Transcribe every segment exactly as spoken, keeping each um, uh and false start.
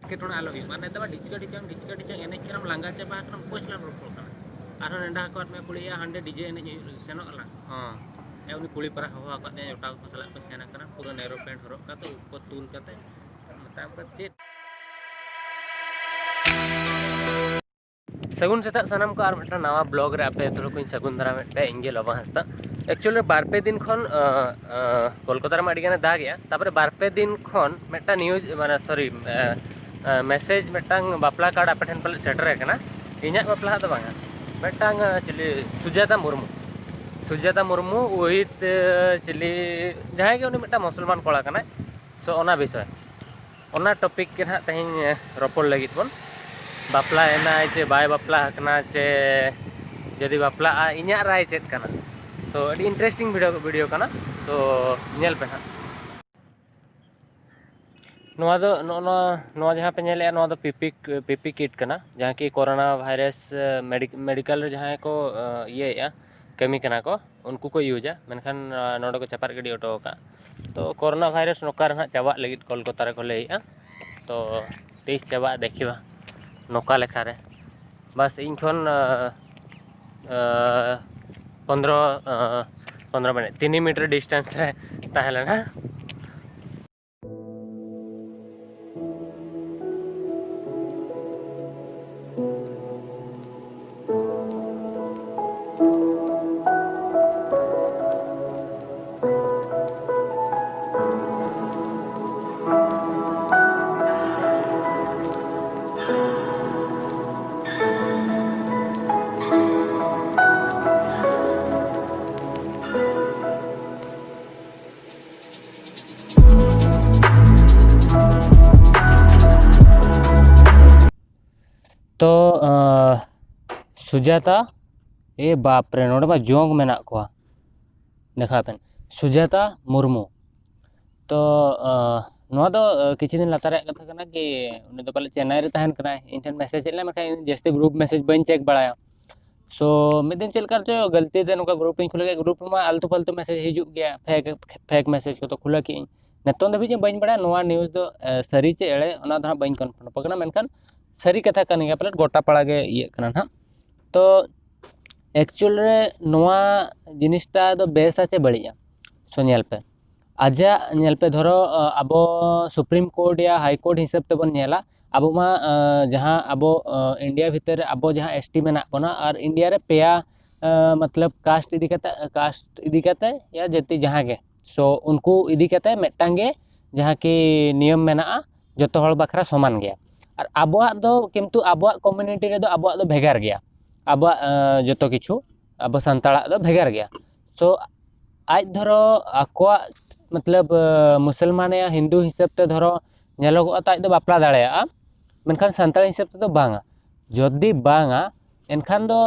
ᱮᱴᱠᱮᱴᱚᱬᱮ ᱟᱞᱚ ᱦᱩᱭᱩᱜ ᱢᱟ᱾ ᱱᱮᱛᱟᱨ ᱢᱟ ᱰᱷᱤᱪᱠᱟᱹ ᱰᱷᱤᱪᱟᱹᱝ ᱰᱷᱤᱪᱠᱟᱹ ᱰᱷᱤᱪᱟᱹᱝ ᱮᱱᱮᱡ ᱠᱟᱱᱟᱢ, ᱞᱟᱸᱜᱟ ᱪᱟᱵᱟ ᱟᱠᱟᱱᱟᱢ, ᱚᱠᱚᱭ ᱥᱟᱞᱟᱜ ᱮᱢ ᱨᱚᱯᱚᱲ ᱠᱟᱱᱟ? ᱟᱨᱦᱚᱸ ᱱᱮᱰᱟ ᱟᱠᱟᱫ ᱢᱮ ᱠᱩᱲᱤᱭᱟ, ᱦᱟᱸᱰᱮ ᱰᱤᱡᱮ ᱮᱱᱮᱡ ᱦᱩᱭᱩᱜ ᱞᱟᱹᱜᱤᱫ ᱥᱮᱱᱚᱜ ᱟᱞᱟᱝ᱾ ᱦᱚᱸ᱾ ᱦᱮᱸ, ᱩᱱᱤ ᱠᱩᱲᱤ ᱯᱟᱨᱟ ᱦᱚᱦᱚ ᱟᱠᱟᱫ ᱛᱮ ᱚᱴᱟᱣ ᱠᱚ ᱥᱟᱞᱟᱜ ᱠᱚ ᱥᱮᱱ ᱟᱠᱟᱱᱟ, ᱯᱩᱨᱟᱹ ᱱᱮᱨᱳ ᱯᱮᱱᱴ ᱦᱚᱨᱚᱜ ᱠᱟᱛᱮ, ᱩᱵ ᱠᱚ ᱛᱩᱞ ᱠᱟᱛᱮ᱾ ᱢᱮᱛᱟᱢ ᱠᱟᱱ ᱪᱮᱫ? ᱥᱟᱹᱜᱩᱱ ᱥᱮᱛᱟᱜ ᱥᱟᱱᱟᱢ ᱠᱚ, ᱟᱨ ᱢᱤᱫᱴᱟᱝ ᱱᱟᱣᱟ ᱵᱞᱚᱜ ᱨᱮ ᱟᱯᱮ ᱡᱚᱛᱚ ᱦᱚᱲ ᱠᱚᱧ ᱥᱟᱹᱜᱩᱱ ᱫᱟᱨᱟᱢᱮᱫ ᱯᱮᱭᱟ, ᱤᱧ ᱜᱮ ᱞᱚᱵᱟ ᱦᱟᱸᱥᱫᱟ᱾ ᱮᱠᱪᱩᱭᱮᱞᱤ ᱵᱟᱨ ᱯᱮ ᱫᱤᱱ ᱠᱷᱚᱱ, ᱟᱸ, ᱟᱸ, ᱠᱳᱞᱠᱟᱛᱟ ᱨᱮᱢᱟ ᱟᱹᱰᱤ ᱜᱟᱱᱮ ᱫᱟᱜᱮᱜᱼᱟ, ᱛᱟᱯᱚᱨᱮ ᱵᱟᱨ ᱯᱮ ᱫᱤᱱ ᱠᱷᱚᱱ ᱢᱤᱫᱴᱟᱝ ᱱᱤᱭᱩᱡᱽ, ᱢᱟᱱᱮ, ᱥᱚᱨᱤ, ᱢᱮᱥᱮᱡᱽ ᱢᱤᱫᱴᱟᱝ ᱵᱟᱯᱞᱟ ᱠᱟᱨᱰ ᱟᱯᱮ ᱴᱷᱮᱱ ᱯᱟᱞᱮ ᱥᱮᱴᱮᱨ ᱟᱠᱟᱱᱟ, ᱤᱧᱟᱹᱜ ᱵᱟᱯᱞᱟ ᱦᱟᱸᱜ ᱫᱚ ᱵᱟᱝᱟ, ᱢᱤᱫᱴᱟᱝ, ᱟᱸ, ᱪᱤᱞᱤ, ᱥᱩᱡᱟᱛᱟ ᱢᱩᱨᱢᱩ, ᱥᱩᱡᱟᱛᱟ ᱢᱩᱨᱢᱩ with, ᱟᱸ, ᱪᱤᱞᱤ, ᱡᱟᱦᱟᱸᱭ ᱜᱮ ᱩᱱᱤ ᱢᱤᱫᱴᱟᱝ ᱢᱩᱥᱚᱞᱢᱟᱱ ᱠᱚᱲᱟ ᱠᱟᱱᱟᱭ᱾ ᱥᱳ ᱚᱱᱟ ᱵᱤᱥᱚᱭ, ᱚᱱᱟ ᱴᱚᱯᱤᱠ ᱜᱮ ᱱᱟᱦᱟᱜ ᱛᱮᱦᱮᱧ, ᱮ, ᱨᱚᱯᱚᱲ ᱞᱟᱹᱜᱤᱫ ᱵᱚᱱ᱾ ᱵᱟᱯᱞᱟᱭᱮᱱᱟᱭ ᱪᱮ ᱵᱟᱭ ᱵᱟᱯᱞᱟ ᱟᱠᱟᱱᱟ, ᱪᱮ ᱡᱩᱫᱤ ᱵᱟᱯᱞᱟᱜᱼᱟ, ᱤᱧᱟᱹᱜ ᱨᱟᱭ ᱪᱮᱫ ᱠᱟᱱᱟ? ᱥᱳ ᱟᱹᱰᱤ ᱤᱱᱴᱟᱨᱮᱥᱴᱤᱝ ᱵᱷᱤᱰᱤᱭᱳ, ᱵᱷᱤᱰᱤᱭᱳ ᱠᱟᱱᱟ᱾ ᱥᱳ ᱧᱮᱞ ᱯᱮ ᱱᱟᱦᱟᱜ᱾ ᱱᱚᱣᱟ ᱫᱚ, ᱱᱚᱜᱼᱚ ᱱᱚᱣᱟ, ᱱᱚᱣᱟ ᱡᱟᱦᱟᱸ ᱯᱮ ᱧᱮᱞᱮᱫᱼᱟ, ᱱᱚᱣᱟ ᱫᱚ ᱯᱤᱯᱤ, ᱯᱤᱯᱤ ᱠᱤᱴ ᱠᱟᱱᱟ, ᱡᱟᱦᱟᱸ ᱠᱤ ᱠᱳᱨᱳᱱᱟ ᱵᱷᱟᱭᱨᱟᱥ, ᱮ, ᱢᱮᱰᱤᱠ-, ᱢᱮᱰᱤᱠᱟᱞ ᱨᱮ ᱡᱟᱦᱟᱸᱭ ᱠᱚ, ᱮ, ᱤᱭᱟᱹᱭᱮᱫᱼᱟ, ᱠᱟᱹᱢᱤ ᱠᱟᱱᱟ ᱠᱚ, ᱩᱱᱠᱩ ᱠᱚ ᱤᱭᱩᱡᱟ, ᱢᱮᱱᱠᱷᱟᱱ, ᱮ, ᱱᱚᱰᱮ ᱠᱚ ᱪᱟᱯᱟᱫ ᱜᱤᱰᱤ ᱦᱚᱴᱚ ᱟᱠᱟᱫᱼᱟ᱾ ᱛᱚ, ᱠᱳᱨᱳᱱᱟ ᱵᱷᱟᱭᱨᱟᱥ ᱱᱚᱝᱠᱟ ᱨᱮ ᱱᱟᱦᱟᱜ ᱪᱟᱵᱟᱜ ᱞᱟᱹᱜᱤᱫ ᱠᱳᱞᱠᱟᱛᱟ ᱨᱮᱠᱚ ᱞᱟᱹᱭᱮᱫᱼᱟ᱾ ᱛᱚ, ᱛᱤᱥ ᱪᱟᱵᱟᱜ ᱫᱮᱠᱷᱤᱵᱟ ᱱᱚᱝᱠᱟ ᱞᱮᱠᱷᱟ ᱨᱮ᱾ ᱵᱟᱥ ᱤᱧ ᱠᱷᱚᱱ, ᱮ, ᱮ, ᱯᱚᱱᱫᱽᱨᱚ, ᱮ, ᱯᱚᱱᱫᱽᱨᱚ ᱢᱤᱱᱤᱴ, ᱛᱤᱱ ᱢᱤᱴᱟᱨ ᱰᱤᱥᱴᱮᱱᱥ ᱨᱮ ᱛᱟᱦᱮᱸ ᱞᱮᱱᱟ᱾ ᱛᱚ, ᱟᱸ, ᱥᱩᱡᱟᱛᱟ, ᱮ ᱵᱟᱯ ᱨᱮ, ᱱᱚᱰᱮ ᱢᱟ ᱡᱚᱸᱠ ᱢᱮᱱᱟᱜ ᱠᱚᱣᱟ᱾ ᱫᱮᱠᱷᱟᱣ ᱯᱮ, ᱥᱩᱡᱟᱛᱟ ᱢᱩᱨᱢᱩ᱾ ᱛᱚ, ᱟᱸ, ᱱᱚᱣᱟ ᱫᱚ, ᱟᱸ, ᱠᱤᱪᱷᱩ ᱫᱤᱱ ᱞᱟᱛᱟᱨ ᱨᱮᱭᱟᱜ ᱠᱟᱛᱷᱟ ᱠᱟᱱᱟ ᱠᱤ ᱩᱱᱤ ᱫᱚ ᱯᱟᱞᱮ ᱪᱮᱱᱱᱟᱭ ᱨᱮ ᱛᱟᱦᱮᱱ ᱠᱟᱱᱟᱭ᱾ ᱤᱧ ᱴᱷᱮᱱ ᱢᱮᱥᱮᱡᱽ ᱦᱮᱡ ᱞᱮᱱᱟ, ᱢᱮᱱᱠᱷᱟᱱ ᱤᱧ ᱡᱟᱹᱥᱛᱤ ᱜᱨᱩᱯ ᱢᱮᱥᱮᱡᱽ ᱵᱟᱹᱧ ᱪᱮᱠ ᱵᱟᱲᱟᱭᱟ᱾ ᱥᱳ, ᱢᱤᱫ ᱫᱤᱱ ᱪᱮᱫ ᱞᱮᱠᱟ ᱪᱚ ᱜᱟᱹᱞᱛᱤ ᱛᱮ ᱱᱚᱝᱠᱟ ᱜᱨᱩᱯ ᱤᱧ ᱠᱷᱩᱞᱟᱹᱣ ᱠᱮᱫ, ᱜᱨᱩᱯ ᱨᱮᱢᱟ ᱟᱞᱛᱩ ᱯᱷᱟᱞᱛᱩ ᱢᱮᱥᱮᱡᱽ ᱦᱤᱡᱩᱜ ᱜᱮᱭᱟ, ᱯᱷᱮᱠ, ᱯᱷᱮᱠ ᱢᱮᱥᱮᱡᱽ ᱠᱚᱫᱚ ᱠᱷᱩᱞᱟᱹ ᱠᱮᱫ ᱟᱹᱧ᱾ ᱱᱤᱛᱚᱝ ᱫᱷᱟᱹᱵᱤᱡ ᱦᱚᱸ ᱵᱟᱹᱧ ᱵᱟᱲᱟᱭᱟ ᱱᱚᱣᱟ news ᱫᱚ ᱥᱟᱹᱨᱤ ᱪᱮ ᱮᱲᱮ, ᱚᱱᱟ ᱫᱚ ᱦᱟᱸᱜ ᱵᱟᱹᱧ confirm ᱟᱠᱟᱱᱟ, ᱢᱮᱱᱠᱷᱟᱱ ᱥᱟᱹᱨᱤ ᱠᱟᱛᱷᱟ ᱠᱟᱱ ᱜᱮᱭᱟ ᱯᱟᱞᱮᱫ, ᱜᱚᱴᱟ ᱯᱟᱲᱟ ᱜᱮ ᱤᱭᱟᱹᱜ ᱠᱟᱱᱟ ᱱᱟᱦᱟᱜ᱾ ᱛᱚ actual ᱨᱮ ᱱᱚᱣᱟ ᱡᱤᱱᱤᱥᱴᱟ ᱫᱚ ᱵᱮᱥᱟ ᱪᱮ ᱵᱟᱹᱲᱤᱡᱼᱟ? ᱥᱚ ᱧᱮᱞ ᱯᱮ, ᱟᱡᱟᱜ ᱧᱮᱞ ᱯᱮ, ᱫᱷᱚᱨᱚ ᱟᱵᱚ Supreme Court ᱭᱟ High Court ᱦᱤᱥᱟᱹᱵ ᱛᱮᱵᱚᱱ ᱧᱮᱞᱟ, ᱟᱵᱚ ᱢᱟ ᱡᱟᱦᱟᱸ ᱟᱵᱚ ᱤᱱᱰᱤᱭᱟ ᱵᱷᱤᱛᱤᱨ ᱨᱮ ᱟᱵᱚ ᱡᱟᱦᱟᱸ S T ᱢᱮᱱᱟᱜ ᱵᱚᱱᱟ, ᱟᱨ ᱤᱱᱰᱤᱭᱟ ᱨᱮ ᱯᱮᱭᱟ ᱢᱚᱛᱞᱚᱵ caste ᱤᱫᱤ ᱠᱟᱛᱮ, caste ᱤᱫᱤ ᱠᱟᱛᱮ ᱭᱟ ᱡᱟᱹᱛᱤ ᱡᱟᱦᱟᱸ ᱜᱮ, ᱥᱚ ᱩᱱᱠᱩ ᱤᱫᱤ ᱠᱟᱛᱮ ᱢᱤᱫᱴᱟᱝ ᱜᱮ ᱡᱟᱦᱟᱸ ᱠᱤ ᱱᱤᱭᱚᱢ ᱢᱮᱱᱟᱜᱼᱟ, ᱡᱚᱛᱚ ᱦᱚᱲ ᱵᱟᱠᱷᱨᱟ ᱥᱚᱢᱟᱱ ᱜᱮᱭᱟ᱾ ᱟᱨ ᱟᱵᱚᱣᱟᱜ ᱫᱚ ᱠᱤᱱᱛᱩ ᱟᱵᱚᱣᱟᱜ community ᱨᱮᱫᱚ ᱟᱵᱚᱣᱟᱜ ᱫᱚ ᱵᱷᱮᱜᱟᱨ ᱜᱮᱭᱟ, ᱟᱵᱚᱣᱟᱜ ᱡᱚᱛᱚ ᱠᱤᱪᱷᱩ ᱟᱵᱚ ᱥᱟᱱᱛᱟᱲᱟᱜ ᱫᱚ ᱵᱷᱮᱜᱟᱨ ᱜᱮᱭᱟ᱾ ᱥᱚ ᱟᱡ ᱫᱷᱚᱨᱚ ᱟᱠᱚᱣᱟᱜ ᱢᱚᱛᱞᱚᱵ ᱢᱩᱥᱚᱞᱢᱟᱱ ᱭᱟ ᱦᱤᱱᱫᱩ ᱦᱤᱥᱟᱹᱵ ᱛᱮ ᱫᱷᱚᱨᱚ ᱧᱮᱞᱚᱜᱚᱜᱼᱟ ᱛᱚ ᱟᱡ ᱫᱚ ᱵᱟᱯᱞᱟ ᱫᱟᱲᱮᱭᱟᱜᱼᱟ, ᱢᱮᱱᱠᱷᱟᱱ ᱥᱟᱱᱛᱟᱲ ᱦᱤᱥᱟᱹᱵ ᱛᱮᱫᱚ ᱵᱟᱝᱟ᱾ ᱡᱩᱫᱤ ᱵᱟᱝᱟ, ᱮᱱᱠᱷᱟᱱ ᱫᱚ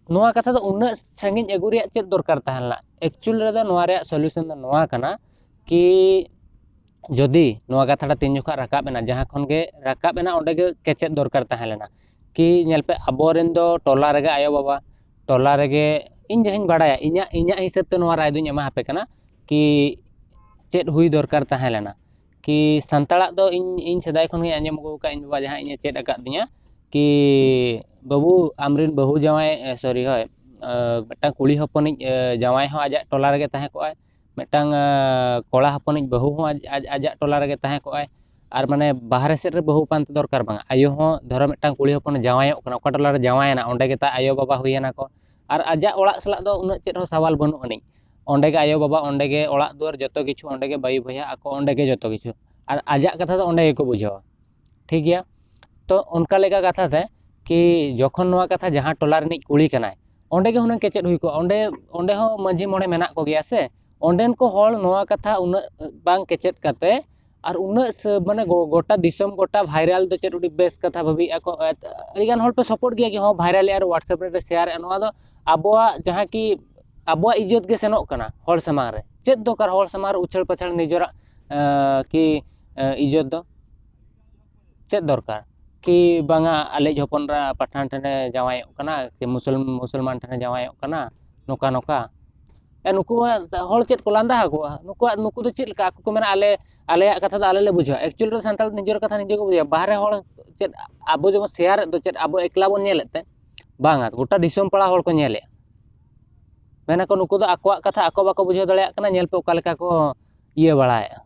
ᱱᱚᱣᱟ ᱠᱟᱛᱷᱟ ᱫᱚ ᱩᱱᱟᱹᱜ ᱥᱟᱺᱜᱤᱧ ᱟᱹᱜᱩ ᱨᱮᱭᱟᱜ ᱪᱮᱫ ᱫᱚᱨᱠᱟᱨ ᱛᱟᱦᱮᱸ ᱞᱮᱱᱟ? Actual ᱨᱮᱫᱚ ᱱᱚᱣᱟ ᱨᱮᱭᱟᱜ solution ᱫᱚ ᱱᱚᱣᱟ ᱠᱟᱱᱟ ᱠᱤ ᱡᱩᱫᱤ ᱱᱚᱣᱟ ᱠᱟᱛᱷᱟᱴᱟ ᱛᱤᱱ ᱡᱚᱠᱷᱚᱱ ᱨᱟᱠᱟᱵ ᱮᱱᱟ, ᱡᱟᱦᱟᱸ ᱠᱷᱚᱱ ᱜᱮ ᱨᱟᱠᱟᱵ ᱮᱱᱟ, ᱚᱸᱰᱮ ᱜᱮ ᱠᱮᱪᱮᱫ ᱫᱚᱨᱠᱟᱨ ᱛᱟᱦᱮᱸ ᱞᱮᱱᱟ ᱠᱤ ᱧᱮᱞ ᱯᱮ, ᱟᱵᱚᱨᱮᱱ ᱫᱚ ᱴᱚᱞᱟ ᱨᱮᱜᱮ ᱟᱭᱳᱼᱵᱟᱵᱟ, ᱴᱚᱞᱟ ᱨᱮᱜᱮ ᱤᱧ ᱡᱟᱦᱟᱸᱧ ᱵᱟᱲᱟᱭᱟ, ᱤᱧᱟᱹᱜ ᱤᱧᱟᱹᱜ ᱦᱤᱥᱟᱹᱵ ᱛᱮ ᱱᱚᱣᱟ ᱨᱟᱭ ᱫᱚᱧ ᱮᱢᱟ ᱦᱟᱯᱮ ᱠᱟᱱᱟ ᱠᱤ ᱪᱮᱫ ᱦᱩᱭ ᱫᱚᱨᱠᱟᱨ ᱛᱟᱦᱮᱸ ᱞᱮᱱᱟ᱾ ᱠᱤ ᱥᱟᱱᱛᱟᱲᱟᱜ ᱫᱚ ᱤᱧ ᱤᱧ ᱥᱮᱫᱟᱭ ᱠᱷᱚᱱ ᱜᱮᱧ ᱟᱸᱡᱚᱢ ᱟᱹᱜᱩ ᱟᱠᱟᱫ, ᱤᱧ ᱵᱟᱵᱟ ᱡᱟᱦᱟᱸ ᱤᱧᱮ ᱪᱮᱫ ᱟᱠᱟᱫ ᱫᱤᱧᱟ ᱠᱤ ᱵᱟᱹᱵᱩ, ᱟᱢᱨᱮᱱ ᱵᱟᱹᱦᱩ ᱡᱟᱶᱟᱭ, ᱥᱚᱨᱤ, ᱦᱳᱭ, ᱢᱤᱫᱴᱟᱝ ᱠᱩᱲᱤ ᱦᱚᱯᱚᱱᱤᱡ ᱡᱟᱶᱟᱭ ᱦᱚᱸ ᱟᱡᱟᱜ ᱴᱚᱞᱟ ᱨᱮᱜᱮ ᱛᱟᱦᱮᱸ ᱠᱚᱜᱼᱟᱭ, ᱢᱤᱫᱴᱟᱝ ᱠᱚᱲᱟ ᱦᱚᱯᱚᱱᱤᱡ ᱵᱟᱹᱦᱩ ᱦᱚᱸ ᱟᱡ ᱟᱡᱟᱜ ᱴᱚᱞᱟ ᱨᱮᱜᱮ ᱛᱟᱦᱮᱸ ᱠᱚᱜᱼᱟᱭ᱾ ᱟᱨ ᱢᱟᱱᱮ ᱵᱟᱦᱨᱮ ᱥᱮᱫ ᱨᱮ ᱵᱟᱹᱦᱩ ᱯᱟᱱᱛᱮ ᱫᱚᱨᱠᱟᱨ ᱵᱟᱝᱟ᱾ ᱟᱭᱳ ᱦᱚᱸ ᱫᱷᱚᱨᱚ ᱢᱤᱫᱴᱟᱝ ᱠᱩᱲᱤ ᱦᱚᱯᱚᱱ ᱡᱟᱶᱟᱭᱚᱜ ᱠᱟᱱᱟ, ᱚᱠᱟ ᱴᱚᱞᱟ ᱨᱮ ᱡᱟᱶᱟᱭᱮᱱᱟ, ᱚᱸᱰᱮ ᱜᱮ ᱛᱟᱭ ᱟᱭᱳᱼᱵᱟᱵᱟ ᱦᱩᱭᱮᱱᱟ ᱠᱚ᱾ ᱟᱨ ᱟᱡᱟᱜ ᱚᱲᱟᱜ ᱥᱟᱞᱟᱜ ᱫᱚ ᱩᱱᱟᱹᱜ ᱪᱮᱫ ᱦᱚᱸ ᱥᱟᱣᱟᱞ ᱵᱟᱹᱱᱩᱜ ᱟᱹᱱᱤᱡ᱾ ᱚᱸᱰᱮ ᱜᱮ ᱟᱭᱳᱼᱵᱟᱵᱟ, ᱚᱸᱰᱮ ᱜᱮ ᱚᱲᱟᱜ ᱫᱩᱣᱟᱹᱨ, ᱡᱚᱛᱚ ᱠᱤᱪᱷᱩ ᱚᱸᱰᱮ ᱜᱮ, ᱵᱟᱹᱭᱩ ᱵᱚᱭᱦᱟ ᱟᱠᱚ ᱚᱸᱰᱮ ᱜᱮ ᱡᱚᱛᱚ ᱠᱤᱪᱷᱩ᱾ ᱟᱨ ᱟᱡᱟᱜ ᱠᱟᱛᱷᱟ ᱫᱚ ᱚᱸᱰᱮ ᱜᱮᱠᱚ ᱵᱩᱡᱷᱟᱹᱣᱟ᱾ ᱴᱷᱤᱠ ᱜᱮᱭᱟ? ᱛᱚ ᱚᱱᱠᱟ ᱞᱮᱠᱟ ᱠᱟᱛᱷᱟ ᱛᱮ ᱠᱤ ᱡᱚᱠᱷᱚᱱ ᱱᱚᱣᱟ ᱠᱟᱛᱷᱟ ᱡᱟᱦᱟᱸ ᱴᱚᱞᱟ ᱨᱤᱱᱤᱡ ᱠᱩᱲᱤ ᱠᱟᱱᱟᱭ, ᱚᱸᱰᱮ ᱜᱮ ᱦᱩᱱᱟᱹᱝ ᱠᱮᱪᱮᱫ ᱦᱩᱭ ᱠᱚᱜᱼᱟ᱾ ᱚᱸᱰᱮ ᱚᱸᱰᱮ ᱦᱚᱸ ᱢᱟᱹᱡᱷᱤ ᱢᱚᱬᱮ ᱢᱮᱱᱟᱜ ᱠᱚᱜᱮᱭᱟ ᱥᱮ, ᱚᱸᱰᱮᱱ ᱠᱚ ᱦᱚᱲ ᱱᱚᱣᱟ ᱠᱟᱛᱷᱟ ᱩᱱᱟᱹᱜ ᱵᱟᱝ ᱠᱮᱪᱮᱫ ᱠᱟᱛᱮ ᱟᱨ ᱩᱱᱟᱹᱜ ᱥᱮ ᱢᱟᱱᱮ ᱜᱚ- ᱜᱚᱴᱟ ᱫᱤᱥᱚᱢ, ᱜᱚᱴᱟ viral ᱫᱚ ᱪᱮᱫ ᱟᱹᱰᱤ ᱵᱮᱥ ᱠᱟᱛᱷᱟ ᱵᱷᱟᱵᱤᱭᱮᱫᱼᱟ ᱠᱚ᱾ ᱟᱹᱰᱤᱜᱟᱱ ᱦᱚᱲ ᱯᱮ support ᱜᱮᱭᱟ ᱠᱤ ᱦᱚᱸ viral ᱮᱜᱼᱟ ᱟᱨ WhatsApp ᱨᱮ share ᱮᱜᱼᱟ, ᱱᱚᱣᱟ ᱫᱚ ᱟᱵᱚᱣᱟᱜ ᱡᱟᱦᱟᱸ ᱠᱤ ᱟᱵᱚᱣᱟᱜ ᱤᱡᱽᱡᱚᱛ ᱜᱮ ᱥᱮᱱᱚᱜ ᱠᱟᱱᱟ ᱦᱚᱲ ᱥᱟᱢᱟᱝ ᱨᱮ᱾ ᱪᱮᱫ ᱫᱚᱨᱠᱟᱨ ᱦᱚᱲ ᱥᱟᱢᱟᱝ ᱨᱮ ᱩᱪᱷᱟᱹᱲ ᱯᱟᱪᱷᱟᱲ ᱱᱤᱡᱮᱨᱟᱜ ᱟᱸ, ᱠᱤ ᱟᱸ, ᱤᱡᱽᱡᱚᱛ ᱫᱚ ᱪᱮᱫ ᱫᱚᱨᱠᱟᱨ? ᱠᱤ ᱵᱟᱝᱟ ᱟᱞᱮᱭᱤᱡ ᱦᱚᱯᱚᱱ ᱮᱨᱟ ᱯᱟᱴᱷᱟᱱ ᱴᱷᱮᱱᱮ ᱡᱟᱶᱟᱭᱚᱜ ᱠᱟᱱᱟ, ᱠᱤ ᱢᱩᱥᱚᱞ- ᱢᱩᱥᱚᱞᱢᱟᱱ ᱴᱷᱮᱱᱮ ᱡᱟᱶᱟᱭᱚᱜ ᱠᱟᱱᱟ, ᱱᱚᱝᱠᱟ ᱱᱚᱝᱠᱟ᱾ ᱱᱩᱠᱩ ᱦᱚᱲ ᱪᱮᱫ ᱠᱚ ᱞᱟᱸᱫᱟ ᱟᱠᱚᱣᱟ? ᱱᱩᱠᱩᱣᱟᱜ, ᱱᱩᱠᱩ ᱫᱚ ᱪᱮᱫ ᱞᱮᱠᱟ? ᱟᱠᱚ ᱠᱚ ᱢᱮᱱᱟ, "ᱟᱞᱮ, ᱟᱞᱮᱭᱟᱜ ᱠᱟᱛᱷᱟ ᱫᱚ ᱟᱞᱮ ᱞᱮ ᱵᱩᱡᱷᱟᱹᱣᱟ᱾" ᱮᱠᱪᱩᱭᱮᱞ ᱨᱮ ᱥᱟᱱᱛᱟᱲ ᱫᱚ ᱱᱤᱡᱮᱨ ᱠᱟᱛᱷᱟ ᱱᱤᱡᱮ ᱠᱚ ᱵᱩᱡᱷᱟᱹᱣᱟ᱾ ᱵᱟᱦᱨᱮ ᱦᱚᱲ ᱪᱮᱫ ᱟᱵᱚ ᱡᱮᱢᱚᱱ ᱥᱮᱭᱟᱨ ᱫᱚ ᱪᱮᱫ ᱟᱵᱚ ᱮᱠᱞᱟ ᱵᱚᱱ ᱧᱮᱞᱮᱫ ᱛᱮ? ᱵᱟᱝᱟ, ᱜᱚᱴᱟ ᱫᱤᱥᱚᱢ ᱯᱟᱲᱟ ᱦᱚᱲ ᱠᱚ ᱧᱮᱞᱮᱫᱼᱟ᱾ ᱢᱮᱱᱟᱠᱚ, "ᱱᱩᱠᱩ ᱫᱚ ᱟᱠᱚᱣᱟᱜ ᱠᱟᱛᱷᱟ ᱟᱠᱚ ᱵᱟᱠᱚ ᱵᱩᱡᱷᱟᱹᱣ ᱫᱟᱲᱮᱭᱟᱜ ᱠᱟᱱᱟ, ᱧᱮᱞ ᱯᱮ ᱚᱠᱟ ᱞᱮᱠᱟ ᱠᱚ ᱤᱭᱟᱹ ᱵᱟᱲᱟᱭᱮᱫᱼᱟ᱾"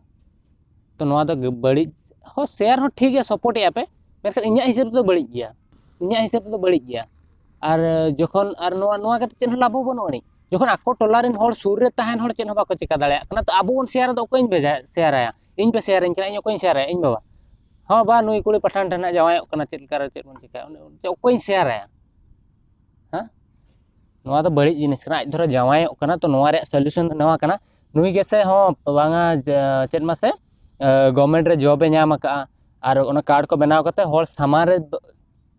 ᱛᱚ ᱱᱚᱣᱟ ᱫᱚ ᱵᱟᱹᱲᱤᱡ ᱦᱚᱸ, ᱥᱮᱭᱟᱨ ᱦᱚᱸ ᱴᱷᱤᱠ ᱜᱮᱭᱟ, ᱥᱟᱯᱳᱨᱴ ᱮᱫᱼᱟ ᱯᱮ, ᱢᱮᱱᱠᱷᱟᱱ ᱤᱧᱟᱹᱜ ᱦᱤᱥᱟᱹᱵ ᱛᱮᱫᱚ ᱵᱟᱹᱲᱤᱡ ᱜᱮᱭᱟ᱾ ᱤᱧᱟᱹᱜ ᱦᱤᱥᱟᱹᱵ ᱛᱮᱫᱚ ᱵᱟᱹᱲᱤᱡ ᱜᱮᱭᱟ᱾ ᱟᱨ ᱡᱚᱠᱷᱚᱱ, ᱟᱨ ᱱᱚᱣᱟ, ᱱᱚᱣᱟ ᱠᱟᱛᱮ ᱪᱮᱫ ᱦᱚᱸ ᱞᱟᱵᱷ ᱦᱚᱸ ᱵᱟᱹᱱᱩᱜ ᱟᱹᱱᱤᱡ᱾ ᱡᱚᱠᱷᱚᱱ ᱟᱠᱚ ᱴᱚᱞᱟ ᱨᱮᱱ ᱦᱚᱲ, ᱥᱩᱨ ᱨᱮ ᱛᱟᱦᱮᱱ ᱦᱚᱲ ᱪᱮᱫ ᱦᱚᱸ ᱵᱟᱠᱚ ᱪᱤᱠᱟ ᱫᱟᱲᱮᱭᱟᱜ ᱠᱟᱱᱟ, ᱛᱚ ᱟᱵᱚ ᱵᱚᱱ ᱥᱮᱭᱟᱨ ᱮᱫᱟ, ᱚᱠᱚᱭᱤᱧ ᱵᱷᱮᱡᱟᱭᱟ, ᱥᱮᱭᱟᱨᱟᱭᱟ? ᱤᱧ ᱯᱮ ᱥᱮᱭᱟᱨᱟᱹᱧ ᱠᱟᱱᱟ, ᱤᱧ ᱚᱠᱚᱭᱤᱧ ᱥᱮᱭᱟᱨᱟᱭᱟ? ᱤᱧ ᱵᱟᱵᱟ, "ᱦᱚᱸ ᱵᱟ, ᱱᱩᱭ ᱠᱩᱲᱤ ᱯᱟᱴᱷᱟᱱ ᱴᱷᱮᱱ ᱦᱟᱸᱜ ᱡᱟᱶᱟᱭᱚᱜ ᱠᱟᱱᱟ, ᱪᱮᱫ ᱞᱮᱠᱟ ᱨᱮ ᱪᱮᱫ ᱵᱚᱱ ᱪᱤᱠᱟᱹᱭᱟ?" ᱩᱱᱤ ᱪᱮᱫ, ᱚᱠᱚᱭᱤᱧ ᱥᱮᱭᱟᱨᱟᱭᱟ? ᱦᱮᱸ? ᱱᱚᱣᱟ ᱫᱚ ᱵᱟᱹᱲᱤᱡ ᱡᱤᱱᱤᱥ ᱠᱟᱱᱟ᱾ ᱟᱡ ᱫᱷᱚᱨᱚ ᱡᱟᱶᱟᱭᱚᱜ ᱠᱟᱱᱟ, ᱛᱚ ᱱᱚᱣᱟ ᱨᱮᱭᱟᱜ ᱥᱚᱞᱩᱥᱚᱱ ᱫᱚ ᱱᱚᱣᱟ ᱠᱟᱱᱟ, ᱱᱩᱭ ᱜᱮᱥᱮ, ᱦᱚᱸ ᱵᱟᱝᱟ, ᱡᱮ, ᱪᱮᱫ ᱢᱟᱥᱮ, ᱜᱚᱵᱷᱢᱮᱱᱴ ᱨᱮ ᱡᱚᱵ ᱮ ᱧᱟᱢ ᱟᱠᱟᱫᱼᱟ, ᱟᱨ ᱚᱱᱟ ᱠᱟᱨᱰ ᱠᱚ ᱵᱮᱱᱟᱣ ᱠᱟᱛᱮ ᱦᱚᱲ ᱥᱟᱢᱟᱝ ᱨᱮ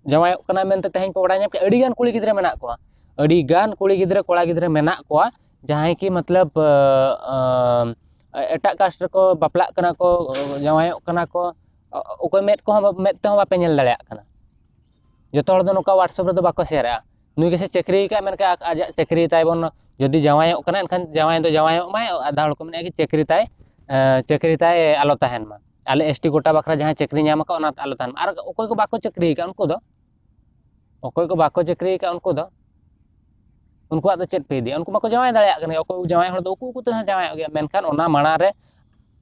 ᱡᱟᱶᱟᱭᱚᱜ ᱠᱟᱱᱟ ᱢᱮᱱᱛᱮ ᱛᱮᱦᱮᱧ ᱯᱮ ᱵᱟᱲᱟᱭ ᱧᱟᱢ ᱠᱮᱫᱼᱟ᱾ ᱟᱹᱰᱤ ᱜᱟᱱ ᱠᱩᱲᱤ ᱜᱤᱫᱽᱨᱟᱹ ᱢᱮᱱᱟᱜ ᱠᱚᱣᱟ, ᱟᱹᱰᱤ ᱜᱟᱱ ᱠᱩᱲᱤ ᱜᱤᱫᱽᱨᱟᱹ, ᱠᱚᱲᱟ ᱜᱤᱫᱽᱨᱟᱹ ᱢᱮᱱᱟᱜ ᱠᱚᱣᱟ, ᱡᱟᱦᱟᱸᱭ ᱠᱤ ᱢᱚᱛᱞᱚᱵ, ᱟᱸ, ᱟᱸ, ᱮᱴᱟᱜ ᱠᱟᱥᱴ ᱨᱮᱠᱚ ᱵᱟᱯᱞᱟᱜ ᱠᱟᱱᱟ ᱠᱚ, ᱡᱟᱶᱟᱭᱚᱜ ᱠᱟᱱᱟ ᱠᱚ, ᱚᱠᱚᱭ ᱢᱮᱫ ᱠᱚᱦᱚᱸ, ᱢᱮᱫ ᱛᱮᱦᱚᱸ ᱵᱟᱯᱮ ᱧᱮᱞ ᱫᱟᱲᱮᱭᱟᱜ ᱠᱟᱱᱟ᱾ ᱡᱚᱛᱚ ᱦᱚᱲ ᱫᱚ ᱱᱚᱝᱠᱟ WhatsApp ᱨᱮᱫᱚ ᱵᱟᱠᱚ ᱥᱮᱭᱟᱨᱟ᱾ ᱱᱩᱭ ᱜᱮᱥᱮ ᱪᱟᱹᱠᱨᱤ ᱟᱠᱟᱫ, ᱢᱮᱱᱠᱷᱟᱱ ᱟᱡᱟᱜ ᱪᱟᱹᱠᱨᱤ ᱛᱟᱭ ᱵᱚᱱ, ᱡᱩᱫᱤ ᱡᱟᱶᱟᱭᱚᱜ ᱠᱟᱱᱟ, ᱮᱱᱠᱷᱟᱱ ᱡᱟᱶᱟᱭ ᱫᱚ ᱡᱟᱶᱟᱭᱚᱜ ᱢᱟᱭ, ᱟᱫᱷᱟ ᱦᱚᱲ ᱠᱚ ᱢᱮᱱᱟ ᱠᱤ ᱪᱟᱹᱠᱨᱤ ᱛᱟᱭ, ᱮᱸ, ᱪᱟᱹᱠᱨᱤ ᱛᱟᱭ ᱟᱞᱚ ᱛᱟᱦᱮᱱ ᱢᱟ, ᱟᱞᱮ ST ᱠᱳᱴᱟ ᱵᱟᱠᱷᱨᱟ ᱡᱟᱦᱟᱸᱭ ᱪᱟᱹᱠᱨᱤ ᱧᱟᱢ ᱟᱠᱟᱫ, ᱚᱱᱟ ᱟᱞᱚ ᱛᱟᱦᱮᱱ ᱢᱟ᱾ ᱟᱨ ᱚᱠᱚᱭ ᱠᱚ ᱵᱟᱠᱚ ᱪᱟᱹᱠᱨᱤ ᱟᱠᱟᱫ, ᱩᱱᱠᱩ ᱫᱚ, ᱚᱠᱚᱭ ᱠᱚ ᱵᱟᱠᱚ ᱪᱟᱹᱠᱨᱤ ᱟᱠᱟᱫ, ᱩᱱᱠᱩ ᱫᱚ, ᱩᱱᱠᱩᱣᱟᱜ ᱫᱚ ᱪᱮᱫ ᱯᱮ ᱤᱫᱤᱭᱟ? ᱩᱱᱠᱩ ᱵᱟᱠᱚ ᱡᱟᱶᱟᱭ ᱫᱟᱲᱮᱭᱟᱜ ᱠᱟᱱᱟ᱾ ᱚᱠᱚᱭ ᱡᱟᱶᱟᱭ ᱦᱚᱲ ᱫᱚ ᱩᱠᱩ ᱩᱠᱩ ᱛᱮᱦᱚᱸ ᱡᱟᱶᱟᱭᱚᱜ ᱜᱮᱭᱟ, ᱢᱮᱱᱠᱷᱟᱱ ᱚᱱᱟ ᱢᱟᱲᱟᱝ ᱨᱮ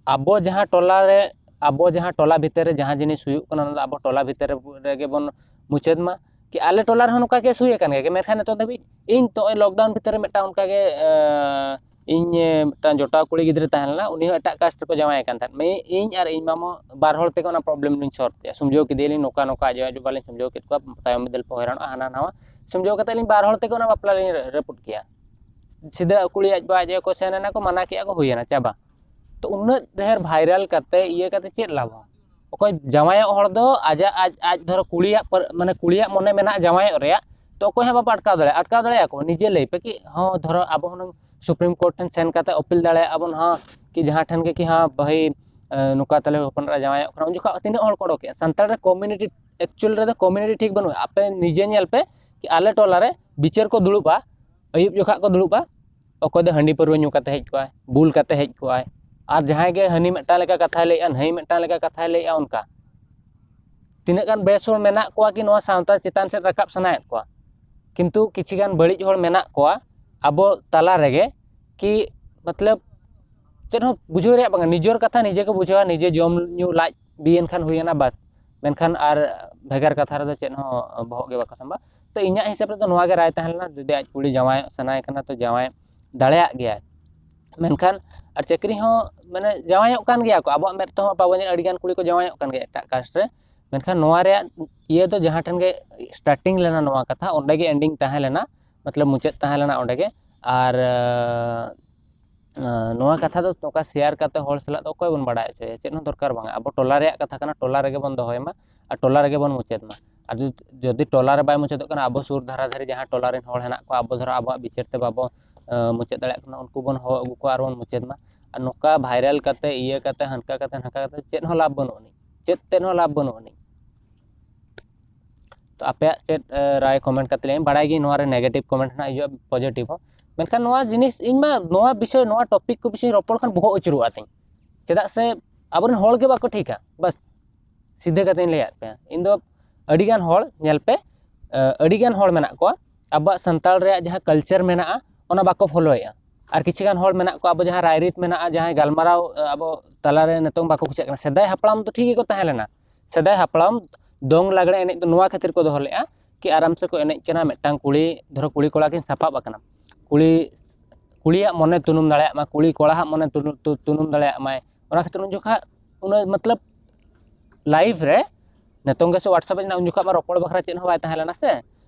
ᱟᱵᱚ ᱡᱟᱦᱟᱸ ᱴᱚᱞᱟ ᱨᱮ, ᱟᱵᱚ ᱡᱟᱦᱟᱸ ᱴᱚᱞᱟ ᱵᱷᱤᱛᱤᱨ ᱨᱮ ᱡᱟᱦᱟᱸ ᱡᱤᱱᱤᱥ ᱦᱩᱭᱩᱜ ᱠᱟᱱᱟ, ᱚᱱᱟ ᱫᱚ ᱟᱵᱚ ᱴᱚᱞᱟ ᱵᱷᱤᱛᱤᱨ ᱨᱮ, ᱨᱮᱜᱮ ᱵᱚᱱ ᱢᱩᱪᱟᱹᱫ ᱢᱟ᱾ ᱠᱤ ᱟᱞᱮ ᱴᱚᱞᱟ ᱨᱮᱦᱚᱸ ᱱᱚᱝᱠᱟ ᱠᱮᱥ ᱦᱩᱭ ᱟᱠᱟᱱ ᱜᱮᱭᱟ, ᱢᱮᱱᱠᱷᱟᱱ ᱱᱤᱛᱚᱜ ᱫᱷᱟᱹᱵᱤᱡ ᱤᱧ ᱛᱚ ᱞᱚᱠᱰᱟᱣᱩᱱ ᱵᱷᱤᱛᱤᱨ ᱨᱮ ᱢᱤᱫᱴᱟᱝ ᱚᱱᱠᱟ ᱜᱮ, ᱟᱸ, ᱤᱧ, ᱢᱤᱫᱴᱟᱝ ᱡᱚᱴᱟᱣ ᱠᱩᱲᱤ ᱜᱤᱫᱽᱨᱟᱹ ᱛᱟᱦᱮᱸ ᱞᱮᱱᱟ, ᱩᱱᱤ ᱦᱚᱸ ᱮᱴᱟᱜ ᱠᱟᱥᱴ ᱨᱮᱠᱚ ᱡᱟᱶᱟᱭ ᱠᱟᱱ ᱛᱟᱦᱮᱸᱫ᱾ ᱢᱮ-, ᱤᱧ ᱟᱨ ᱤᱧ ᱢᱟᱢᱚ ᱵᱟᱨ ᱦᱚᱲ ᱛᱮᱜᱮ ᱚᱱᱟ ᱯᱨᱚᱵᱞᱮᱢ ᱞᱤᱧ ᱥᱚᱞᱵᱷ ᱠᱮᱜᱼᱟ᱾ ᱥᱩᱢᱡᱷᱟᱹᱣ ᱠᱮᱫᱮᱭᱟᱞᱤᱧ, ᱱᱚᱝᱠᱟ ᱱᱚᱝᱠᱟ ᱟᱡ ᱟᱭᱳ ᱵᱟᱵᱟ ᱞᱤᱧ ᱥᱩᱢᱡᱷᱟᱹᱣ ᱠᱮᱫ ᱠᱚᱣᱟ, ᱛᱟᱭᱚᱢ ᱵᱤᱫᱟᱹᱞ ᱯᱮ ᱦᱚᱭᱨᱟᱱᱚᱜᱼᱟ, ᱦᱟᱱᱟ ᱱᱟᱣᱟ᱾ ᱥᱩᱢᱡᱷᱟᱹᱣ ᱠᱟᱛᱮ ᱞᱤᱧ ᱵᱟᱨ ᱦᱚᱲ ᱛᱮᱜᱮ ᱚᱱᱟ ᱵᱟᱯᱞᱟ ᱞᱤᱧ ᱨᱟᱹᱯᱩᱫ ᱠᱮᱜᱼᱟ᱾ ᱥᱤᱫᱷᱟᱹ ᱠᱩᱲᱤ ᱟᱡ ᱵᱟ ᱟᱡ ᱟᱭᱳ ᱠᱚ ᱥᱮᱱ ᱮᱱᱟ ᱠᱚ, ᱢᱟᱱᱟ ᱠᱮᱜᱼᱟ ᱠᱚ, ᱦᱩᱭᱮᱱᱟ, ᱪᱟᱵᱟ᱾ ᱛᱚ ᱩᱱᱟᱹᱜ ᱰᱷᱮᱨ ᱵᱷᱟᱭᱨᱟᱞ ᱠᱟᱛᱮ ᱤᱭᱟᱹ ᱠᱟᱛᱮ ᱪᱮᱫ ᱞᱟᱵᱷ? ᱚᱠᱚᱭ ᱡᱟᱶᱟᱭᱚᱜ ᱦᱚᱲ ᱫᱚ ᱟᱡᱟᱜ, ᱟᱡ, ᱟᱡ ᱫᱷᱚᱨᱚ ᱠᱩᱲᱤᱭᱟᱜ ᱯᱟᱹᱨ-, ᱢᱟᱱᱮ ᱠᱩᱲᱤᱭᱟᱜ ᱢᱚᱱᱮ ᱢᱮᱱᱟᱜᱼᱟ ᱡᱟᱶᱟᱭᱚᱜ ᱨᱮᱭᱟᱜ, ᱛᱚ ᱚᱠᱚᱭ ᱦᱚᱸ ᱵᱟᱯᱮ ᱟᱴᱠᱟᱣ ᱫᱟᱲᱮᱭᱟᱜᱼᱟ᱾ ᱟᱴᱠᱟᱣ ᱫᱟᱲᱮᱭᱟᱜᱼᱟ ᱠᱚ, ᱱᱤᱡᱮ ᱞᱟᱹᱭ ᱯᱮ ᱠᱤ, ᱦᱚᱸ ᱫᱷᱚᱨᱚ ᱟᱵᱚ ᱦᱩᱱᱟᱹᱝ ᱥᱩᱯᱨᱤᱢ ᱠᱳᱨᱴ ᱴᱷᱮᱱ ᱥᱮᱱ ᱠᱟᱛᱮ ᱟᱯᱤᱞ ᱫᱟᱲᱮᱭᱟᱜᱼᱟ ᱵᱚᱱ, ᱦᱚᱸ ᱠᱤ ᱡᱟᱦᱟᱸ ᱴᱷᱮᱱ ᱜᱮ ᱠᱤ, ᱦᱚᱸ ᱵᱷᱟᱹᱭ, ᱮ, ᱱᱚᱝᱠᱟ ᱛᱟᱞᱮ ᱦᱚᱯᱚᱱ ᱮᱨᱟ ᱡᱟᱶᱟᱭᱚᱜ ᱠᱟᱱᱟ, ᱩᱱ ᱡᱚᱠᱷᱚᱱ ᱛᱤᱱᱟᱹᱜ ᱦᱚᱲ ᱠᱚ ᱚᱰᱚᱠᱮᱜᱼᱟ? ᱥᱟᱱᱛᱟᱲ ᱨᱮ ᱠᱚᱢᱤᱭᱩᱱᱤᱴᱤ, ᱮᱠᱪᱩᱭᱮᱞ ᱨᱮᱫᱚ ᱠᱚᱢᱤᱭᱩᱱᱤᱴᱤ ᱴᱷᱤᱠ ᱵᱟᱹᱱᱩᱜᱼᱟ᱾ ᱟᱯᱮ ᱱᱤᱡᱮ ᱧᱮᱞ ᱯᱮ ᱠᱤ ᱟᱞᱮ ᱴᱚᱞᱟ ᱨᱮ ᱵᱤᱪᱟᱹᱨ ᱠᱚ ᱫᱩᱲᱩᱵᱼᱟ, ᱟᱹᱭᱩᱵ ᱡᱚᱠᱷᱟᱜ ᱠᱚ ᱫᱩᱲᱩᱵᱼᱟ, ᱚᱠᱚᱭ ᱫᱚ ᱦᱟᱺᱰᱤ ᱯᱟᱹᱨᱣᱟᱹ ᱧᱩ ᱠᱟᱛᱮ ᱦᱮᱡ ᱠᱚᱜᱼᱟᱭ, ᱵᱩᱞ ᱠᱟᱛᱮ ᱦᱮᱡ ᱠᱚᱜᱼᱟᱭ, ᱟᱨ ᱡᱟᱦᱟᱸᱭ ᱜᱮ ᱦᱟᱹᱱᱤ ᱢᱤᱫᱴᱟᱝ ᱞᱮᱠᱟ ᱠᱟᱛᱷᱟᱭ ᱞᱟᱹᱭᱮᱜᱼᱟ, ᱱᱟᱹᱭ ᱢᱤᱫᱴᱟᱝ ᱞᱮᱠᱟ ᱠᱟᱛᱷᱟᱭ ᱞᱟᱹᱭᱮᱜᱼᱟ, ᱚᱱᱠᱟ ᱛᱤᱱᱟᱹᱜ ᱜᱟᱱ ᱵᱮᱥ ᱦᱚᱲ ᱢᱮᱱᱟᱜ ᱠᱚᱣᱟ ᱠᱤ ᱱᱚᱣᱟ ᱥᱟᱶᱛᱟ ᱪᱮᱛᱟᱱ ᱥᱮᱫ ᱨᱟᱠᱟᱵ ᱥᱟᱱᱟᱭᱮᱫ ᱠᱚᱣᱟ, ᱠᱤᱱᱛᱩ ᱠᱤᱪᱷᱤ ᱜᱟᱱ ᱵᱟᱹᱲᱤᱡ ᱦᱚᱲ ᱢᱮᱱᱟᱜ ᱠᱚᱣᱟ ᱟᱵᱚ ᱛᱟᱞᱟ ᱨᱮᱜᱮ ᱠᱤ ᱢᱚᱛᱞᱚᱵ ᱪᱮᱫ ᱦᱚᱸ ᱵᱩᱡᱷᱟᱹᱣ ᱨᱮᱭᱟᱜ ᱵᱟᱝᱟ, ᱱᱤᱡᱮᱨ ᱠᱟᱛᱷᱟ ᱱᱤᱡᱮ ᱠᱚ ᱵᱩᱡᱷᱟᱹᱣᱟ, ᱱᱤᱡᱮ ᱡᱚᱢ ᱧᱩ ᱞᱟᱡ ᱵᱤᱭᱮᱱ ᱠᱷᱟᱱ ᱦᱩᱭᱮᱱᱟ ᱵᱟᱥ, ᱢᱮᱱᱠᱷᱟᱱ ᱟᱨ ᱵᱷᱮᱜᱟᱨ ᱠᱟᱛᱷᱟ ᱨᱮᱫᱚ ᱪᱮᱫ ᱦᱚᱸ ᱵᱚᱦᱚᱜ ᱜᱮ ᱵᱟᱠᱚ ᱥᱟᱢᱵᱟ᱾ ᱛᱚ ᱤᱧᱟᱹᱜ ᱦᱤᱥᱟᱹᱵ ᱨᱮᱫᱚ ᱱᱚᱣᱟ ᱜᱮ ᱨᱟᱭ ᱛᱟᱦᱮᱸ ᱞᱮᱱᱟ, ᱡᱩᱫᱤ ᱟᱡ ᱠᱩᱲᱤ ᱡᱟᱶᱟᱭᱚᱜ ᱥᱟᱱᱟᱭᱮ ᱠᱟᱱᱟ ᱛᱚ ᱡᱟᱶᱟᱭ ᱫᱟᱲᱮᱭᱟᱜ ᱜᱮᱭᱟᱭ, ᱢᱮᱱᱠᱷᱟᱱ ᱟᱨ ᱪᱟᱹᱠᱨᱤ ᱦᱚᱸ ᱢᱟᱱᱮ ᱡᱟᱶᱟᱭᱚᱜ ᱠᱟᱱ ᱜᱮᱭᱟ ᱠᱚ, ᱟᱵᱚᱣᱟᱜ ᱢᱮᱫ ᱛᱮᱦᱚᱸ ᱟᱵᱚ ᱧᱮᱞ ᱟᱹᱰᱤ ᱜᱟᱱ ᱠᱩᱲᱤ ᱠᱚ ᱡᱟᱶᱟᱭᱚᱜ ᱠᱟᱱ ᱜᱮᱭᱟ ᱮᱴᱟᱜ ᱠᱟᱥᱴ ᱨᱮ, ᱢᱮᱱᱠᱷᱟᱱ ᱱᱚᱣᱟ ᱨᱮᱭᱟᱜ ᱤᱭᱟᱹ ᱫᱚ ᱡᱟᱦᱟᱸ ᱴᱷᱮᱱ ᱜᱮ ᱥᱴᱟᱨᱴᱤᱝ ᱞᱮᱱᱟ ᱱᱚᱣᱟ ᱠᱟᱛᱷᱟ, ᱚᱸᱰᱮ ᱜᱮ ᱮᱱᱰᱤᱝ ᱛᱟᱦᱮᱸ ᱞᱮᱱᱟ, ᱢᱚᱛᱞᱚᱵ ᱢᱩᱪᱟᱹᱫ ᱛᱟᱦᱮᱸ ᱞᱮᱱᱟ ᱚᱸᱰᱮ ᱜᱮ᱾ ᱟᱨ ᱟᱸ, ᱱᱚᱣᱟ ᱠᱟᱛᱷᱟ ᱫᱚ ᱱᱚᱝᱠᱟ ᱥᱮᱭᱟᱨ ᱠᱟᱛᱮ ᱦᱚᱲ ᱥᱟᱞᱟᱜ ᱫᱚ ᱚᱠᱚᱭ ᱵᱚᱱ ᱵᱟᱲᱟᱭ ᱦᱚᱪᱚᱭᱟ, ᱪᱮᱫ ᱦᱚᱸ ᱫᱚᱨᱠᱟᱨ ᱵᱟᱝᱟ᱾ ᱟᱵᱚ ᱴᱚᱞᱟ ᱨᱮᱭᱟᱜ ᱠᱟᱛᱷᱟ ᱠᱟᱱᱟ, ᱴᱚᱞᱟ ᱨᱮᱜᱮ ᱵᱚᱱ ᱫᱚᱦᱚᱭ ᱢᱟ ᱟᱨ ᱴᱚᱞᱟ ᱨᱮᱜᱮ ᱵᱚᱱ ᱢᱩᱪᱟᱹᱫ ᱢᱟ᱾ ᱟᱨ ᱡᱩᱫᱤ, ᱡᱩᱫᱤ ᱴᱚᱞᱟ ᱨᱮ ᱵᱟᱭ ᱢᱩᱪᱟᱹᱫᱚᱜ ᱠᱟᱱᱟ, ᱟᱵᱚ ᱥᱩᱨ ᱫᱷᱟᱨᱟ ᱫᱷᱟᱨᱮ ᱡᱟᱦᱟᱸ ᱴᱚᱞᱟ ᱨᱮᱱ ᱦᱚᱲ ᱦᱮᱱᱟᱜ ᱠᱚᱣᱟ, ᱟᱵᱚ ᱫᱷᱚᱨᱚ ᱟᱵᱚᱣᱟᱜ ᱵᱤᱪᱟᱹᱨ ᱛᱮ ᱵᱟᱵᱚ, ᱟᱸ, ᱢᱩᱪᱟᱹᱫ ᱫᱟᱲᱮᱭᱟᱜ ᱠᱟᱱᱟ, ᱩᱱᱠᱩ ᱵᱚᱱ ᱦᱚᱦᱚ ᱟᱹᱜᱩ ᱠᱚᱣᱟ ᱟᱨ ᱵᱚᱱ ᱢᱩᱪᱟᱹᱫ ᱢᱟ᱾ ᱟᱨ ᱱᱚᱝᱠᱟ ᱵᱷᱟᱭᱨᱟᱞ ᱠᱟᱛᱮ, ᱤᱭᱟᱹ ᱠᱟᱛᱮ, ᱦᱟᱱᱠᱟ ᱠᱟᱛᱮ, ᱱᱟᱝᱠᱟ ᱠᱟᱛᱮ ᱪᱮᱫ ᱦᱚᱸ ᱞᱟᱵᱷ ᱵᱟᱹᱱᱩᱜ ᱟᱹᱱᱤᱡ, ᱪᱮᱫ ᱛᱮᱫ ᱦᱚᱸ ᱞᱟᱵᱷ ᱵᱟᱹᱱᱩᱜ ᱟᱹᱱᱤᱡ᱾ ᱛᱚ ᱟᱯᱮᱭᱟᱜ ᱪᱮᱫ, ᱮ, ᱨᱟᱭ ᱠᱚᱢᱮᱱᱴ ᱠᱟᱛᱮ ᱞᱟᱹᱭ ᱢᱮ᱾ ᱵᱟᱲᱟᱭ ᱜᱤᱧ ᱱᱚᱣᱟ ᱨᱮ ᱱᱮᱜᱮᱴᱤᱵᱷ ᱠᱚᱢᱮᱱᱴ ᱦᱮᱱᱟᱜ, ᱦᱤᱡᱩᱜᱼᱟ ᱯᱚᱡᱮᱴᱤᱵᱷ ᱦᱚᱸ, ᱢᱮᱱᱠᱷᱟᱱ ᱱᱚᱣᱟ ᱡᱤᱱᱤᱥ ᱤᱧ ᱢᱟ ᱱᱚᱣᱟ ᱵᱤᱥᱚᱭ, ᱱᱚᱣᱟ ᱴᱚᱯᱤᱠ ᱠᱚ ᱵᱤᱥᱚᱭ ᱨᱚᱯᱚᱲ ᱠᱷᱟᱱ ᱵᱚᱦᱚᱜ ᱟᱹᱪᱩᱨᱚᱜᱼᱟ ᱛᱤᱧ, ᱪᱮᱫᱟᱜ ᱥᱮ ᱟᱵᱚᱨᱮᱱ ᱦᱚᱲ ᱜᱮ ᱵᱟᱠᱚ ᱴᱷᱤᱠᱟ᱾ ᱵᱟᱥ ᱥᱤᱫᱷᱟᱹ ᱠᱟᱛᱮᱧ ᱞᱟᱹᱭᱟᱫ ᱯᱮᱭᱟ, ᱤᱧ ᱫᱚ ᱟᱹᱰᱤᱜᱟᱱ ᱦᱚᱲ ᱧᱮᱞ ᱯᱮ, ᱮ, ᱟᱹᱰᱤᱜᱟᱱ ᱦᱚᱲ ᱢᱮᱱᱟᱜ ᱠᱚᱣᱟ ᱟᱵᱚᱣᱟᱜ ᱥᱟᱱᱛᱟᱲ ᱨᱮᱭᱟᱜ ᱡᱟᱦᱟᱸ ᱠᱟᱞᱪᱟᱨ ᱢᱮᱱᱟᱜᱼᱟ ᱚᱱᱟ ᱵᱟᱠᱚ ᱯᱷᱚᱞᱳᱭᱮᱫᱼᱟ, ᱟᱨ ᱠᱤᱪᱷᱩ ᱜᱟᱱ ᱦᱚᱲ ᱢᱮᱱᱟᱜ ᱠᱚᱣᱟ ᱟᱵᱚ ᱡᱟᱦᱟᱸ ᱨᱟᱭᱨᱤᱛ ᱢᱮᱱᱟᱜᱼᱟ, ᱡᱟᱦᱟᱸᱭ ᱜᱟᱞᱢᱟᱨᱟᱣ, ᱮ, ᱟᱵᱚ ᱛᱟᱞᱟᱨᱮ ᱱᱤᱛᱚᱝ ᱵᱟᱠᱚ ᱠᱩᱥᱤᱭᱟᱜ ᱠᱟᱱᱟ᱾ ᱥᱮᱫᱟᱭ ᱦᱟᱯᱲᱟᱢ ᱫᱚ ᱴᱷᱤᱠ ᱜᱮᱠᱚ ᱛᱟᱦᱮᱸ ᱞᱮᱱᱟ, ᱥᱮᱫᱟᱭ ᱦᱟᱯᱲᱟᱢ ᱫᱚᱝ ᱞᱟᱜᱽᱲᱮ ᱮᱱᱮᱡ ᱫᱚ ᱱᱚᱣᱟ ᱠᱷᱟᱹᱛᱤᱨ ᱠᱚ ᱫᱚᱦᱚ ᱞᱮᱫᱼᱟ ᱠᱤ ᱟᱨᱟᱢ ᱥᱮ ᱠᱚ ᱮᱱᱮᱡ ᱠᱟᱱᱟ, ᱢᱤᱫᱴᱟᱝ ᱠᱩᱲᱤ, ᱫᱷᱚᱨᱚ ᱠᱩᱲᱤ ᱠᱚᱲᱟ ᱠᱤᱱ ᱥᱟᱯᱟᱵ ᱟᱠᱟᱱᱟ, ᱠᱩᱲᱤ, ᱠᱩᱲᱤᱭᱟᱜ ᱢᱚᱱᱮ ᱛᱩᱱᱩᱢ ᱫᱟᱲᱮᱭᱟᱜ ᱢᱟ, ᱠᱩᱲᱤ ᱠᱚᱲᱟᱣᱟᱜ ᱢᱚᱱᱮ ᱛᱩᱱᱩ-, ᱛᱩ-, ᱛᱩᱱᱩᱢ ᱫᱟᱲᱮᱭᱟᱜ ᱢᱟᱭ, ᱚᱱᱟ ᱠᱷᱟᱹᱛᱤᱨ ᱩᱱ ᱡᱚᱠᱷᱟᱜ ᱩᱱᱟᱹᱜ ᱢᱚᱛᱞᱚᱵ ᱞᱟᱭᱤᱯᱷ ᱨᱮ, ᱱᱤᱛᱚᱝ ᱜᱮ ᱥᱮ WhatsApp ᱦᱮᱡ ᱮᱱᱟ, ᱩᱱ ᱡᱚᱠᱷᱟᱜ ᱢᱟ ᱨᱚᱯᱚᱲ ᱵᱟᱠᱷᱨᱟ ᱪᱮᱫ ᱦᱚᱸ ᱵᱟᱭ ᱛᱟᱦᱮᱸ ᱞᱮᱱᱟ ᱥᱮ᱾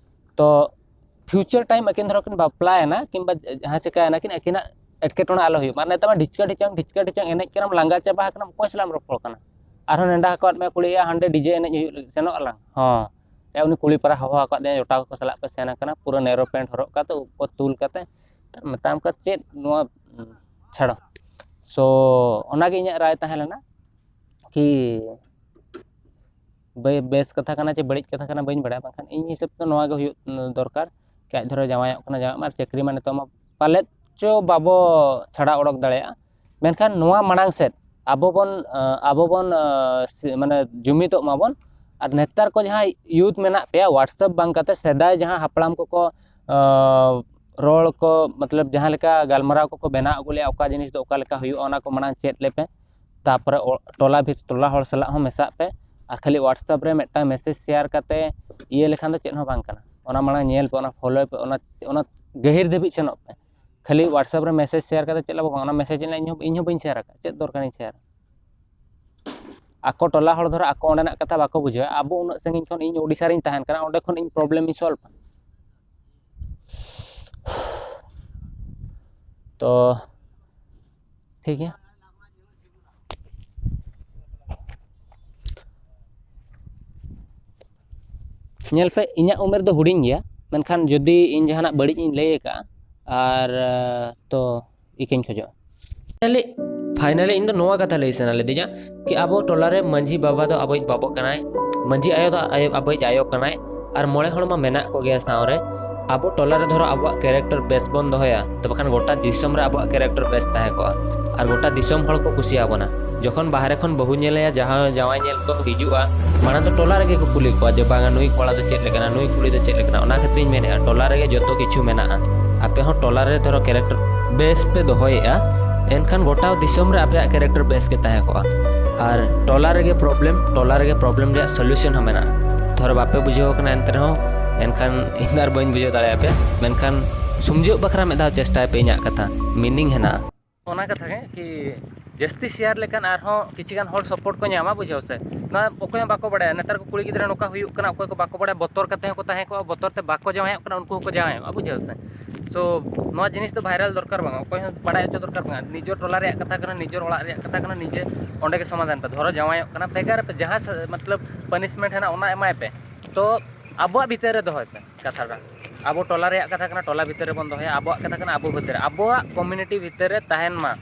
ᱛᱚ ᱯᱷᱤᱭᱩᱪᱟᱨ ᱴᱟᱭᱤᱢ ᱟᱹᱠᱤᱱ ᱫᱷᱚᱨᱚ ᱠᱤᱱ ᱵᱟᱯᱞᱟᱭᱮᱱᱟ ᱠᱤᱝᱵᱟ ᱡᱟᱦᱟᱸ ᱪᱤᱠᱟᱹᱭᱮᱱᱟ ᱠᱤᱱ, ᱟᱹᱠᱤᱱᱟᱜ ᱮᱴᱠᱮᱴᱚᱬᱮ ᱟᱞᱚ ᱦᱩᱭᱩᱜ ᱢᱟ᱾ ᱟᱨ ᱱᱮᱛᱟᱨ ᱢᱟ ᱰᱷᱤᱪᱠᱟ ᱰᱷᱤᱪᱟᱝ, ᱰᱷᱤᱪᱠᱟ ᱰᱷᱤᱪᱟᱝ ᱮᱱᱮᱡ ᱠᱟᱱᱟᱢ, ᱞᱟᱸᱜᱟ ᱪᱟᱵᱟ ᱟᱠᱟᱱᱟᱢ, ᱚᱠᱚᱭ ᱥᱟᱞᱟᱜ ᱮᱢ ᱨᱚᱯᱚᱲ ᱠᱟᱱᱟ? ᱟᱨᱦᱚᱸ ᱱᱮᱰᱟ ᱟᱠᱟᱫ ᱢᱮᱭᱟ ᱠᱩᱲᱤ, "ᱭᱟ, ᱦᱟᱸᱰᱮ ᱰᱤᱡᱮ ᱮᱱᱮᱡ ᱦᱩᱭᱩᱜ ᱞᱟᱹᱜᱤᱫ, ᱥᱮᱱᱚᱜ ᱟᱞᱟᱝ?" ᱦᱚᱸ᱾ ᱮ, ᱩᱱᱤ ᱠᱩᱲᱤ ᱯᱟᱨᱟ ᱦᱚᱦᱚ ᱟᱠᱟᱫ ᱫᱮᱭᱟ, ᱡᱚᱴᱟᱣ ᱠᱚ ᱥᱟᱞᱟᱜ ᱯᱮ ᱥᱮᱱ ᱟᱠᱟᱱᱟ, ᱯᱩᱨᱟᱹ ᱱᱮᱨᱳ ᱯᱮᱱᱴ ᱦᱚᱨᱚᱜ ᱠᱟᱛᱮ, ᱩᱵ ᱠᱚ ᱛᱩᱞ ᱠᱟᱛᱮ, ᱢᱮᱛᱟᱢ ᱠᱟᱱᱟ ᱪᱮᱫ ᱱᱚᱣᱟ, ᱩᱸ, ᱪᱷᱟᱲᱚ᱾ So, ᱚᱱᱟᱜᱮ ᱤᱧᱟᱹᱜ ᱨᱟᱭ ᱛᱟᱦᱮᱸ ᱞᱮᱱᱟ ᱠᱤ ᱵᱮ-, ᱵᱮᱥ ᱠᱟᱛᱷᱟ ᱠᱟᱱᱟ ᱪᱮ ᱵᱟᱹᱲᱤᱡ ᱠᱟᱛᱷᱟ ᱠᱟᱱᱟ ᱵᱟᱹᱧ ᱵᱟᱲᱟᱭᱟ, ᱵᱟᱝᱠᱷᱟᱱ ᱤᱧ ᱦᱤᱥᱟᱹᱵ ᱛᱮ ᱱᱚᱣᱟ ᱜᱮ ᱦᱩᱭᱩᱜ, ᱩᱸ, ᱫᱚᱨᱠᱟᱨ ᱠᱤ ᱟᱡ ᱫᱷᱚᱨᱚ ᱡᱟᱶᱟᱭᱚᱜ ᱠᱟᱱᱟ, ᱡᱟᱶᱟᱭᱚᱜ ᱢᱟ, ᱟᱨ ᱪᱟᱹᱠᱨᱤ ᱢᱟ ᱱᱤᱛᱚᱜ ᱢᱟ ᱯᱟᱞᱮᱫ ᱪᱚ ᱵᱟᱵᱚ ᱪᱷᱟᱲᱟ ᱚᱰᱚᱠ ᱫᱟᱲᱮᱭᱟᱜᱼᱟ᱾ ᱢᱮᱱᱠᱷᱟᱱ ᱱᱚᱣᱟ ᱢᱟᱲᱟᱝ ᱥᱮᱫ ᱟᱵᱚ ᱵᱚᱱ ᱟᱵᱚ ᱵᱚᱱ ᱢᱟᱱᱮ ᱡᱩᱢᱤᱫᱚᱜ ᱢᱟᱵᱚᱱ᱾ ᱟᱨ ᱱᱮᱛᱟᱨ ᱠᱚ ᱡᱟᱦᱟᱸ ᱭᱩᱛᱷ ᱢᱮᱱᱟᱜ ᱯᱮᱭᱟ, WhatsApp ᱵᱟᱝ ᱠᱟᱛᱮ ᱥᱮᱫᱟᱭ ᱡᱟᱦᱟᱸ ᱦᱟᱯᱲᱟᱢ ᱠᱚᱠᱚ ᱨᱚᱲ ᱠᱚ, ᱢᱚᱛᱞᱚᱵ ᱡᱟᱦᱟᱸ ᱞᱮᱠᱟ ᱜᱟᱞᱢᱟᱨᱟᱣ ᱠᱚᱠᱚ ᱵᱮᱱᱟᱣ ᱟᱹᱜᱩ ᱞᱮᱜᱼᱟ, ᱚᱠᱟ ᱡᱤᱱᱤᱥ ᱫᱚ ᱚᱠᱟ ᱞᱮᱠᱟ ᱦᱩᱭᱩᱜᱼᱟ, ᱚᱱᱟ ᱠᱚ ᱢᱟᱲᱟᱝ ᱪᱮᱫ ᱞᱮᱯᱮ᱾ ᱛᱟᱯᱚᱨᱮ ᱴᱚᱞᱟ ᱵᱷᱤᱛ ᱴᱚᱞᱟ ᱦᱚᱲ ᱥᱟᱞᱟᱜ ᱦᱚᱸ ᱢᱮᱥᱟᱜ ᱯᱮ᱾ ᱟᱨ ᱠᱷᱟᱹᱞᱤ WhatsApp ᱨᱮ ᱢᱤᱫᱴᱟᱝ ᱢᱮᱥᱮᱡᱽ ᱥᱮᱭᱟᱨ ᱠᱟᱛᱮ ᱤᱭᱟᱹ ᱞᱮᱠᱷᱟᱱ ᱫᱚ ᱪᱮᱫ ᱦᱚᱸ ᱵᱟᱝ ᱠᱟᱱᱟ᱾ ᱚᱱᱟ ᱢᱟᱲᱟᱝ ᱧᱮᱞ ᱯᱮ, ᱚᱱᱟ ᱯᱷᱳᱞᱳᱭ ᱯᱮ, ᱚᱱᱟ ᱚᱱᱟ ᱜᱟᱹᱦᱤᱨ ᱫᱷᱟᱹᱵᱤᱡ ᱥᱮᱱᱚᱜ ᱯᱮ᱾ ᱠᱷᱟᱹᱞᱤ WhatsApp ᱨᱮ ᱢᱮᱥᱮᱡᱽ ᱥᱮᱭᱟᱨ ᱠᱟᱛᱮ ᱪᱮᱫ ᱞᱟᱵᱷ ᱵᱟᱝ? ᱚᱱᱟ ᱢᱮᱥᱮᱡᱽ ᱨᱮᱱᱟᱜ ᱤᱧ ᱦᱚᱸ ᱤᱧ ᱦᱚᱸ ᱵᱟᱹᱧ ᱥᱮᱭᱟᱨ ᱟᱠᱟᱫ᱾ ᱪᱮᱫ ᱫᱚᱨᱠᱟᱨᱤᱧ ᱥᱮᱭᱟᱨᱟ? ᱟᱠᱚ ᱴᱚᱞᱟ ᱦᱚᱲ ᱫᱷᱚᱨᱚ ᱟᱠᱚ ᱚᱸᱰᱮᱱᱟᱜ ᱠᱟᱛᱷᱟ ᱵᱟᱠᱚ ᱵᱩᱡᱷᱟᱹᱣᱟ᱾ ᱟᱵᱚ ᱩᱱᱟᱹᱜ ᱥᱟᱺᱜᱤᱧ ᱠᱷᱚᱱ, ᱤᱧ ᱳᱰᱤᱥᱟ ᱨᱤᱧ ᱛᱟᱦᱮᱱ ᱠᱟᱱᱟ, ᱚᱸᱰᱮ ᱠᱷᱚᱱ ᱤᱧ ᱯᱨᱚᱵᱞᱮᱢ ᱤᱧ ᱥᱚᱞᱵᱷᱟ᱾ ᱛᱚ ᱴᱷᱤᱠ ᱜᱮᱭᱟ᱾ ᱧᱮᱞ ᱯᱮ, ᱤᱧᱟᱹᱜ ᱩᱢᱮᱨ ᱫᱚ ᱦᱩᱰᱤᱧ ᱜᱮᱭᱟ, ᱢᱮᱱᱠᱷᱟᱱ ᱡᱩᱫᱤ ᱤᱧ ᱡᱟᱦᱟᱱᱟᱜ ᱵᱟᱹᱲᱤᱡ ᱤᱧ ᱞᱟᱹᱭ ᱟᱠᱟᱫᱼᱟ, ᱟᱨ ᱛᱚ ᱤᱠᱟᱹᱧ ᱠᱷᱚᱡᱚᱜᱼᱟ᱾ ᱯᱷᱟᱭᱱᱟᱞᱤ ᱤᱧ ᱫᱚ ᱱᱚᱣᱟ ᱠᱟᱛᱷᱟ ᱞᱟᱹᱭ ᱥᱟᱱᱟ ᱞᱤᱫᱤᱧᱟ ᱠᱤ ᱟᱵᱚ ᱴᱚᱞᱟ ᱨᱮ ᱢᱟᱹᱡᱷᱤ ᱵᱟᱵᱟ ᱫᱚ ᱟᱵᱚᱭᱤᱡ ᱵᱟᱵᱟ ᱠᱟᱱᱟᱭ, ᱢᱟᱹᱡᱷᱤ ᱟᱭᱳ ᱫᱚ ᱟᱭᱳ ᱟᱵᱚᱭᱤᱡ ᱟᱭᱳ ᱠᱟᱱᱟᱭ, ᱟᱨ ᱢᱚᱬᱮ ᱦᱚᱲ ᱢᱟ ᱢᱮᱱᱟᱜ ᱠᱚᱜᱮᱭᱟ ᱥᱟᱶᱨᱮ᱾ ᱟᱵᱚ ᱴᱚᱞᱟ ᱨᱮ ᱫᱷᱚᱨᱚ ᱟᱵᱚᱣᱟᱜ ᱠᱮᱨᱮᱠᱴᱟᱨ ᱵᱮᱥ ᱵᱚᱱ ᱫᱚᱦᱚᱭᱟ, ᱛᱚᱵᱮ ᱠᱷᱟᱱ ᱜᱚᱴᱟ ᱫᱤᱥᱚᱢ ᱨᱮ ᱟᱵᱚᱣᱟᱜ ᱠᱮᱨᱮᱠᱴᱟᱨ ᱵᱮᱥ ᱛᱟᱦᱮᱸ ᱠᱚᱜᱼᱟ ᱟᱨ ᱜᱚᱴᱟ ᱫᱤᱥᱚᱢ ᱦᱚᱲ ᱠᱚ ᱠᱩᱥᱤᱭᱟᱵᱚᱱᱟ᱾ ᱡᱚᱠᱷᱚᱱ ᱵᱟᱦᱨᱮ ᱠᱷᱚᱱ ᱵᱟᱹᱦᱩ ᱧᱮᱞᱮᱭᱟ, ᱡᱟᱦᱟᱸ ᱡᱟᱶᱟᱭ ᱧᱮᱞ ᱠᱚ ᱦᱤᱡᱩᱜᱼᱟ, ᱢᱟᱲᱟᱝ ᱫᱚ ᱴᱚᱞᱟ ᱨᱮᱜᱮ ᱠᱚ ᱠᱩᱞᱤ ᱠᱚᱣᱟ ᱡᱮ ᱵᱟᱝᱟ ᱱᱩᱭ ᱠᱚᱲᱟ ᱫᱚ ᱪᱮᱫ ᱞᱮᱠᱟᱱᱟ, ᱱᱩᱭ ᱠᱩᱲᱤ ᱫᱚ ᱪᱮᱫ ᱞᱮᱠᱟᱱᱟ᱾ ᱚᱱᱟ ᱠᱷᱟᱹᱛᱤᱨᱤᱧ ᱢᱮᱱᱮᱫᱼᱟ ᱴᱚᱞᱟ ᱨᱮᱜᱮ ᱡᱚᱛᱚ ᱠᱤᱪᱷᱩ ᱢᱮᱱᱟᱜᱼᱟ᱾ ᱟᱯᱮ ᱦᱚᱸ ᱴᱚᱞᱟ ᱨᱮ ᱫᱷᱚᱨᱚ ᱠᱮᱨᱮᱠᱴᱟᱨ ᱵᱮᱥ ᱯᱮ ᱫᱚᱦᱚᱭᱮᱫᱼᱟ, ᱮᱱᱠᱷᱟᱱ ᱜᱚᱴᱟ ᱫᱤᱥᱚᱢ ᱨᱮ ᱟᱯᱮᱭᱟᱜ ᱠᱮᱨᱮᱠᱴᱟᱨ ᱵᱮᱥ ᱜᱮ ᱛᱟᱦᱮᱸ ᱠᱚᱜᱼᱟ᱾ ᱟᱨ ᱴᱚᱞᱟ ᱨᱮᱜᱮ ᱯᱨᱚᱵᱞᱮᱢ, ᱴᱚᱞᱟ ᱨᱮᱜᱮ ᱯᱨᱚᱵᱞᱮᱢ ᱨᱮᱭᱟᱜ ᱥᱚᱞᱩᱥᱚᱱ ᱦᱚᱸ ᱢᱮᱱᱟᱜᱼᱟ᱾ ᱫᱷᱚᱨᱚ ᱵᱟᱯᱮ ᱵᱩᱡᱷᱟᱹᱣ ᱠᱟᱱᱟ ᱮᱱᱛᱮ ᱨᱮᱦᱚᱸ, ᱮᱱᱠᱷᱟᱱ ᱤᱧ ᱫᱚ ᱟᱨ ᱵᱟᱹᱧ ᱵᱩᱡᱷᱟᱹᱣ ᱫᱟᱲᱮᱭᱟᱯᱮᱭᱟ᱾ ᱢᱮᱱᱠᱷᱟᱱ ᱥᱩᱢᱡᱷᱟᱹᱜ ᱵᱟᱠᱷᱨᱟ ᱢᱤᱫ ᱫᱷᱟᱣ ᱪᱮᱥᱴᱟᱭ ᱯᱮ, ᱤᱧᱟᱹᱜ ᱠᱟᱛᱷᱟ ᱢᱤᱱᱤᱝ ᱦᱮᱱᱟᱜᱼᱟ᱾ ᱚᱱᱟ ᱠᱟᱛᱷᱟ ᱜᱮ ᱠᱤ ᱡᱟᱹᱥᱛᱤ ᱥᱮᱭᱟᱨ ᱞᱮᱠᱷᱟᱱ ᱟᱨᱦᱚᱸ ᱠᱤᱪᱷᱩ ᱜᱟᱱ ᱦᱚᱲ ᱥᱟᱯᱳᱨᱴ ᱠᱚ ᱧᱟᱢᱟ, ᱵᱩᱡᱷᱟᱹᱣ ᱥᱮ᱾ ᱱᱚᱣᱟ ᱚᱠᱚᱭ ᱦᱚᱸ ᱵᱟᱠᱚ ᱵᱟᱲᱟᱭᱟ, ᱱᱮᱛᱟᱨ ᱠᱚ ᱠᱩᱲᱤ ᱜᱤᱫᱽᱨᱟᱹ ᱱᱚᱝᱠᱟ ᱦᱩᱭᱩᱜ ᱠᱟᱱᱟ, ᱚᱠᱚᱭ ᱠᱚ ᱵᱟᱠᱚ ᱵᱟᱲᱟᱭᱟ, ᱵᱚᱛᱚᱨ ᱠᱟᱛᱮ ᱦᱚᱸᱠᱚ ᱛᱟᱦᱮᱸ ᱠᱚᱜᱼᱟ, ᱵᱚᱛᱚᱨ ᱛᱮ ᱵᱟᱠᱚ ᱡᱟᱶᱟᱭᱚᱜ ᱠᱟᱱᱟ, ᱩᱱᱠᱩ ᱦᱚᱸᱠᱚ ᱡᱟᱶᱟᱭᱚᱜᱼᱟ, ᱵᱩᱡᱷᱟᱹᱣ ᱥᱮ᱾ ᱥᱳ ᱱᱚᱣᱟ ᱡᱤᱱᱤᱥ ᱫᱚ ᱵᱷᱟᱭᱨᱟᱞ ᱫᱚᱨᱠᱟᱨ ᱵᱟᱝᱟ, ᱚᱠᱚᱭ ᱦᱚᱸ ᱵᱟᱲᱟᱭ ᱦᱚᱪᱚ ᱫᱚᱨᱠᱟᱨ ᱵᱟᱝᱟ᱾ ᱱᱤᱡᱮᱨ ᱴᱚᱞᱟ ᱨᱮᱭᱟᱜ ᱠᱟᱛᱷᱟ ᱠᱟᱱᱟ, ᱱᱤᱡᱮᱨ ᱚᱲᱟᱜ ᱨᱮᱭᱟᱜ ᱠᱟᱛᱷᱟ ᱠᱟᱱᱟ, ᱱᱤᱡᱮ ᱚᱸᱰᱮ ᱜᱮ ᱥᱚᱢᱟᱫᱷᱟᱱ ᱯᱮ᱾ ᱫᱷᱚᱨᱚ ᱡᱟᱶᱟᱭᱚᱜ ᱠᱟᱱᱟ, ᱵᱷᱮᱜᱟᱨ ᱯᱮ, ᱡᱟᱦᱟᱸ ᱥᱟ-, ᱢᱚᱛᱞᱚᱵ ᱯᱟᱱᱤᱥᱢᱮᱱᱴ ᱦᱮᱱᱟᱜ ᱚᱱᱟ ᱮᱢᱟᱭ ᱯᱮ᱾ ᱛᱚ ᱟᱵᱚᱣᱟᱜ ᱵᱷᱤᱛᱟᱹᱨ ᱨᱮ ᱫᱚᱦᱚᱭ ᱯᱮ ᱠᱟᱛᱷᱟᱴᱟ᱾ ᱟᱵᱚ ᱴᱚᱞᱟ ᱨᱮᱭᱟᱜ ᱠᱟᱛᱷᱟ ᱠᱟᱱᱟ, ᱴᱚᱞᱟ ᱵᱷᱤᱛᱟᱹᱨ ᱨᱮᱵᱚᱱ ᱫᱚᱦᱚᱭᱟ᱾ ᱟᱵᱚᱣᱟᱜ ᱠᱟᱛᱷᱟ ᱠᱟᱱᱟ, ᱟᱵᱚ ᱵᱷᱤᱛᱟᱹᱨ ᱨᱮ, ᱟᱵᱚᱣᱟᱜ ᱠᱚᱢᱤᱭᱩᱱᱤᱴᱤ ᱵᱷᱤᱛᱟᱹᱨ ᱨᱮ ᱛᱟᱦᱮᱱ ᱢᱟ,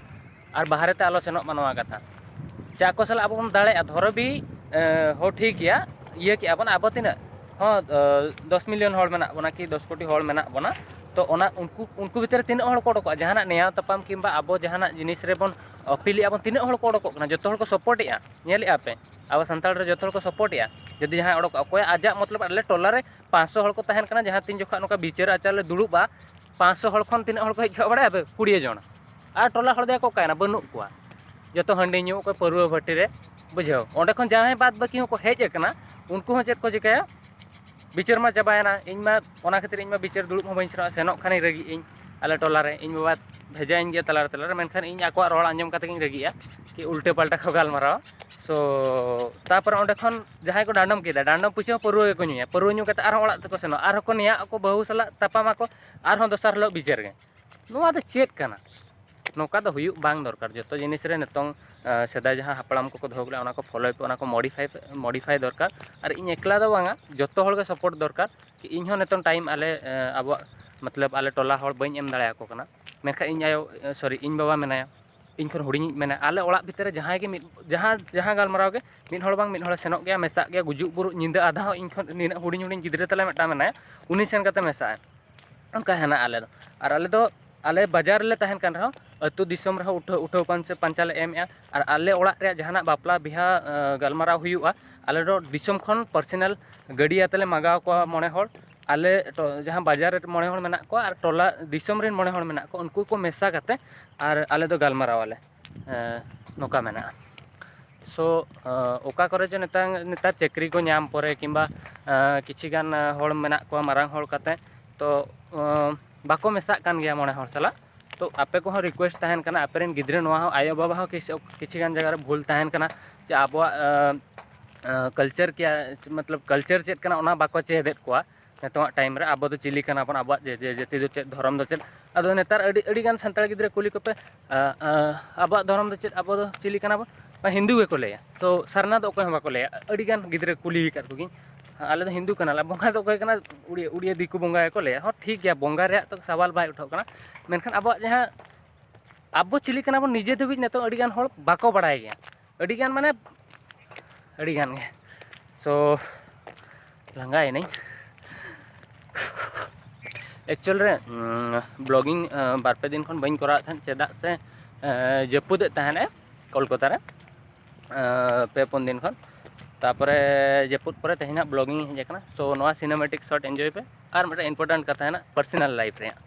ᱟᱨ ᱵᱟᱦᱨᱮ ᱛᱮ ᱟᱞᱚ ᱥᱮᱱᱚᱜ ᱢᱟ ᱱᱚᱣᱟ ᱠᱟᱛᱷᱟ᱾ ᱪᱮ ᱟᱠᱚ ᱥᱟᱞᱟᱜ ᱟᱵᱚ ᱵᱚᱱ ᱫᱟᱲᱮᱭᱟᱜᱼᱟ, ᱫᱷᱚᱨᱚ ᱵᱤ, ᱮ, ᱦᱚᱸ ᱴᱷᱤᱠ ᱜᱮᱭᱟ, ᱤᱭᱟᱹ ᱠᱮᱜᱼᱟ ᱵᱚᱱ, ᱟᱵᱚ ᱛᱤᱱᱟᱹᱜ ᱦᱚᱸ, ᱮ, ᱫᱚᱥ ᱢᱤᱞᱤᱭᱚᱱ ᱦᱚᱲ ᱢᱮᱱᱟᱜ ᱵᱚᱱᱟ ᱠᱤ ᱫᱚᱥ ᱠᱳᱴᱤ ᱦᱚᱲ ᱢᱮᱱᱟᱜ ᱵᱚᱱᱟ, ᱛᱚ ᱚᱱᱟ ᱩᱱᱠᱩ, ᱩᱱᱠᱩ ᱵᱷᱤᱛᱨᱤ ᱨᱮ ᱛᱤᱱᱟᱹᱜ ᱦᱚᱲ ᱠᱚ ᱚᱰᱚᱠᱚᱜᱼᱟ? ᱡᱟᱦᱟᱱᱟᱜ ᱱᱮᱭᱟᱣ ᱛᱟᱯᱟᱢ ᱠᱤᱝᱵᱟ ᱟᱵᱚ ᱡᱟᱦᱟᱱᱟᱜ ᱡᱤᱱᱤᱥ ᱨᱮᱵᱚᱱ ᱟᱹᱯᱤᱞᱮᱜᱼᱟ ᱵᱚᱱ, ᱛᱤᱱᱟᱹᱜ ᱦᱚᱲ ᱠᱚ ᱚᱰᱚᱠᱚᱜ ᱠᱟᱱᱟ? ᱡᱚᱛᱚ ᱦᱚᱲ ᱠᱚ ᱥᱟᱯᱳᱨᱴᱮᱜᱼᱟ? ᱧᱮᱞᱮᱜᱼᱟ ᱯᱮ, ᱟᱵᱚ ᱥᱟᱱᱛᱟᱲ ᱨᱮ ᱡᱚᱛᱚ ᱦᱚᱲ ᱠᱚ ᱥᱟᱯᱳᱨᱴᱮᱜᱼᱟ? ᱡᱩᱫᱤ ᱡᱟᱦᱟᱸᱭ ᱚᱰᱚᱠᱚᱜᱼᱟ, ᱚᱠᱚᱭᱟᱜ ᱟᱡᱟᱜ ᱢᱚᱛᱞᱚᱵ, ᱟᱞᱮ ᱴᱚᱞᱟ ᱨᱮ ᱯᱟᱸᱪᱥᱚ ᱦᱚᱲ ᱠᱚ ᱛᱟᱦᱮᱱ ᱠᱟᱱᱟ, ᱡᱟᱦᱟᱸ ᱛᱤᱱ ᱡᱚᱠᱷᱚᱱ ᱱᱚᱝᱠᱟ ᱵᱤᱪᱟᱹᱨ ᱟᱪᱟᱨ ᱞᱮ ᱫᱩᱲᱩᱵᱼᱟ, ᱯᱟᱸᱪᱥᱚ ᱦᱚᱲ ᱠᱷᱚᱱ ᱛᱤᱱᱟᱹᱜ ᱦᱚᱲ ᱠᱚ ᱦᱮᱡ ᱠᱚᱜᱼᱟ ᱵᱟᱲᱟᱭᱟ ᱯᱮ? ᱠᱩᱲᱤ ᱡᱚᱱ᱾ ᱟᱨ ᱴᱚᱞᱟ ᱦᱚᱲ ᱫᱚ ᱠᱚ ᱚᱠᱟᱭᱮᱱᱟ? ᱵᱟᱹᱱᱩᱜ ᱠᱚᱣᱟ᱾ ᱡᱚᱛᱚ ᱦᱟᱺᱰᱤ ᱧᱩ, ᱚᱠᱚᱭ ᱯᱟᱹᱨᱣᱟᱹ ᱵᱷᱟᱹᱴᱤ ᱨᱮ, ᱵᱩᱡᱷᱟᱹᱣ᱾ ᱚᱸᱰᱮ ᱠᱷᱚᱱ ᱡᱟᱦᱟᱸᱭ ᱵᱟᱫ ᱵᱟᱹᱠᱤ ᱦᱚᱸᱠᱚ ᱦᱮᱡ ᱟᱠᱟᱱᱟ, ᱩᱱᱠᱩ ᱦᱚᱸ ᱪᱮᱫ ᱠᱚ ᱪᱤᱠᱟᱹᱭᱟ? ᱵᱤᱪᱟᱹᱨ ᱢᱟ ᱪᱟᱵᱟᱭᱮᱱᱟ, ᱤᱧ ᱢᱟ ᱚᱱᱟ ᱠᱷᱟᱹᱛᱤᱨ ᱤᱧ ᱢᱟ ᱵᱤᱪᱟᱹᱨ ᱫᱩᱲᱩᱵ ᱦᱚᱸ ᱵᱟᱹᱧ ᱥᱮᱱᱚᱜᱼᱟ, ᱥᱮᱱᱚᱜ ᱠᱷᱟᱱᱤᱧ ᱨᱟᱹᱜᱤᱜ ᱟᱹᱧ ᱟᱞᱮ ᱴᱚᱞᱟ ᱨᱮ, ᱤᱧ ᱵᱟᱵᱟ ᱵᱷᱮᱡᱟᱭᱤᱧ ᱜᱮᱭᱟ ᱛᱟᱞᱟᱨᱮ ᱛᱟᱞᱟᱨᱮ, ᱢᱮᱱᱠᱷᱟᱱ ᱤᱧ ᱟᱠᱚᱣᱟᱜ ᱨᱚᱲ ᱟᱸᱡᱚᱢ ᱠᱟᱛᱮ ᱜᱤᱧ ᱨᱟᱹᱜᱤᱜᱼᱟ, ᱠᱤ ᱩᱞᱴᱟᱹ ᱯᱟᱞᱴᱟ ᱠᱚ ᱜᱟᱞᱢᱟᱨᱟᱣᱟ᱾ ᱥᱳ ᱛᱟᱨᱯᱚᱨᱮ ᱚᱸᱰᱮ ᱠᱷᱚᱱ ᱡᱟᱦᱟᱸᱭ ᱠᱚ ᱰᱟᱸᱰᱚᱢ ᱠᱮᱫᱟ, ᱰᱟᱸᱰᱚᱢ ᱯᱩᱪᱷᱟᱹ ᱦᱚᱸ ᱯᱟᱹᱨᱣᱟᱹ ᱜᱮᱠᱚ ᱧᱩᱭᱟ, ᱯᱟᱹᱨᱣᱟᱹ ᱧᱩ ᱠᱟᱛᱮ ᱟᱨᱦᱚᱸ ᱚᱲᱟᱜ ᱛᱮᱠᱚ ᱥᱮᱱᱚᱜᱼᱟ, ᱟᱨᱦᱚᱸ ᱠᱚ ᱱᱮᱭᱟᱜ ᱟᱠᱚ, ᱵᱟᱹᱦᱩ ᱥᱟᱞᱟᱜ ᱛᱟᱯᱟᱢ ᱟᱠᱚ, ᱟᱨᱦᱚᱸ ᱫᱚᱥᱟᱨ ᱦᱤᱞᱳᱜ ᱵᱤᱪᱟᱹᱨ ᱜᱮ᱾ ᱱᱚᱣᱟ ᱫᱚ ᱪᱮᱫ ᱠᱟᱱᱟ? ᱱᱚᱝᱠᱟ ᱫᱚ ᱦᱩᱭᱩᱜ ᱵᱟᱝ ᱫᱚᱨᱠᱟᱨ᱾ ᱡᱚᱛᱚ ᱡᱤᱱᱤᱥ ᱨᱮ ᱱᱤᱛᱚᱝ, ᱟᱸ, ᱥᱮᱫᱟᱭ ᱡᱟᱦᱟᱸ ᱦᱟᱯᱲᱟᱢ ᱠᱚᱠᱚ ᱫᱚᱦᱚ ᱞᱮᱫᱟ, ᱚᱱᱟ ᱠᱚ ᱯᱷᱳᱞᱳᱭ ᱯᱮ, ᱚᱱᱟ ᱠᱚ ᱢᱚᱰᱤᱯᱷᱟᱭ ᱯᱮ, ᱢᱚᱰᱤᱯᱷᱟᱭ ᱫᱚᱨᱠᱟᱨ᱾ ᱟᱨ ᱤᱧ ᱮᱠᱞᱟ ᱫᱚ ᱵᱟᱝᱟ, ᱡᱚᱛᱚ ᱦᱚᱲ ᱜᱮ ᱥᱟᱯᱳᱨᱴ ᱫᱚᱨᱠᱟᱨ᱾ ᱤᱧ ᱦᱚᱸ ᱱᱤᱛᱚᱝ ᱴᱟᱭᱤᱢ ᱟᱞᱮ, ᱟᱸ, ᱟᱵᱚᱣᱟᱜ ᱢᱚᱛᱞᱚᱵ ᱟᱞᱮ ᱴᱚᱞᱟ ᱦᱚᱲ ᱵᱟᱹᱧ ᱮᱢ ᱫᱟᱲᱮᱭᱟᱠᱚ ᱠᱟᱱᱟ, ᱢᱮᱱᱠᱷᱟᱱ ᱤᱧ ᱟᱭᱳ, ᱥᱚᱨᱤ, ᱤᱧ ᱵᱟᱵᱟ ᱢᱮᱱᱟᱭᱟ, ᱤᱧ ᱠᱷᱚᱱ ᱦᱩᱰᱤᱧᱤᱡ ᱢᱮᱱᱟᱭᱟ, ᱟᱞᱮ ᱚᱲᱟᱜ ᱵᱷᱤᱛᱤᱨ ᱨᱮ ᱡᱟᱦᱟᱸᱭ ᱜᱮ ᱢᱤᱫ, ᱡᱟᱦᱟᱸ, ᱡᱟᱦᱟᱸ ᱜᱟᱞᱢᱟᱨᱟᱣ ᱜᱮ ᱢᱤᱫ ᱦᱚᱲ ᱵᱟᱝ ᱢᱤᱫ ᱦᱚᱲᱮ ᱥᱮᱱᱚᱜ ᱜᱮᱭᱟ, ᱢᱮᱥᱟᱜ ᱜᱮᱭᱟ, ᱜᱩᱡᱩᱜ ᱵᱩᱨᱩᱜ ᱧᱤᱫᱟᱹ ᱟᱫᱷᱟ ᱦᱚᱸ ᱤᱧ ᱠᱷᱚᱱ ᱱᱤᱱᱟᱹᱜ ᱦᱩᱰᱤᱧ ᱦᱩᱰᱤᱧ ᱜᱤᱫᱽᱨᱟᱹ ᱛᱟᱞᱮ ᱢᱤᱫᱴᱟᱝ ᱢᱮᱱᱟᱭᱟ, ᱩᱱᱤ ᱥᱮᱱ ᱠᱟᱛᱮ ᱢᱮᱥᱟᱜᱼᱟᱭ᱾ ᱚᱱᱠᱟ ᱦᱮᱱᱟᱜᱼᱟ ᱟᱞᱮ ᱫᱚ᱾ ᱟᱨ ᱟᱞᱮ ᱫᱚ, ᱟᱞᱮ ᱵᱟᱡᱟᱨ ᱨᱮᱞᱮ ᱛᱟᱦᱮᱱ ᱠᱟᱱ ᱨᱮᱦᱚᱸ, ᱟᱹᱛᱩ ᱫᱤᱥᱚᱢ ᱨᱮᱦᱚᱸ ᱩᱴᱷᱟᱹᱣ, ᱩᱴᱷᱟᱹᱣ ᱯᱟᱧᱪᱟ-, ᱯᱟᱧᱪᱟ ᱞᱮ ᱮᱢᱮᱫᱼᱟ᱾ ᱟᱨ ᱟᱞᱮ ᱚᱲᱟᱜ ᱨᱮᱭᱟᱜ ᱡᱟᱦᱟᱱᱟᱜ ᱵᱟᱯᱞᱟ ᱵᱤᱦᱟ, ᱟᱸ, ᱜᱟᱞᱢᱟᱨᱟᱣ ᱦᱩᱭᱩᱜᱼᱟ, ᱟᱞᱮ ᱫᱚ ᱫᱤᱥᱚᱢ ᱠᱷᱚᱱ ᱯᱟᱨᱥᱚᱱᱟᱞ ᱜᱟᱹᱰᱤ ᱟᱛᱮ ᱞᱮ ᱢᱟᱜᱟᱣ ᱠᱚᱣᱟ ᱢᱚᱬᱮ ᱦᱚᱲ᱾ ᱟᱞᱮ ᱴᱚ-, ᱡᱟᱦᱟᱸ ᱵᱟᱡᱟᱨ ᱨᱮ ᱢᱚᱬᱮ ᱦᱚᱲ ᱢᱮᱱᱟᱜ ᱠᱚᱣᱟ ᱟᱨ ᱴᱚᱞᱟ ᱫᱤᱥᱚᱢ ᱨᱮᱱ ᱢᱚᱬᱮ ᱦᱚᱲ ᱢᱮᱱᱟᱜ ᱠᱚᱣᱟ, ᱩᱱᱠᱩ ᱠᱚ ᱢᱮᱥᱟ ᱠᱟᱛᱮ ᱟᱨ ᱟᱞᱮ ᱫᱚ ᱜᱟᱞᱢᱟᱨᱟᱣ ᱟᱞᱮ᱾ ᱮᱸ, ᱱᱚᱝᱠᱟ ᱢᱮᱱᱟᱜᱼᱟ᱾ ᱥᱳ, ᱮᱸ, ᱚᱠᱟ ᱠᱚᱨᱮ ᱪᱚ ᱱᱮᱛᱟᱨ, ᱱᱮᱛᱟᱨ ᱪᱟᱹᱠᱨᱤ ᱠᱚ ᱧᱟᱢ ᱯᱚᱨᱮ ᱠᱤᱝᱵᱟ, ᱮᱸ, ᱠᱤᱪᱷᱤ ᱜᱟᱱ, ᱮᱸ, ᱦᱚᱲ ᱢᱮᱱᱟᱜ ᱠᱚᱣᱟ ᱢᱟᱨᱟᱝ ᱦᱚᱲ ᱠᱟᱛᱮ, ᱛᱚ, ᱮᱸ, ᱵᱟᱠᱚ ᱢᱮᱥᱟᱜ ᱠᱟᱱ ᱜᱮᱭᱟ ᱢᱚᱬᱮ ᱦᱚᱲ ᱥᱟᱞᱟᱜ᱾ ᱛᱚ, ᱟᱯᱮ ᱠᱚᱦᱚᱸ ᱨᱤᱠᱩᱭᱮᱥᱴ ᱛᱟᱦᱮᱱ ᱠᱟᱱᱟ, ᱟᱯᱮ ᱨᱮᱱ ᱜᱤᱫᱽᱨᱟᱹ ᱱᱚᱣᱟ ᱦᱚᱸ, ᱟᱭᱳᱼᱵᱟᱵᱟ ᱦᱚᱸ ᱠᱤᱪᱷᱩ, ᱠᱤᱪᱷᱤ ᱜᱟᱱ ᱡᱟᱭᱜᱟ ᱨᱮ ᱵᱷᱩᱞ ᱛᱟᱦᱮᱱ ᱠᱟᱱᱟ ᱡᱮ ᱟᱵᱚᱣᱟᱜ, ᱮᱸ, ᱮᱸ, ᱠᱟᱞᱪᱟᱨ ᱠᱮᱭᱟ, ᱢᱚᱛᱞᱚᱵ ᱠᱟᱞᱪᱟᱨ ᱪᱮᱫ ᱠᱟᱱᱟ ᱚᱱᱟ ᱵᱟᱠᱚ ᱪᱮᱫ ᱮᱫ ᱠᱚᱣᱟ᱾ ᱱᱤᱛᱚᱜᱟᱜ ᱴᱟᱭᱤᱢ ᱨᱮ ᱟᱵᱚ ᱫᱚ ᱪᱤᱞᱤ ᱠᱟᱱᱟ ᱵᱚᱱ, ᱟᱵᱚᱣᱟᱜ ᱡᱮ, ᱡᱮ ᱡᱟᱹᱛᱤ ᱫᱚ ᱪᱮᱫ, ᱫᱷᱚᱨᱚᱢ ᱫᱚ ᱪᱮᱫ? ᱟᱫᱚ ᱱᱮᱛᱟᱨ ᱟᱹᱰᱤ, ᱟᱹᱰᱤ ᱜᱟᱱ ᱥᱟᱱᱛᱟᱲ ᱜᱤᱫᱽᱨᱟᱹ ᱠᱩᱞᱤ ᱠᱚᱯᱮ, ᱟ, ᱟ, ᱟᱵᱚᱣᱟᱜ ᱫᱷᱚᱨᱚᱢ ᱫᱚ ᱪᱮᱫ, ᱟᱵᱚ ᱫᱚ ᱪᱤᱞᱤ ᱠᱟᱱᱟ ᱵᱚᱱ? ᱢᱟ ᱦᱤᱱᱫᱩ ᱜᱮᱠᱚ ᱞᱟᱹᱭᱟ᱾ ᱛᱚ ᱥᱟᱨᱱᱟ ᱫᱚ ᱚᱠᱚᱭ ᱦᱚᱸ ᱵᱟᱠᱚ ᱞᱟᱹᱭᱟ᱾ ᱟᱹᱰᱤ ᱜᱟᱱ ᱜᱤᱫᱽᱨᱟᱹ ᱠᱩᱞᱤ ᱟᱠᱟᱫ ᱠᱚᱜᱮᱧ, ᱟᱞᱮ ᱫᱚ ᱦᱤᱱᱫᱩ ᱠᱟᱱᱟᱞᱮ, ᱵᱚᱸᱜᱟ ᱫᱚ ᱚᱠᱚᱭ ᱠᱟᱱᱟ? ᱩᱲᱤᱭᱟ, ᱩᱲᱤᱭᱟ ᱫᱤᱠᱩ ᱵᱚᱸᱜᱟ ᱜᱮᱠᱚ ᱞᱟᱹᱭᱟ᱾ ᱦᱚᱸ, ᱴᱷᱤᱠ ᱜᱮᱭᱟ, ᱵᱚᱸᱜᱟ ᱨᱮᱭᱟᱜ ᱛᱚ ᱥᱟᱣᱟᱞ ᱵᱟᱭ ᱩᱴᱷᱟᱹᱜ ᱠᱟᱱᱟ, ᱢᱮᱱᱠᱷᱟᱱ ᱟᱵᱚᱣᱟᱜ ᱡᱟᱦᱟᱸ, ᱟᱵᱚ ᱪᱤᱞᱤ ᱠᱟᱱᱟ ᱵᱚᱱ ᱱᱤᱡᱮ ᱫᱷᱟᱹᱵᱤᱡ ᱱᱤᱛᱚᱜ ᱟᱹᱰᱤ ᱜᱟᱱ ᱦᱚᱲ ᱵᱟᱠᱚ ᱵᱟᱲᱟᱭ ᱜᱮᱭᱟ, ᱟᱹᱰᱤ ᱜᱟᱱ ᱢᱟᱱᱮ ᱟᱹᱰᱤ ᱜᱟᱱ ᱜᱮ᱾ ᱥᱳ, ᱞᱟᱸᱜᱟᱭᱮᱱᱟᱹᱧ᱾ ᱮᱠᱪᱩᱭᱮᱞ ᱨᱮ ᱵᱞᱚᱜᱤᱝ ᱵᱟᱨ ᱯᱮ ᱫᱤᱱ ᱠᱷᱚᱱ ᱵᱟᱹᱧ ᱠᱚᱨᱟᱣᱮᱫ ᱛᱟᱦᱮᱸᱫ, ᱪᱮᱫᱟᱜ ᱥᱮ ᱡᱟᱹᱯᱩᱫᱮᱫ ᱛᱟᱦᱮᱱᱟᱭ ᱠᱳᱞᱠᱟᱛᱟ ᱨᱮ ᱯᱮ ᱯᱩᱱ ᱫᱤᱱ ᱠᱷᱚᱱ᱾ ᱛᱟᱨᱯᱚᱨᱮ ᱡᱟᱹᱯᱩᱫ ᱯᱚᱨᱮ ᱛᱮᱦᱮᱧ ᱦᱟᱸᱜ ᱵᱞᱚᱜᱤᱝ ᱦᱮᱡ ᱟᱠᱟᱱᱟ᱾ ᱥᱳ ᱱᱚᱣᱟ ᱥᱤᱱᱮᱢᱮᱴᱤᱠ ᱥᱚᱴ ᱮᱱᱡᱚᱭ ᱯᱮ᱾ ᱟᱨ ᱢᱤᱫᱴᱮᱱ ᱤᱢᱯᱚᱨᱴᱮᱱᱴ ᱠᱟᱛᱷᱟ ᱦᱮᱱᱟᱜ ᱯᱟᱨᱥᱚᱱᱟᱞ ᱞᱟᱭᱤᱯᱷ ᱨᱮᱭᱟᱜ᱾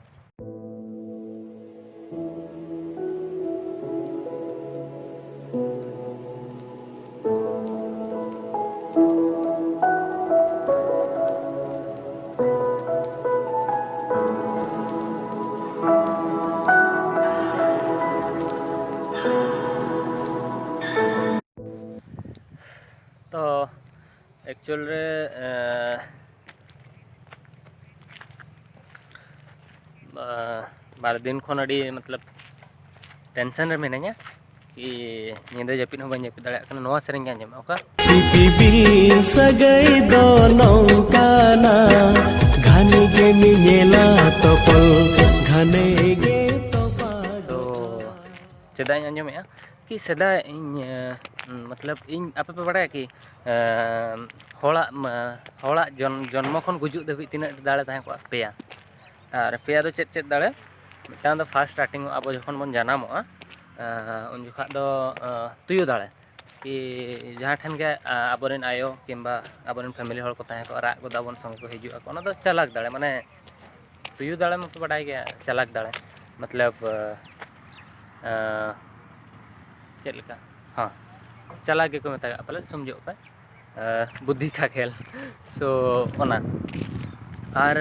ᱛᱚ ᱮᱠᱪᱩᱭᱮᱞ ᱨᱮ ᱵᱟᱨ ᱫᱤᱱ ᱠᱷᱚᱱ ᱟᱹᱰᱤ ᱢᱚᱛᱞᱚᱵ ᱴᱮᱱᱥᱮᱱ ᱨᱮ ᱢᱤᱱᱟᱹᱧᱟ ᱠᱤ ᱧᱤᱫᱟᱹ ᱡᱟᱹᱯᱤᱫ ᱦᱚᱸ ᱵᱟᱹᱧ ᱡᱟᱹᱯᱤᱫ ᱫᱟᱲᱮᱭᱟᱜ ᱠᱟᱱᱟ᱾ ᱱᱚᱣᱟ ᱥᱮᱨᱮᱧ ᱜᱮ ᱟᱸᱡᱚᱢᱚᱜ ᱚᱠᱟ ᱥᱤᱯᱤᱵᱤᱞ ᱥᱟᱹᱜᱟᱹᱭ ᱫᱚ ᱱᱚᱝᱠᱟᱱᱟ, ᱜᱷᱟᱱᱮ ᱜᱮᱢ ᱧᱮᱞᱟ ᱛᱚᱯᱚᱞ, ᱜᱷᱟᱱᱮ ᱜᱮ ᱛᱚᱯᱟᱜ᱾ ᱛᱚ ᱪᱮᱫᱟᱜ ᱤᱧ ᱟᱸᱡᱚᱢᱮᱫᱼᱟ ᱠᱤ ᱥᱮᱫᱟᱭ ᱤᱧ ᱢᱚᱛᱞᱚᱵ ᱤᱧ ᱟᱯᱮ ᱯᱮ ᱵᱟᱲᱟᱭᱟ ᱠᱤ ᱦᱚᱲᱟᱜ ᱦᱚᱲᱟᱜ ᱡᱚᱱᱢᱚ ᱠᱷᱚᱱ ᱜᱩᱡᱩᱜ ᱫᱷᱟᱹᱵᱤᱡ ᱛᱤᱱᱟᱹᱜ ᱫᱟᱲᱮ ᱛᱟᱦᱮᱸ ᱠᱚᱜᱼᱟ? ᱯᱮᱭᱟ᱾ ᱟᱨ ᱯᱮᱭᱟ ᱫᱚ ᱪᱮᱫ ᱪᱮᱫ ᱫᱟᱲᱮ? ᱢᱤᱫᱴᱟᱝ ᱫᱚ ᱯᱷᱟᱥᱴ ᱥᱴᱟᱨᱴᱤᱝ ᱟᱵᱚ ᱡᱚᱠᱷᱚᱱ ᱵᱚᱱ ᱡᱟᱱᱟᱢᱚᱜᱼᱟ, ᱩᱱ ᱡᱚᱠᱷᱟᱜ ᱫᱚ ᱛᱩᱭᱩ ᱫᱟᱲᱮ ᱠᱤ ᱡᱟᱦᱟᱸ ᱴᱷᱮᱱ ᱜᱮ ᱟᱵᱚᱨᱮᱱ ᱟᱭᱳ ᱠᱤᱝᱵᱟ ᱟᱵᱚᱨᱮᱱ ᱯᱷᱮᱢᱮᱞᱤ ᱦᱚᱲ ᱠᱚ ᱛᱟᱦᱮᱸ ᱠᱚᱜᱼᱟ, ᱨᱟᱜ ᱜᱚᱫᱟ ᱵᱚᱱ, ᱥᱚᱸᱜᱮ ᱠᱚ ᱦᱤᱡᱩᱜ ᱟᱠᱚ, ᱚᱱᱟ ᱫᱚ ᱪᱟᱞᱟᱠ ᱫᱟᱲᱮ, ᱢᱟᱱᱮ ᱛᱩᱭᱩ ᱫᱟᱲᱮ ᱢᱟᱯᱮ ᱵᱟᱰᱟᱭ ᱜᱮᱭᱟ, ᱪᱟᱞᱟᱠ ᱫᱟᱲᱮ ᱢᱚᱛᱞᱚᱵ ᱪᱮᱫ ᱞᱮᱠᱟ, ᱦᱚᱸ ᱪᱟᱞᱟᱠ ᱜᱮᱠᱚ ᱢᱮᱛᱟᱜᱟᱜᱼᱟ ᱯᱟᱞᱮᱫ, ᱥᱚᱢᱡᱷᱚᱜ ᱯᱮ᱾ ᱵᱩᱫᱽᱫᱷᱤ ᱠᱷᱟ ᱠᱷᱮᱞ᱾ ᱥᱳ ᱚᱱᱟ ᱟᱨ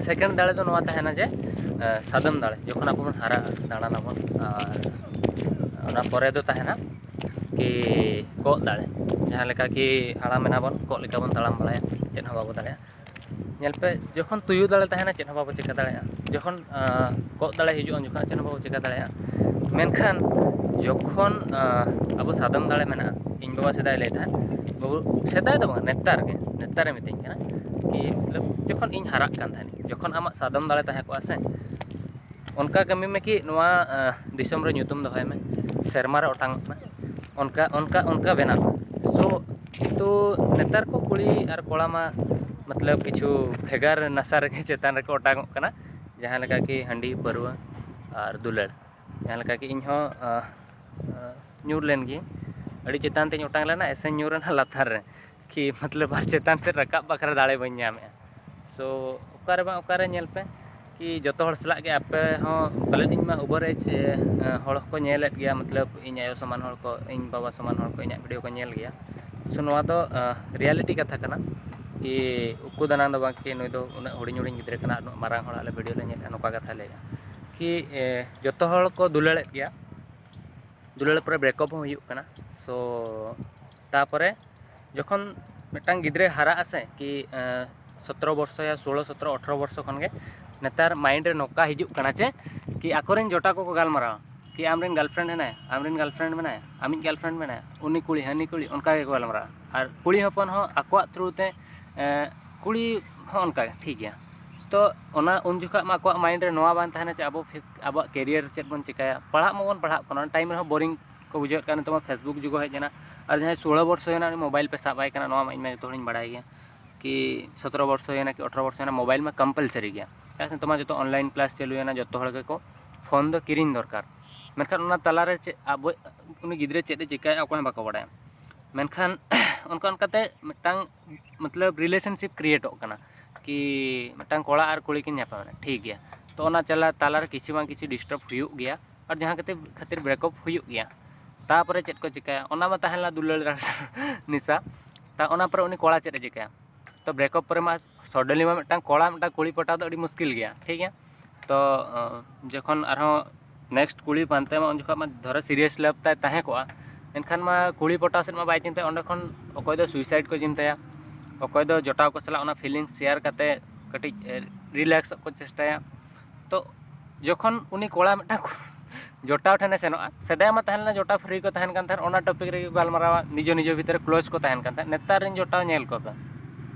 ᱥᱮᱠᱮᱱᱰ ᱫᱟᱲᱮ ᱫᱚ ᱱᱚᱣᱟ ᱛᱟᱦᱮᱱᱟ ᱡᱮ ᱥᱟᱫᱚᱢ ᱫᱟᱲᱮ, ᱡᱚᱠᱷᱚᱱ ᱟᱵᱚ ᱵᱚᱱ ᱦᱟᱨᱟᱜᱼᱟ, ᱫᱟᱬᱟᱱᱟᱵᱚᱱ, ᱟᱨ ᱚᱱᱟ ᱯᱚᱨᱮ ᱫᱚ ᱛᱟᱦᱮᱱᱟ ᱠᱤ ᱠᱚᱜ ᱫᱟᱲᱮ, ᱡᱟᱦᱟᱸ ᱞᱮᱠᱟ ᱠᱤ ᱦᱟᱲᱟᱢ ᱮᱱᱟᱵᱚᱱ, ᱠᱚᱜ ᱞᱮᱠᱟ ᱵᱚᱱ ᱛᱟᱲᱟᱢ ᱵᱟᱲᱟᱭᱟ, ᱪᱮᱫ ᱦᱚᱸ ᱵᱟᱵᱚ ᱫᱟᱲᱮᱭᱟᱜᱼᱟ᱾ ᱧᱮᱞ ᱯᱮ, ᱡᱚᱠᱷᱚᱱ ᱛᱩᱭᱩ ᱫᱟᱲᱮ ᱛᱟᱦᱮᱱᱟ, ᱪᱮᱫ ᱦᱚᱸ ᱵᱟᱵᱚ ᱪᱮᱠᱟ ᱫᱟᱲᱮᱭᱟᱜᱼᱟ᱾ ᱡᱚᱠᱷᱚᱱ ᱠᱚᱜ ᱫᱟᱲᱮ ᱦᱤᱡᱩᱜᱼᱟ, ᱩᱱ ᱡᱚᱠᱷᱚᱱ ᱪᱮᱫ ᱦᱚᱸ ᱵᱟᱵᱚ ᱪᱮᱠᱟ ᱫᱟᱲᱮᱭᱟᱜᱼᱟ᱾ ᱢᱮᱱᱠᱷᱟᱱ ᱡᱚᱠᱷᱚᱱ ᱟᱵᱚ ᱥᱟᱫᱚᱢ ᱫᱟᱲᱮ ᱢᱮᱱᱟᱜᱼᱟ, ᱤᱧ ᱵᱟᱵᱟ ᱥᱮᱫᱟᱭ ᱞᱟᱹᱭ ᱛᱟᱦᱮᱸᱫ, ᱵᱟᱹᱵᱩ, ᱥᱮᱫᱟᱭ ᱫᱚ ᱵᱟᱝ, ᱱᱮᱛᱟᱨ ᱜᱮ, ᱱᱮᱛᱟᱨᱮ ᱢᱤᱛᱟᱹᱧ ᱠᱟᱱᱟ ᱠᱤ ᱢᱚᱛᱞᱚᱵ ᱡᱚᱠᱷᱚᱱ ᱤᱧ ᱦᱟᱨᱟᱜ ᱠᱟᱱ ᱛᱟᱦᱮᱱᱤᱧ, ᱡᱚᱠᱷᱚᱱ ᱟᱢᱟᱜ ᱥᱟᱫᱚᱢ ᱫᱟᱲᱮ ᱛᱟᱦᱮᱸ ᱠᱚᱜᱼᱟ ᱥᱮ, ᱚᱱᱠᱟ ᱠᱟᱹᱢᱤ ᱢᱮ ᱠᱤ ᱱᱚᱣᱟ ᱫᱤᱥᱚᱢ ᱨᱮ ᱧᱩᱛᱩᱢ ᱫᱚᱦᱚᱭ ᱢᱮ, ᱥᱮᱨᱢᱟ ᱨᱮ ᱚᱴᱟᱝᱚᱜ ᱢᱮ, ᱚᱱᱠᱟ ᱚᱱᱠᱟ ᱚᱱᱠᱟ ᱵᱮᱱᱟᱜ ᱢᱮ᱾ ᱥᱳ ᱠᱤᱱᱛᱩ ᱱᱮᱛᱟᱨ ᱠᱚ ᱠᱩᱲᱤ ᱟᱨ ᱠᱚᱲᱟ ᱢᱟ ᱢᱚᱛᱞᱚᱵ ᱠᱤᱪᱷᱩ ᱵᱷᱮᱜᱟᱨ ᱱᱟᱥᱟ ᱨᱮᱜᱮ ᱪᱮᱛᱟᱱ ᱨᱮᱠᱚ ᱚᱴᱟᱝᱚᱜ ᱠᱟᱱᱟ, ᱡᱟᱦᱟᱸ ᱞᱮᱠᱟ ᱠᱤ ᱦᱟᱺᱰᱤ, ᱯᱟᱹᱨᱣᱟᱹ ᱟᱨ ᱫᱩᱞᱟᱹᱲ᱾ ᱡᱟᱦᱟᱸ ᱞᱮᱠᱟ ᱠᱤ ᱤᱧ ᱦᱚᱸ, ᱟᱸ, ᱟᱸ, ᱧᱩᱨ ᱞᱮᱱ ᱜᱤᱭᱟᱹᱧ, ᱟᱹᱰᱤ ᱪᱮᱛᱟᱱ ᱛᱮᱧ ᱚᱴᱟᱝ ᱞᱮᱱᱟ, ᱮᱥᱮᱧ ᱧᱩᱨ ᱮᱱᱟ ᱞᱟᱛᱟᱨ ᱨᱮ, ᱠᱤ ᱢᱚᱛᱞᱚᱵ ᱟᱨ ᱪᱮᱛᱟᱱ ᱥᱮᱫ ᱨᱟᱠᱟᱵ ᱵᱟᱠᱷᱨᱟ ᱫᱟᱲᱮ ᱵᱟᱹᱧ ᱧᱟᱢᱮᱫᱼᱟ᱾ So ᱚᱠᱟᱨᱮ ᱵᱟᱝ ᱚᱠᱟᱨᱮ ᱧᱮᱞ ᱯᱮ, ᱠᱤ ᱡᱚᱛᱚ ᱦᱚᱲ ᱥᱟᱞᱟᱜ ᱜᱮ ᱟᱯᱮ ᱦᱚᱸ ᱯᱟᱞᱮᱫ, ᱤᱧ ᱢᱟ ᱳᱵᱷᱟᱨ ᱮᱡᱽ, ᱮ, ᱦᱚᱲ ᱦᱚᱸᱠᱚ ᱧᱮᱞᱮᱫ ᱜᱮᱭᱟ, ᱢᱚᱛᱞᱚᱵ ᱤᱧ ᱟᱭᱳ ᱥᱚᱢᱟᱱ ᱦᱚᱲ ᱠᱚ, ᱤᱧ ᱵᱟᱵᱟ ᱥᱚᱢᱟᱱ ᱦᱚᱲ ᱠᱚ ᱤᱧᱟᱹᱜ ᱵᱷᱤᱰᱤᱭᱳ ᱠᱚ ᱧᱮᱞ ᱜᱮᱭᱟ᱾ So ᱱᱚᱣᱟ ᱫᱚ, ᱮ, ᱨᱤᱭᱟᱞᱤᱴᱤ ᱠᱟᱛᱷᱟ ᱠᱟᱱᱟ, ᱠᱤ ᱩᱠᱩ ᱫᱟᱱᱟᱝ ᱫᱚ ᱵᱟᱝ ᱠᱤ ᱱᱩᱭ ᱫᱚ ᱩᱱᱟᱹᱜ ᱦᱩᱰᱤᱧ ᱦᱩᱰᱤᱧ ᱜᱤᱫᱽᱨᱟᱹ ᱠᱟᱱᱟ, ᱩᱱᱟᱹᱜ ᱢᱟᱨᱟᱝ ᱦᱚᱲᱟᱜ ᱞᱮ ᱵᱷᱤᱰᱤᱭᱳ ᱞᱮ ᱧᱮᱞᱮᱫᱼᱟ, ᱱᱚᱝᱠᱟ ᱠᱟᱛᱷᱟ ᱞᱟᱹᱭᱮᱫᱼᱟ᱾ ᱠᱤ, ᱮ, ᱡᱚᱛᱚ ᱦᱚᱲ ᱠᱚ ᱫᱩᱞᱟᱹᱲᱮᱫ ᱜᱮᱭᱟ, ᱫᱩᱞᱟᱹᱲ ᱯᱚᱨᱮ ᱵᱨᱮᱠᱟᱯ ᱦᱚᱸ ᱦᱩᱭᱩᱜ ᱠᱟᱱᱟ᱾ So ᱛᱟᱯᱚᱨᱮ ᱡᱚᱠᱷᱚᱱ ᱢᱤᱫᱴᱟᱝ ᱜᱤᱫᱽᱨᱟᱹ ᱦᱟᱨᱟᱜ ᱟᱥᱮ, ᱠᱤ, ᱮ, ᱥᱚᱛᱨᱚ ᱵᱚᱨᱥᱚ ᱭᱟ ᱥᱳᱞᱳ, ᱥᱚᱛᱨᱚ, ᱟᱴᱷᱨᱚ ᱵᱚᱨᱥᱚ ᱠᱷᱚᱱ ᱜᱮ ᱱᱮᱛᱟᱨ ᱢᱟᱭᱤᱱᱰ ᱨᱮ ᱱᱚᱝᱠᱟ ᱦᱤᱡᱩᱜ ᱠᱟᱱᱟ ᱡᱮ, ᱠᱤ ᱟᱠᱚᱨᱮᱱ ᱡᱚᱴᱟ ᱠᱚᱠᱚ ᱜᱟᱞᱢᱟᱨᱟᱣᱟ, ᱠᱤ ᱟᱢᱨᱮᱱ ᱜᱟᱨᱞᱯᱷᱨᱮᱱᱰ ᱦᱮᱱᱟᱭ, ᱟᱢᱨᱮᱱ ᱜᱟᱨᱞᱯᱷᱨᱮᱱᱰ ᱢᱮᱱᱟᱭ, ᱟᱢᱤᱡ ᱜᱟᱨᱞᱯᱷᱨᱮᱱᱰ ᱢᱮᱱᱟᱭ, ᱩᱱᱤ ᱠᱩᱲᱤ, ᱦᱟᱹᱱᱤ ᱠᱩᱲᱤ, ᱚᱱᱠᱟ ᱜᱮᱠᱚ ᱜᱟᱞᱢᱟᱨᱟᱣᱟ᱾ ᱟᱨ ᱠᱩᱲᱤ ᱦᱚᱯᱚᱱ ᱦᱚᱸ ᱟᱠᱚᱣᱟᱜ ᱛᱷᱨᱩ ᱛᱮ, ᱮ, ᱠᱩᱲᱤ ᱦᱚᱸ ᱚᱱᱠᱟ ᱜᱮ, ᱴᱷᱤᱠ ᱜᱮᱭᱟ᱾ ᱛᱚ ᱚᱱᱟ ᱩᱱ ᱡᱚᱠᱷᱚᱱ ᱢᱟ ᱟᱠᱚᱣᱟᱜ ᱢᱟᱭᱤᱱᱰ ᱨᱮ ᱱᱚᱣᱟ ᱵᱟᱝ ᱛᱟᱦᱮᱱᱟ ᱡᱮ ᱟᱵᱚ ᱯᱷᱤ-, ᱟᱵᱚᱣᱟᱜ ᱠᱮᱨᱤᱭᱟᱨ ᱪᱮᱫ ᱵᱚᱱ ᱪᱤᱠᱟᱹᱭᱟ, ᱯᱟᱲᱦᱟᱜ ᱢᱟᱵᱚᱱ ᱯᱟᱲᱦᱟᱜ ᱠᱟᱱᱟ, ᱚᱱᱟ ᱴᱟᱭᱤᱢ ᱨᱮᱦᱚᱸ ᱵᱳᱨᱤᱝ ᱠᱚ ᱵᱩᱡᱷᱟᱹᱣᱮᱫ ᱠᱟᱱᱟ᱾ ᱱᱤᱛᱚᱜ ᱢᱟ ᱯᱷᱮᱥᱵᱩᱠ ᱡᱩᱜᱽ ᱦᱚᱸ ᱦᱮᱡ ᱮᱱᱟ, ᱟᱨ ᱡᱟᱦᱟᱸᱭ ᱥᱳᱞᱳ ᱵᱚᱨᱥᱚ ᱦᱩᱭᱱᱟ ᱩᱱᱤ ᱢᱳᱵᱟᱭᱤᱞ ᱯᱮ ᱥᱟᱵ ᱟᱭ ᱠᱟᱱᱟ, ᱱᱚᱣᱟ ᱢᱟ ᱤᱧ ᱢᱟ ᱡᱚᱛᱚ ᱦᱚᱲᱤᱧ ᱵᱟᱲᱟᱭ ᱜᱮᱭᱟ, ᱠᱤ ᱥᱚᱛᱨᱚ ᱵᱚᱨᱥᱚ ᱦᱩᱭᱱᱟ ᱠᱤ ᱟᱴᱷᱨᱚ ᱵᱚᱨᱥᱚ ᱦᱩᱭᱱᱟ, ᱢᱳᱵᱟᱭᱤᱞ ᱢᱟ ᱠᱚᱢᱯᱟᱞᱥᱟᱨᱤ ᱜᱮᱭᱟ᱾ ᱪᱮᱫᱟᱜ ᱥᱮ ᱱᱤᱛᱚᱜ ᱢᱟ ᱡᱚᱛᱚ ᱚᱱᱞᱟᱭᱤᱱ ᱠᱞᱟᱥ ᱪᱟᱹᱞᱩᱭᱮᱱᱟ, ᱡᱚᱛᱚ ᱦᱚᱲ ᱜᱮᱠᱚ ᱯᱷᱳᱱ ᱫᱚ ᱠᱤᱨᱤᱧ ᱫᱚᱨᱠᱟᱨ᱾ ᱢᱮᱱᱠᱷᱟᱱ ᱚᱱᱟ ᱛᱟᱞᱟᱨᱮ ᱪᱮᱫ ᱟᱵᱚ, ᱩᱱᱤ ᱜᱤᱫᱽᱨᱟᱹ ᱪᱮᱫ ᱮ ᱪᱤᱠᱟᱹᱭᱟ ᱚᱠᱚᱭ ᱦᱚᱸ ᱵᱟᱠᱚ ᱵᱟᱲᱟᱭᱟ᱾ ᱢᱮᱱᱠᱷᱟᱱ ᱚᱱᱠᱟ ᱚᱱᱠᱟᱛᱮ ᱢᱤᱫᱴᱟᱝ ᱢᱚᱛᱞᱚᱵ ᱨᱤᱞᱮᱥᱚᱱᱥᱤᱯ ᱠᱨᱤᱭᱮᱴᱚᱜ ᱠᱟᱱᱟ, ᱠᱤ ᱢᱤᱫᱴᱟᱝ ᱠᱚᱲᱟ ᱟᱨ ᱠᱩᱲᱤ ᱠᱤᱱ ᱧᱟᱯᱟᱢ ᱮᱱᱟ, ᱴᱷᱤᱠ ᱜᱮᱭᱟ᱾ ᱛᱚ ᱚᱱᱟ ᱪᱟᱞᱟ-, ᱛᱟᱞᱟᱨᱮ ᱠᱤᱪᱷᱩ ᱵᱟᱝ ᱠᱤᱪᱷᱩ ᱰᱤᱥᱴᱟᱨᱵ ᱦᱩᱭᱩᱜ ᱜᱮᱭᱟ, ᱟᱨ ᱡᱟᱦᱟᱸ ᱠᱷᱟᱹᱛᱤᱨ, ᱠᱷᱟᱹᱛᱤᱨ ᱵᱨᱮᱠᱟᱯ ᱦᱩᱭᱩᱜ ᱜᱮᱭᱟ᱾ ᱛᱟᱯᱚᱨᱮ ᱪᱮᱫ ᱠᱚ ᱪᱤᱠᱟᱹᱭᱟ, ᱚᱱᱟ ᱢᱟ ᱛᱟᱦᱮᱸ ᱞᱮᱱᱟ ᱫᱩᱞᱟᱹᱲ ᱱᱤᱥᱟ᱾ ᱛᱟ ᱚᱱᱟ ᱯᱚᱨᱮ ᱩᱱᱤ ᱠᱚᱲᱟ ᱪᱮᱫ ᱮ ᱪᱤᱠᱟᱹᱭᱟ? ᱛᱚ ᱵᱨᱮᱠᱟᱯ ᱯᱚᱨᱮ ᱢᱟ ᱥᱚᱰᱮᱱᱞᱤ ᱢᱟ ᱢᱤᱫᱴᱟᱝ ᱠᱚᱲᱟ ᱢᱤᱫᱴᱟᱝ ᱠᱩᱲᱤ ᱯᱚᱴᱟᱣ ᱫᱚ ᱟᱹᱰᱤ ᱢᱩᱥᱠᱤᱞ ᱜᱮᱭᱟ, ᱴᱷᱤᱠ ᱜᱮᱭᱟ᱾ ᱛᱚ, ᱚ, ᱡᱚᱠᱷᱚᱱ ᱟᱨᱦᱚᱸ ᱱᱮᱠᱥᱴ ᱠᱩᱲᱤ ᱯᱟᱱᱛᱮ ᱢᱟ ᱩᱱ ᱡᱚᱠᱷᱚᱱ ᱢᱟ ᱫᱷᱚᱨᱚ ᱥᱤᱨᱤᱭᱟᱥ ᱞᱟᱵᱷ ᱛᱟᱭ ᱛᱟᱦᱮᱸ ᱠᱚᱜᱼᱟ, ᱮᱱᱠᱷᱟᱱ ᱢᱟ ᱠᱩᱲᱤ ᱯᱚᱴᱟᱣ ᱥᱮᱫ ᱢᱟ ᱵᱟᱭ ᱪᱤᱱᱛᱟᱹᱭᱟ, ᱚᱸᱰᱮ ᱠᱷᱚᱱ ᱚᱠᱚᱭ ᱫᱚ ᱥᱩᱭᱥᱟᱭᱤᱰ ᱠᱚ ᱪᱤᱱᱛᱟᱹᱭᱟ, ᱚᱠᱚᱭ ᱫᱚ ᱡᱚᱴᱟᱣ ᱠᱚ ᱥᱟᱞᱟᱜ ᱚᱱᱟ ᱯᱷᱤᱞᱤᱝᱥ ᱥᱮᱭᱟᱨ ᱠᱟᱛᱮ ᱠᱟᱹᱴᱤᱡ, ᱮ, ᱨᱤᱞᱮᱠᱥᱚᱜ ᱠᱚ ᱪᱮᱥᱴᱟᱭᱟ᱾ ᱛᱚ ᱡᱚᱠᱷᱚᱱ ᱩᱱᱤ ᱠᱚᱲᱟ ᱢᱤᱫᱴᱟᱝ ᱡᱚᱴᱟᱣ ᱴᱷᱮᱱᱮ ᱥᱮᱱᱚᱜᱼᱟ, ᱥᱮᱫᱟᱭ ᱢᱟ ᱛᱟᱦᱮᱸ ᱞᱮᱱᱟ ᱡᱚᱴᱟᱣ ᱯᱷᱨᱤ ᱠᱚ ᱛᱟᱦᱮᱱ ᱠᱟᱱ ᱛᱟᱦᱮᱸᱫ, ᱚᱱᱟ ᱴᱚᱯᱤᱠ ᱨᱮᱜᱮ ᱠᱚ ᱜᱟᱞᱢᱟᱨᱟᱣᱟ, ᱱᱤᱡᱮ ᱱᱤᱡᱮ ᱵᱷᱤᱛᱨᱤ ᱨᱮ ᱠᱞᱳᱡᱽ ᱠᱚ ᱛᱟᱦᱮᱱ ᱠᱟᱱ ᱛᱟᱦᱮᱸᱫ᱾ ᱱᱮᱛᱟᱨ ᱨᱮᱱ ᱡᱚᱴᱟᱣ ᱧᱮᱞ ᱠᱚᱯᱮ,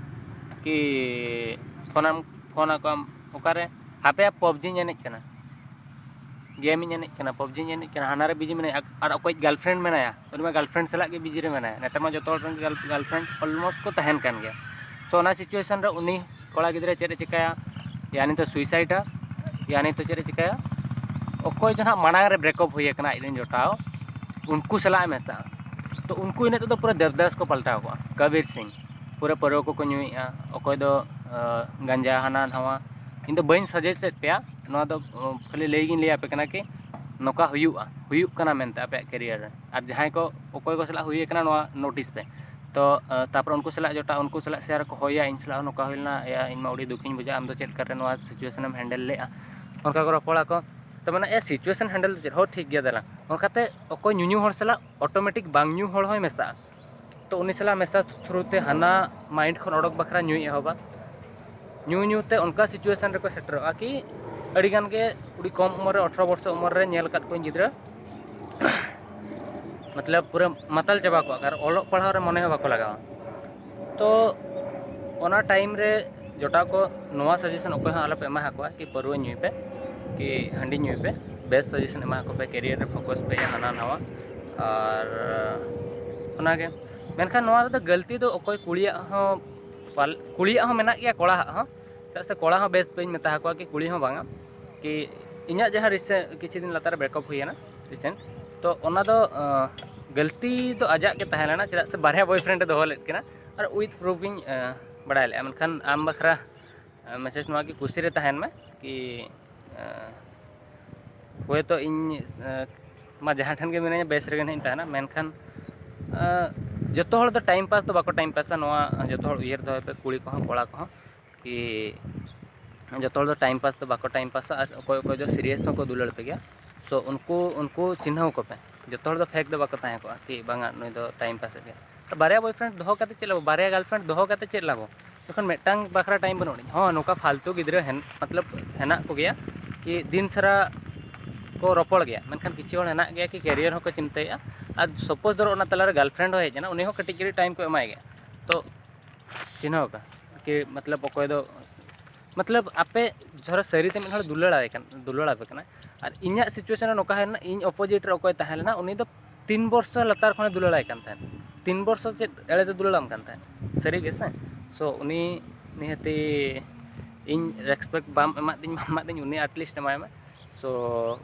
ᱠᱤ ᱯᱷᱳᱱᱟᱢ, ᱯᱷᱳᱱ ᱟᱠᱚᱣᱟᱢ, ᱚᱠᱟᱨᱮ? ᱦᱟᱯᱮ ᱭᱟ, ᱯᱚᱵᱡᱤᱧ ᱮᱱᱮᱡ ᱠᱟᱱᱟ, ᱜᱮᱢᱤᱧ ᱮᱱᱮᱡ ᱠᱟᱱᱟ, ᱯᱚᱵᱡᱤᱧ ᱮᱱᱮᱡ ᱠᱟᱱᱟ, ᱦᱟᱱᱟ ᱨᱮ ᱵᱤᱡᱤ ᱢᱮᱱᱟᱭᱟ, ᱟᱨ ᱚᱠᱚᱭᱤᱡ ᱜᱟᱨᱞᱯᱷᱨᱮᱱᱰ ᱢᱮᱱᱟᱭᱟ, ᱩᱱᱤ ᱢᱟ ᱜᱟᱨᱞᱯᱷᱨᱮᱱᱰ ᱥᱟᱞᱟᱜ ᱜᱮ ᱵᱤᱡᱤ ᱨᱮ ᱢᱮᱱᱟᱭᱟ᱾ ᱱᱮᱛᱟᱨ ᱢᱟ ᱡᱚᱛᱚ ᱦᱚᱲ ᱨᱮᱱ ᱜᱮ ᱜᱟᱨᱞ-, ᱜᱟᱨᱞᱯᱷᱨᱮᱱᱰ ᱚᱞᱢᱳᱥᱴ ᱠᱚ ᱛᱟᱦᱮᱱ ᱠᱟᱱ ᱜᱮᱭᱟ᱾ ᱛᱚ ᱚᱱᱟ situation ᱨᱮ ᱩᱱᱤ ᱠᱚᱲᱟ ᱜᱤᱫᱽᱨᱟᱹ ᱪᱮᱫ ᱮ ᱪᱤᱠᱟᱹᱭᱟ? ᱭᱟᱱᱤ ᱛᱚ ᱥᱩᱭᱥᱟᱭᱤᱰᱟ, ᱭᱟᱱᱤ ᱛᱚ ᱪᱮᱫ ᱮ ᱪᱤᱠᱟᱹᱭᱟ? ᱚᱠᱚᱭ ᱡᱟᱦᱟᱸ ᱢᱟᱲᱟᱝ ᱨᱮ ᱵᱨᱮᱠᱟᱯ ᱦᱩᱭ ᱟᱠᱟᱱᱟ ᱟᱡ ᱨᱮᱱ ᱡᱚᱴᱟᱣ, ᱩᱱᱠᱩ ᱥᱟᱞᱟᱜ ᱮ ᱢᱮᱥᱟᱜᱼᱟ᱾ ᱛᱚ ᱩᱱᱠᱩ ᱤᱱᱟᱹ ᱛᱮᱫᱚ ᱯᱩᱨᱟᱹ ᱫᱮᱵᱽᱫᱟᱥ ᱠᱚ ᱯᱟᱞᱴᱟᱣ ᱠᱚᱜᱼᱟ᱾ ᱠᱟᱵᱤᱨ ᱥᱤᱝ, ᱯᱩᱨᱟᱹ ᱯᱟᱹᱨᱣᱟᱹ ᱠᱚᱠᱚ ᱧᱩᱭᱮᱫᱼᱟ, ᱚᱠᱚᱭ ᱫᱚ ᱜᱟᱸᱡᱟ ᱦᱟᱱᱟ ᱱᱟᱣᱟ᱾ ᱤᱧ ᱫᱚ ᱵᱟᱹᱧ ᱥᱟᱡᱮᱥᱴ ᱮᱫ ᱯᱮᱭᱟ ᱱᱚᱣᱟ ᱫᱚ, ᱠᱷᱟᱹᱞᱤ ᱞᱟᱹᱭ ᱜᱤᱧ ᱞᱟᱹᱭ ᱟᱯᱮ ᱠᱟᱱᱟ ᱠᱤ ᱱᱚᱝᱠᱟ ᱦᱩᱭᱩᱜᱼᱟ, ᱦᱩᱭᱩᱜ ᱠᱟᱱᱟ ᱢᱮᱱᱛᱮ ᱟᱯᱮᱭᱟᱜ ᱠᱮᱨᱤᱭᱟᱨ ᱨᱮ᱾ ᱟᱨ ᱡᱟᱦᱟᱸᱭ ᱠᱚ, ᱚᱠᱚᱭ ᱠᱚ ᱥᱟᱞᱟᱜ ᱦᱩᱭ ᱟᱠᱟᱱᱟ, ᱱᱚᱣᱟ ᱱᱳᱴᱤᱥ ᱯᱮ᱾ ᱛᱚ ᱛᱟᱨᱯᱚᱨ ᱩᱱᱠᱩ ᱥᱟᱞᱟᱜ ᱡᱚᱴᱟᱣ, ᱩᱱᱠᱩ ᱥᱟᱞᱟᱜ ᱥᱮᱭᱟᱨ ᱠᱚ ᱦᱳᱭᱟ, ᱤᱧ ᱥᱟᱞᱟᱜ ᱦᱚᱸ ᱱᱚᱝᱠᱟ ᱦᱩᱭ ᱞᱮᱱᱟ, ᱮᱭᱟ ᱤᱧ ᱢᱟ ᱟᱹᱰᱤ ᱫᱩᱠᱷᱤᱧ ᱵᱩᱡᱷᱟᱹᱣᱟ, ᱟᱢ ᱫᱚ ᱪᱮᱫ ᱞᱮᱠᱟᱨᱮ ᱱᱚᱣᱟ ᱥᱤᱪᱩᱭᱮᱥᱚᱱ ᱮᱢ ᱦᱮᱱᱰᱮᱞ ᱞᱮᱜᱼᱟ, ᱚᱱᱠᱟ ᱠᱚ ᱨᱚᱯᱚᱲᱟᱠᱚ᱾ ᱛᱚ ᱢᱮᱱᱟ, ᱮ ᱥᱤᱪᱩᱭᱮᱥᱚᱱ ᱦᱮᱱᱰᱮᱞ ᱫᱚ ᱪᱮᱫ ᱦᱚᱸ ᱴᱷᱤᱠ ᱜᱮᱭᱟ, ᱫᱮᱞᱟ᱾ ᱚᱱᱠᱟᱛᱮ ᱚᱠᱚᱭ ᱧᱩᱧᱩ ᱦᱚᱲ ᱥᱟᱞᱟᱜ ᱚᱴᱳᱢᱮᱴᱤᱠ ᱵᱟᱝ ᱧᱩ ᱦᱚᱲ ᱦᱚᱸᱭ ᱢᱮᱥᱟᱜᱼᱟ᱾ ᱛᱚ ᱩᱱᱤ ᱥᱟᱞᱟᱜ ᱢᱮᱥᱟ ᱛᱷᱨᱩ ᱛᱮ ᱦᱟᱱᱟ ᱢᱟᱭᱤᱱᱰ ᱠᱷᱚᱱ ᱚᱰᱚᱠ ᱵᱟᱠᱷᱨᱟ ᱧᱩᱭ ᱮᱦᱚᱵᱟ᱾ ᱧᱩ ᱧᱩ ᱛᱮ ᱚᱱᱠᱟ ᱥᱤᱪᱩᱭᱮᱥᱚᱱ ᱨᱮᱠᱚ ᱥᱮᱴᱮᱨᱚᱜᱼᱟ ᱠᱤ ᱟᱹᱰᱤ ᱜᱟᱱ ᱜᱮ ᱟᱹᱰᱤ ᱠᱚᱢ ᱩᱢᱮᱨ ᱨᱮ, ᱟᱴᱷᱨᱚ ᱵᱚᱨᱥᱚ ᱩᱢᱮᱨ ᱨᱮ ᱧᱮᱞ ᱟᱠᱟᱫ ᱠᱚᱣᱟᱧ ᱜᱤᱫᱽᱨᱟᱹ, ᱢᱚᱛᱞᱚᱵ ᱯᱩᱨᱟᱹ ᱢᱟᱛᱟᱞ ᱪᱟᱵᱟ ᱠᱚᱜᱼᱟ, ᱟᱨ ᱚᱞᱚᱜ ᱯᱟᱲᱦᱟᱣ ᱨᱮ ᱢᱚᱱᱮ ᱦᱚᱸ ᱵᱟᱠᱚ ᱞᱟᱜᱟᱣᱟ᱾ ᱛᱚ ᱚᱱᱟ ᱴᱟᱭᱤᱢ ᱨᱮ ᱡᱚᱴᱟᱣ ᱠᱚ ᱱᱚᱣᱟ ᱥᱟᱡᱮᱥᱚᱱ ᱚᱠᱚᱭ ᱦᱚᱸ ᱟᱞᱚᱯᱮ ᱮᱢᱟ ᱟᱠᱚᱣᱟ ᱠᱤ ᱯᱟᱹᱨᱣᱟᱹ ᱧᱩᱭ ᱯᱮ ᱠᱤ ᱦᱟᱺᱰᱤ ᱧᱩᱭ ᱯᱮ, ᱵᱮᱥ ᱥᱟᱡᱮᱥᱚᱱ ᱮᱢᱟ ᱟᱠᱚ ᱯᱮ, ᱠᱮᱨᱤᱭᱟᱨ ᱨᱮ ᱯᱷᱳᱠᱟᱥ ᱯᱮ, ᱦᱟᱱᱟ ᱱᱟᱣᱟ᱾ ᱟᱨ ᱚᱱᱟᱜᱮ᱾ ᱢᱮᱱᱠᱷᱟᱱ ᱱᱚᱣᱟ ᱨᱮᱫᱚ ᱜᱟᱹᱞᱛᱤ ᱫᱚ ᱚᱠᱚᱭ ᱠᱩᱲᱤᱭᱟᱜ ᱦᱚᱸ ᱯᱟᱞ-, ᱠᱩᱲᱤᱭᱟᱜ ᱦᱚᱸ ᱢᱮᱱᱟᱜ ᱜᱮᱭᱟ, ᱠᱚᱲᱟᱣᱟᱜ ᱦᱚᱸ᱾ ᱪᱮᱫᱟᱜ ᱥᱮ ᱠᱚᱲᱟ ᱦᱚᱸ ᱵᱮᱥ ᱵᱟᱹᱧ ᱢᱮᱛᱟ ᱟᱠᱚᱣᱟ ᱠᱤ ᱠᱩᱲᱤ ᱦᱚᱸ ᱵᱟᱝᱟ, ᱠᱤ ᱤᱧᱟᱹᱜ ᱡᱟᱦᱟᱸ ᱨᱤᱥᱮ-, ᱠᱤᱪᱷᱩ ᱫᱤᱱ ᱞᱟᱛᱟᱨ ᱨᱮ ᱵᱨᱮᱠᱟᱯ ᱦᱩᱭᱮᱱᱟ ᱨᱤᱥᱮᱱᱴ, ᱛᱚ ᱚᱱᱟ ᱫᱚ ᱟᱸ, ᱜᱟᱹᱞᱛᱤ ᱫᱚ ᱟᱡᱟᱜ ᱜᱮ ᱛᱟᱦᱮᱸ ᱞᱮᱱᱟ, ᱪᱮᱫᱟᱜ ᱥᱮ ᱵᱟᱨᱭᱟ ᱵᱚᱭᱯᱷᱨᱮᱱᱰ ᱮ ᱫᱚᱦᱚ ᱞᱮᱫ ᱠᱤᱱᱟ᱾ ᱟᱨ ᱩᱭᱤᱛᱷ ᱯᱨᱩᱯᱷ ᱤᱧ ᱟᱸ, ᱵᱟᱲᱟᱭ ᱞᱮᱫᱼᱟ᱾ ᱢᱮᱱᱠᱷᱟᱱ ᱟᱢ ᱵᱟᱠᱷᱨᱟ ᱢᱮᱥᱮᱡᱽ ᱱᱚᱣᱟ ᱜᱮ, ᱠᱩᱥᱤ ᱨᱮ ᱛᱟᱦᱮᱱ ᱢᱮ ᱠᱤ ᱟᱸ, ᱦᱳᱭᱛᱳ ᱤᱧ ᱟᱸ, ᱢᱟ ᱡᱟᱦᱟᱸ ᱴᱷᱮᱱ ᱜᱮ ᱢᱤᱱᱟᱹᱧᱟ ᱵᱮᱥ ᱨᱮᱜᱮ ᱱᱟᱦᱟᱜ ᱤᱧ ᱛᱟᱦᱮᱱᱟ, ᱢᱮᱱᱠᱷᱟᱱ ᱟᱸ, ᱡᱚᱛᱚ ᱦᱚᱲ ᱫᱚ ᱴᱟᱭᱤᱢ ᱯᱟᱥ ᱫᱚ ᱵᱟᱠᱚ ᱴᱟᱭᱤᱢ ᱯᱟᱥᱟ᱾ ᱱᱚᱣᱟ ᱡᱚᱛᱚ ᱦᱚᱲ ᱩᱭᱦᱟᱹᱨ ᱫᱚᱦᱚᱭ ᱯᱮ, ᱠᱩᱲᱤ ᱠᱚᱦᱚᱸ ᱠᱚᱲᱟ ᱠᱚᱦᱚᱸ, ᱠᱤ ᱡᱚᱛᱚ ᱦᱚᱲ ᱫᱚ ᱴᱟᱭᱤᱢ ᱯᱟᱥ ᱫᱚ ᱵᱟᱠᱚ ᱴᱟᱭᱤᱢ ᱯᱟᱥᱟ᱾ ᱟᱨ ᱚᱠᱚᱭ ᱚᱠᱚᱭ ᱫᱚ ᱥᱤᱨᱤᱭᱟᱥ ᱦᱚᱸᱠᱚ ᱫᱩᱞᱟᱹᱲ ᱯᱮ ᱜᱮᱭᱟ᱾ ᱥᱳ ᱩᱱᱠᱩ, ᱩᱱᱠᱩ ᱪᱤᱱᱦᱟᱹᱣ ᱠᱚᱯᱮ᱾ ᱡᱚᱛᱚ ᱦᱚᱲ ᱫᱚ ᱯᱷᱮᱠ ᱫᱚ ᱵᱟᱠᱚ ᱛᱟᱦᱮᱸ ᱠᱚᱜᱼᱟ ᱠᱤ ᱵᱟᱝᱟ ᱱᱩᱭ ᱫᱚ ᱴᱟᱭᱤᱢ ᱯᱟᱥᱮᱫ ᱜᱮ᱾ ᱟᱨ ᱵᱟᱨᱭᱟ ᱵᱚᱭᱯᱷᱨᱮᱱᱰ ᱫᱚᱦᱚ ᱠᱟᱛᱮ ᱪᱮᱫ ᱞᱟᱵᱷ? ᱵᱟᱨᱭᱟ ᱜᱟᱨᱞᱯᱷᱨᱮᱱᱰ ᱫᱚᱦᱚ ᱠᱟᱛᱮ ᱪᱮᱫ ᱞᱟᱵᱷ? ᱡᱚᱠᱷᱚᱱ ᱢᱤᱫᱴᱟᱝ ᱵᱟᱠᱷᱨᱟ ᱴᱟᱭᱤᱢ ᱵᱟᱹᱱᱩᱜ ᱟᱹᱱᱤᱡ᱾ ᱦᱚᱸ, ᱱᱚᱝᱠᱟ ᱯᱷᱟᱞᱛᱩ ᱜᱤᱫᱽᱨᱟᱹ ᱦᱮᱱ-, ᱢᱚᱛᱞᱚᱵ ᱦᱮᱱᱟᱜ ᱠᱚᱜᱮᱭᱟ ᱠᱤ ᱫᱤᱱ ᱥᱟᱨᱟ ᱠᱚ ᱨᱚᱯᱚᱲ ᱜᱮᱭᱟ, ᱢᱮᱱᱠᱷᱟᱱ ᱠᱤᱪᱷᱩ ᱦᱚᱲ ᱦᱮᱱᱟᱜ ᱜᱮᱭᱟ ᱠᱤ ᱠᱮᱨᱤᱭᱟᱨ ᱦᱚᱸᱠᱚ ᱪᱤᱱᱛᱟᱹᱭᱮᱫᱼᱟ᱾ ᱟᱨ ᱥᱟᱯᱳᱡᱽ ᱫᱷᱚᱨᱚ ᱚᱱᱟ ᱛᱟᱞᱟᱨᱮ ᱜᱟᱨᱞᱯᱷᱨᱮᱱᱰ ᱦᱚᱸ ᱦᱮᱡ ᱮᱱᱟ, ᱩᱱᱤ ᱦᱚᱸ ᱠᱟᱹᱴᱤᱡ ᱠᱟᱹᱴᱤᱡ ᱴᱟᱭᱤᱢ ᱠᱚ ᱮᱢᱟᱭ ᱜᱮᱭᱟ᱾ ᱛᱚ ᱪᱤᱱᱦᱟᱹᱣ ᱯᱮ ᱠᱤ ᱢᱚᱛᱞᱚᱵ ᱚᱠᱚᱭ ᱫᱚ, ᱢᱚᱛᱞᱚᱵ ᱟᱯᱮ ᱫᱷᱚᱨᱚ ᱥᱟᱹᱨᱤᱛᱮ ᱢᱤᱫ ᱦᱚᱲ ᱫᱩᱞᱟᱹᱲᱟᱭ ᱠᱟᱱ, ᱫᱩᱞᱟᱹᱲᱟᱯᱮ ᱠᱟᱱᱟ, ᱟᱨ ᱤᱧᱟᱹᱜ ᱥᱤᱪᱩᱭᱮᱥᱚᱱ ᱨᱮ ᱱᱚᱝᱠᱟ ᱦᱩᱭ ᱞᱮᱱᱟ, ᱤᱧ ᱚᱯᱳᱡᱤᱴ ᱨᱮ ᱚᱠᱚᱭ ᱛᱟᱦᱮᱸ ᱞᱮᱱᱟ, ᱩᱱᱤ ᱫᱚ ᱛᱤᱱ ᱵᱚᱨᱥᱚ ᱞᱟᱛᱟᱨ ᱠᱷᱚᱱᱮ ᱫᱩᱞᱟᱹᱲᱟᱭ ᱠᱟᱱ ᱛᱟᱦᱮᱸᱫ᱾ ᱛᱤᱱ ᱵᱚᱨᱥᱚ ᱪᱮᱫ ᱮᱲᱮ ᱛᱮ ᱫᱩᱞᱟᱲᱟᱢ ᱠᱟᱱ ᱛᱟᱦᱮᱸᱫ, ᱥᱟᱹᱨᱤ ᱜᱮ ᱥᱮ? So ᱩᱱᱤ ᱱᱤᱦᱟᱹᱛᱤ ᱤᱧ respect ᱵᱟᱢ ᱮᱢᱟᱫᱤᱧ, ᱵᱟᱢ ᱮᱢᱟᱫᱤᱧ, ᱩᱱᱤ at least ᱮᱢᱟᱭ ᱢᱮ᱾ So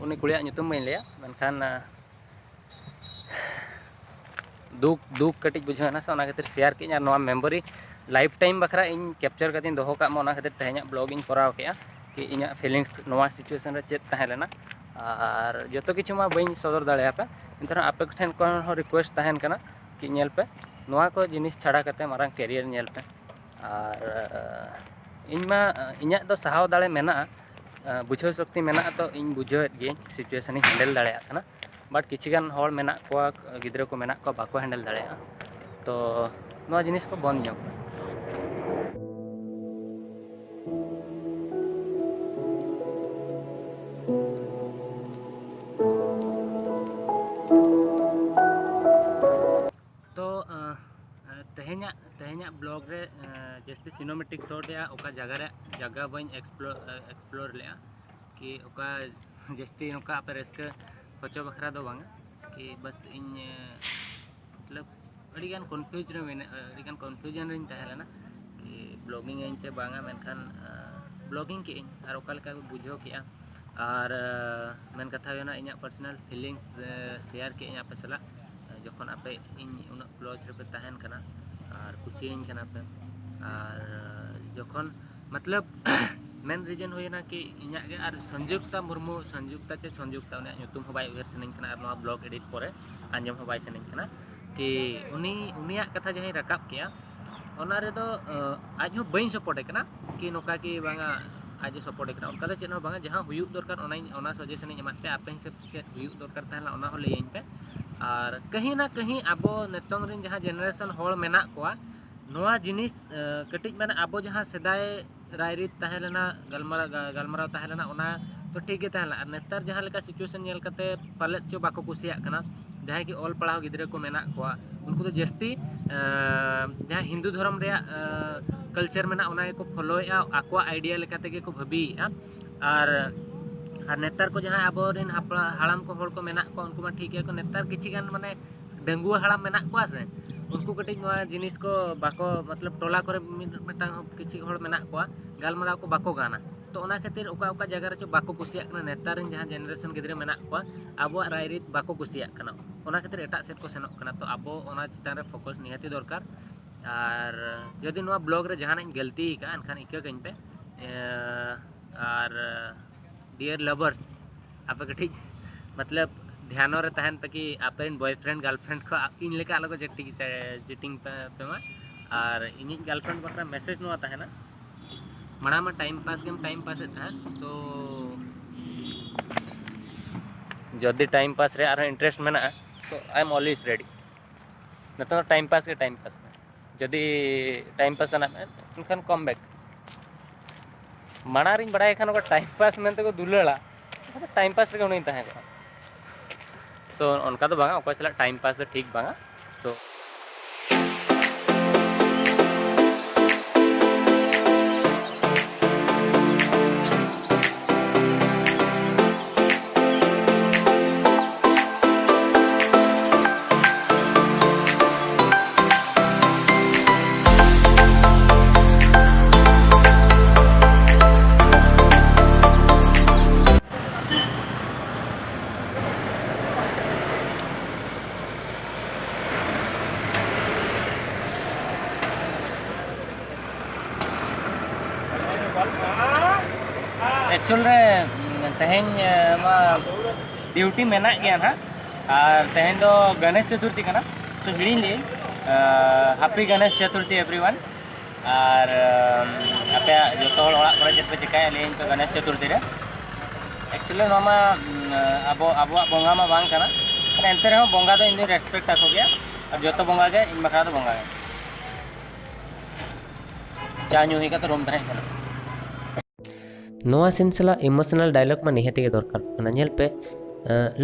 ᱩᱱᱤ ᱠᱩᱲᱤᱭᱟᱜ ᱧᱩᱛᱩᱢ ᱵᱟᱹᱧ ᱞᱟᱹᱭᱟ, ᱢᱮᱱᱠᱷᱟᱱ ᱟᱸ, ᱫᱩᱠ, ᱫᱩᱠ ᱠᱟᱹᱴᱤᱡ ᱵᱩᱡᱷᱟᱹᱣ ᱮᱱᱟ᱾ ᱥᱮ ᱚᱱᱟ ᱠᱷᱟᱹᱛᱤᱨ share ᱠᱮᱫᱟᱹᱧ, ᱟᱨ ᱱᱚᱣᱟ memory life time ᱵᱟᱠᱷᱨᱟ ᱤᱧ capture ᱠᱟᱛᱮᱧ ᱫᱚᱦᱚ ᱠᱟᱜ ᱢᱟ, ᱚᱱᱟ ᱠᱷᱟᱹᱛᱤᱨ ᱛᱮᱦᱮᱧᱟᱜ vlog ᱤᱧ ᱠᱚᱨᱟᱣ ᱠᱮᱫᱼᱟ, ᱠᱤ ᱤᱧᱟᱹᱜ feelings ᱱᱚᱣᱟ situation ᱨᱮ ᱪᱮᱫ ᱛᱟᱦᱮᱸ ᱞᱮᱱᱟ᱾ ᱟᱨ ᱡᱚᱛᱚ ᱠᱤᱪᱷᱩ ᱢᱟ ᱵᱟᱹᱧ ᱥᱚᱫᱚᱨ ᱫᱟᱲᱮᱭᱟᱯᱮ, ᱮᱱᱛᱮ ᱨᱮᱦᱚᱸ ᱟᱯᱮ ᱠᱚᱴᱷᱮᱱ ᱠᱷᱚᱱ ᱦᱚᱸ request ᱛᱟᱦᱮᱱ ᱠᱟᱱᱟ ᱠᱤ ᱧᱮᱞ ᱯᱮ, ᱱᱚᱣᱟ ᱠᱚ ᱡᱤᱱᱤᱥ ᱪᱷᱟᱲᱟ ᱠᱟᱛᱮ ᱢᱟᱨᱟᱝ career ᱧᱮᱞ ᱯᱮ᱾ ᱟᱨ ᱤᱧ ᱢᱟ, ᱤᱧᱟᱹᱜ ᱫᱚ ᱥᱟᱦᱟᱣ ᱫᱟᱲᱮ ᱢᱮᱱᱟᱜᱼᱟ, ᱵᱩᱡᱷᱟᱹᱣ ᱥᱚᱠᱛᱤ ᱢᱮᱱᱟᱜᱼᱟ, ᱛᱚ ᱤᱧ ᱵᱩᱡᱷᱟᱹᱣᱮᱫ ᱜᱤᱭᱟᱹᱧ, situation ᱤᱧ handle ᱫᱟᱲᱮᱭᱟᱜ ᱠᱟᱱᱟ᱾ But ᱠᱤᱪᱷᱩ ᱜᱟᱱ ᱦᱚᱲ ᱢᱮᱱᱟᱜ ᱠᱚᱣᱟ, ᱜᱤᱫᱽᱨᱟᱹ ᱠᱚ ᱢᱮᱱᱟᱜ ᱠᱚᱣᱟ, ᱵᱟᱠᱚ handle ᱫᱟᱲᱮᱭᱟᱜᱼᱟ᱾ ᱛᱚ ᱱᱚᱣᱟ ᱡᱤᱱᱤᱥ ᱠᱚ ᱵᱚᱱᱫ ᱧᱚᱜ ᱢᱮ᱾ ᱛᱚ ᱟᱸ, ᱟᱸ, ᱛᱮᱦᱮᱧᱟᱜ, ᱛᱮᱦᱮᱧᱟᱜ vlog ᱨᱮ ᱟᱸ, ᱡᱟᱹᱥᱛᱤ cinematic shot ᱨᱮᱭᱟᱜ ᱚᱠᱟ ᱡᱟᱭᱜᱟ ᱨᱮᱭᱟᱜ ᱡᱟᱭᱜᱟ ᱵᱟᱹᱧ explore, ᱟᱸ, explore ᱞᱮᱫᱼᱟ, ᱠᱤ ᱚᱠᱟ ᱡᱟᱹᱥᱛᱤ ᱱᱚᱝᱠᱟ ᱟᱯᱮ ᱨᱟᱹᱥᱠᱟᱹ ᱦᱚᱪᱚ ᱵᱟᱠᱷᱨᱟ ᱫᱚ ᱵᱟᱝᱟ, ᱠᱤ ᱵᱟᱥ ᱤᱧ ᱟᱸ, ᱢᱚᱛᱞᱚᱵ ᱟᱹᱰᱤᱜᱟᱱ confuse ᱨᱮ ᱢᱮᱱᱟᱜ, ᱟᱹᱰᱤᱜᱟᱱ confusion ᱨᱤᱧ ᱛᱟᱦᱮᱸ ᱞᱮᱱᱟ ᱠᱤ vlogging ᱟᱹᱧ ᱪᱮ ᱵᱟᱝᱟ, ᱢᱮᱱᱠᱷᱟᱱ ᱟᱸ, vlogging ᱠᱮᱫ ᱟᱹᱧ ᱟᱨ ᱚᱠᱟ ᱞᱮᱠᱟ ᱠᱚ ᱵᱩᱡᱷᱟᱹᱣ ᱠᱮᱫᱼᱟ᱾ ᱟᱨ ᱟᱸ, ᱢᱮᱱ ᱠᱟᱛᱷᱟ ᱦᱩᱭᱱᱟ, ᱤᱧᱟᱹᱜ personal feelings ᱟᱸ, share ᱠᱮᱫ ᱟᱹᱧ ᱟᱯᱮ ᱥᱟᱞᱟᱜ᱾ ᱟᱸ, ᱡᱚᱠᱷᱚᱱ ᱟᱯᱮ ᱤᱧ ᱩᱱᱟᱹᱜ close ᱨᱮᱯᱮ ᱛᱟᱦᱮᱱ ᱠᱟᱱᱟ ᱟᱨ ᱠᱩᱥᱤᱭᱟᱹᱧ ᱠᱟᱱᱟ ᱯᱮ, ᱟᱨ ᱟᱸ, ᱡᱚᱠᱷᱚᱱ ᱢᱚᱛᱞᱚᱵ main reason ᱦᱩᱭᱱᱟ ᱠᱤ ᱤᱧᱟᱹᱜ ᱜᱮ ᱟᱨ ᱥᱚᱱᱡᱩᱠᱛᱟ ᱢᱩᱨᱢᱩ, ᱥᱚᱱᱡᱩᱠᱛᱟ ᱪᱮ ᱥᱚᱱᱡᱩᱠᱛᱟ, ᱩᱱᱤᱭᱟᱜ ᱧᱩᱛᱩᱢ ᱦᱚᱸ ᱵᱟᱭ ᱩᱭᱦᱟᱹᱨ ᱥᱟᱱᱟᱧ ᱠᱟᱱᱟ ᱟᱨ ᱱᱚᱣᱟ vlog edit ᱯᱚᱨᱮ ᱟᱸᱡᱚᱢ ᱦᱚᱸ ᱵᱟᱭ ᱥᱟᱱᱟᱧ ᱠᱟᱱᱟ ᱠᱤ ᱩᱱᱤ, ᱩᱱᱤᱭᱟᱜ ᱠᱟᱛᱷᱟ ᱡᱟᱦᱟᱸᱭ ᱨᱟᱠᱟᱵ ᱠᱮᱜᱼᱟ, ᱚᱱᱟ ᱨᱮᱫᱚ ᱟᱸ, ᱟᱡ ᱦᱚᱸ ᱵᱟᱹᱧ support ᱮ ᱠᱟᱱᱟ ᱠᱤ ᱱᱚᱝᱠᱟ ᱠᱤ ᱵᱟᱝᱟ ᱟᱡ ᱮ support ᱮ ᱠᱟᱱᱟ, ᱚᱱᱠᱟ ᱫᱚ ᱪᱮᱫ ᱦᱚᱸ ᱵᱟᱝᱟ᱾ ᱡᱟᱦᱟᱸ ᱦᱩᱭᱩᱜ ᱫᱚᱨᱠᱟᱨ ᱚᱱᱟᱧ, ᱚᱱᱟ suggestion ᱤᱧ ᱮᱢᱟᱫ ᱯᱮᱭᱟ, ᱟᱯᱮ ᱦᱤᱥᱟᱹᱵ ᱛᱮ ᱪᱮᱫ ᱦᱩᱭᱩᱜ ᱫᱚᱨᱠᱟᱨ ᱛᱟᱦᱮᱸ ᱞᱮᱱᱟ ᱚᱱᱟ ᱦᱚᱸ ᱞᱟᱹᱭᱟᱹᱧ ᱯᱮ᱾ ᱟᱨ ᱠᱟᱹᱦᱤ ᱱᱟ ᱠᱟᱹᱦᱤ ᱟᱵᱚ ᱱᱤᱛᱚᱝ ᱨᱮᱱ ᱡᱟᱦᱟᱸ generation ᱦᱚᱲ ᱢᱮᱱᱟᱜ ᱠᱚᱣᱟ, ᱱᱚᱣᱟ ᱡᱤᱱᱤᱥ ᱟᱸ, ᱠᱟᱹᱴᱤᱡ ᱢᱟᱱᱮ ᱟᱵᱚ ᱡᱟᱦᱟᱸ ᱥᱮᱫᱟᱭ ᱨᱟᱭᱨᱤᱛ ᱛᱟᱦᱮᱸ ᱞᱮᱱᱟ, ᱜᱟᱞᱢᱟᱨᱟᱣ, ᱜᱟ-, ᱜᱟᱞᱢᱟᱨᱟᱣ ᱛᱟᱦᱮᱸ ᱞᱮᱱᱟ, ᱚᱱᱟ ᱫᱚ ᱴᱷᱤᱠ ᱜᱮ ᱛᱟᱦᱮᱸ ᱞᱮᱱᱟ᱾ ᱟᱨ ᱱᱮᱛᱟᱨ ᱡᱟᱦᱟᱸ ᱞᱮᱠᱟ situation ᱧᱮᱞ ᱠᱟᱛᱮ ᱯᱟᱞᱮᱫ ᱪᱚ ᱵᱟᱠᱚ ᱠᱩᱥᱤᱭᱟᱜ ᱠᱟᱱᱟ, ᱡᱟᱦᱟᱸᱭ ᱜᱮ ᱚᱞ ᱯᱟᱲᱦᱟᱣ ᱜᱤᱫᱽᱨᱟᱹ ᱠᱚ ᱢᱮᱱᱟᱜ ᱠᱚᱣᱟ, ᱩᱱᱠᱩ ᱫᱚ ᱡᱟᱹᱥᱛᱤ ᱟᱸ, ᱡᱟᱦᱟᱸ ᱦᱤᱱᱫᱩ ᱫᱷᱚᱨᱚᱢ ᱨᱮᱭᱟᱜ ᱟᱸ, culture ᱢᱮᱱᱟᱜᱼᱟ, ᱚᱱᱟ ᱜᱮᱠᱚ followᱮᱫᱼᱟ, ᱟᱠᱚᱣᱟᱜ idea ᱞᱮᱠᱟ ᱛᱮᱜᱮ ᱠᱚ ᱵᱷᱟᱹᱵᱤᱭᱮᱫᱼᱟ᱾ ᱟᱨ, ᱟᱨ ᱱᱮᱛᱟᱨ ᱠᱚ ᱡᱟᱦᱟᱸᱭ ᱟᱵᱚᱨᱮᱱ ᱦᱟᱯᱲᱟ-, ᱦᱟᱲᱟᱢ ᱠᱚ ᱦᱚᱲ ᱠᱚ ᱢᱮᱱᱟᱜ ᱠᱚᱣᱟ, ᱩᱱᱠᱩ ᱢᱟ ᱴᱷᱤᱠ ᱜᱮᱭᱟ ᱠᱚ, ᱱᱮᱛᱟᱨ ᱠᱤᱪᱷᱤ ᱜᱟᱱ ᱢᱟᱱᱮ ᱰᱟᱺᱜᱩᱣᱟᱹ ᱦᱟᱲᱟᱢ ᱢᱮᱱᱟᱜ ᱠᱚᱣᱟ ᱥᱮ, ᱩᱱᱠᱩ ᱠᱟᱹᱴᱤᱡ ᱱᱚᱣᱟ ᱡᱤᱱᱤᱥ ᱠᱚ ᱵᱟᱠᱚ, ᱢᱚᱛᱞᱚᱵ, ᱴᱚᱞᱟ ᱠᱚᱨᱮ ᱢᱤᱫ ᱢᱤᱫᱴᱟᱝ ᱠᱤᱪᱷᱩ ᱦᱚᱲ ᱢᱮᱱᱟᱜ ᱠᱚᱣᱟ, ᱜᱟᱞᱢᱟᱨᱟᱣ ᱠᱚ ᱵᱟᱠᱚ ᱜᱟᱱᱟ᱾ ᱛᱚ ᱚᱱᱟ ᱠᱷᱟᱹᱛᱤᱨ ᱚᱠᱟ ᱚᱠᱟ ᱡᱟᱭᱜᱟ ᱨᱮᱪᱚ ᱵᱟᱠᱚ ᱠᱩᱥᱤᱭᱟᱜ ᱠᱟᱱᱟ, ᱱᱮᱛᱟᱨ ᱨᱮᱱ ᱡᱟᱦᱟᱸ ᱡᱮᱱᱟᱨᱮᱥᱚᱱ ᱜᱤᱫᱽᱨᱟᱹ ᱢᱮᱱᱟᱜ ᱠᱚᱣᱟ, ᱟᱵᱚᱣᱟᱜ ᱨᱟᱭᱨᱤᱛ ᱵᱟᱠᱚ ᱠᱩᱥᱤᱭᱟᱜ ᱠᱟᱱᱟ, ᱚᱱᱟ ᱠᱷᱟᱹᱛᱤᱨ ᱮᱴᱟᱜ ᱥᱮᱫ ᱠᱚ ᱥᱮᱱᱚᱜ ᱠᱟᱱᱟ᱾ ᱛᱚ ᱟᱵᱚ ᱚᱱᱟ ᱪᱮᱛᱟᱱ ᱨᱮ ᱯᱷᱳᱠᱟᱥ ᱱᱤᱦᱟᱹᱛᱤ ᱫᱚᱨᱠᱟᱨ᱾ ᱟᱨ ᱡᱩᱫᱤ ᱱᱚᱣᱟ ᱵᱞᱚᱜ ᱨᱮ ᱡᱟᱦᱟᱱᱟᱜ ᱤᱧ ᱜᱟᱹᱞᱛᱤ ᱟᱠᱟᱫᱼᱟ, ᱮᱱᱠᱷᱟᱱ ᱤᱠᱟᱹ ᱠᱟᱹᱧ ᱯᱮ᱾ ᱮ, ᱟᱨ ᱰᱤᱭᱟᱨ ᱞᱟᱵᱷᱟᱨᱥ, ᱟᱯᱮ ᱠᱟᱹᱴᱤᱡ, ᱢᱚᱛᱞᱚᱵ, ᱫᱷᱮᱭᱟᱱ ᱨᱮ ᱛᱟᱦᱮᱱ ᱯᱮ ᱠᱤ ᱟᱯᱮ ᱨᱮᱱ ᱵᱚᱭᱯᱷᱨᱮᱱᱰ ᱜᱟᱨᱞᱯᱷᱨᱮᱱᱰ ᱠᱚ ᱤᱧ ᱞᱮᱠᱟ ᱟᱞᱚ ᱠᱚ ᱪᱮᱴᱤᱝ ᱯᱮ ᱢᱟ᱾ ᱟᱨ ᱤᱧᱤᱡ ᱜᱟᱨᱞᱯᱷᱨᱮᱱᱰ ᱵᱟᱠᱷᱨᱟ ᱢᱮᱥᱮᱡᱽ ᱱᱚᱣᱟ ᱛᱟᱦᱮᱱᱟ, ᱢᱟᱲᱟᱝ ᱢᱟ ᱴᱟᱭᱤᱢ ᱯᱟᱥ ᱜᱮᱢ ᱴᱟᱭᱤᱢ ᱯᱟᱥᱮᱫ ᱛᱟᱦᱮᱸᱫ, ᱛᱚ ᱡᱩᱫᱤ ᱴᱟᱭᱤᱢ ᱯᱟᱥ ᱨᱮ ᱟᱨᱦᱚᱸ ᱤᱱᱴᱟᱨᱮᱥᱴ ᱢᱮᱱᱟᱜᱼᱟ, ᱛᱚ I am always ready᱾ ᱱᱤᱛᱚᱜ ᱫᱚ ᱴᱟᱭᱤᱢ ᱯᱟᱥ ᱜᱮ ᱴᱟᱭᱤᱢ ᱯᱟᱥ ᱢᱮ᱾ ᱡᱩᱫᱤ ᱴᱟᱭᱤᱢ ᱯᱟᱥ ᱥᱟᱱᱟ ᱢᱮ, ᱮᱱᱠᱷᱟᱱ ᱠᱚᱢ ᱵᱮᱠ᱾ ᱢᱟᱲᱟᱝ ᱨᱤᱧ ᱵᱟᱲᱟᱭ ᱠᱷᱟᱱ ᱚᱠᱟ ᱴᱟᱭᱤᱢ ᱯᱟᱥ ᱢᱮᱱᱛᱮ ᱠᱚ ᱫᱩᱞᱟᱹᱲᱟ, ᱮᱱᱠᱷᱟᱱ ᱫᱚ ᱴᱟᱭᱤᱢ ᱯᱟᱥ ᱨᱮᱜᱮ ᱦᱩᱱᱟᱹᱧ ᱛᱟᱦᱮᱸ ᱠᱚᱜᱼᱟ᱾ ᱥᱳ ᱚᱱᱠᱟ ᱫᱚ ᱵᱟᱝᱟ, ᱚᱠᱚᱭ ᱥᱟᱞᱟᱜ ᱴᱟᱭᱤᱢ ᱯᱟᱥ ᱫᱚ ᱴᱷᱤᱠ ᱵᱟᱝᱟ᱾ ᱥᱳ ᱮᱠᱪᱩᱭᱮᱞ ᱨᱮ, ᱩᱸ, ᱛᱮᱦᱮᱧ, ᱮ, ᱢᱟ ᱰᱤᱭᱩᱴᱤ ᱢᱮᱱᱟᱜ ᱜᱮᱭᱟ ᱱᱟᱦᱟᱜ, ᱟᱨ ᱛᱮᱦᱮᱧ ᱫᱚ ᱜᱚᱱᱮᱥ ᱪᱚᱛᱩᱨᱛᱷᱤ ᱠᱟᱱᱟ, ᱥᱳ ᱦᱤᱲᱤᱧ ᱞᱤᱧ᱾ ᱟᱨ, ᱩᱸ, ᱟᱯᱮᱭᱟᱜ ᱡᱚᱛᱚ ᱦᱚᱲ ᱚᱲᱟᱜ ᱠᱚᱨᱮ ᱪᱮᱫ ᱯᱮ ᱪᱮᱠᱟᱭᱟ ᱞᱟᱹᱭᱟᱹᱧ ᱯᱮ ᱜᱚᱱᱮᱥ ᱪᱚᱛᱩᱨᱛᱷᱤ ᱨᱮ? ᱮᱠᱪᱩᱭᱮᱞᱤ ᱱᱚᱣᱟ ᱢᱟ, ᱩᱸ, ᱟᱵᱚ, ᱟᱵᱚᱣᱟᱜ ᱵᱚᱸᱜᱟ ᱢᱟ ᱵᱟᱝ ᱠᱟᱱᱟ, ᱮᱱᱛᱮ ᱨᱮᱦᱚᱸ ᱵᱚᱸᱜᱟ ᱫᱚ ᱤᱧ ᱫᱚᱧ ᱨᱮᱥᱯᱮᱠᱴ ᱟᱠᱚ ᱜᱮᱭᱟ, ᱟᱨ ᱡᱚᱛᱚ ᱵᱚᱸᱜᱟ ᱜᱮ ᱤᱧ ᱵᱟᱠᱷᱨᱟ ᱫᱚ ᱵᱚᱸᱜᱟ ᱜᱮ᱾ ᱪᱟ ᱧᱩ ᱦᱩᱭ ᱠᱟᱛᱮ ᱨᱩᱢ ᱛᱮ ᱦᱮᱡ ᱥᱮᱱᱚᱜ᱾ ᱱᱚᱣᱟ ᱥᱤᱱ ᱥᱟᱞᱟᱜ ᱤᱢᱳᱥᱚᱱᱟᱞ ᱰᱟᱭᱞᱚᱜ ᱢᱟ ᱱᱤᱦᱟᱹᱛ ᱜᱮ ᱫᱚᱨᱠᱟᱨ ᱠᱟᱱᱟ᱾ ᱧᱮᱞ ᱯᱮ,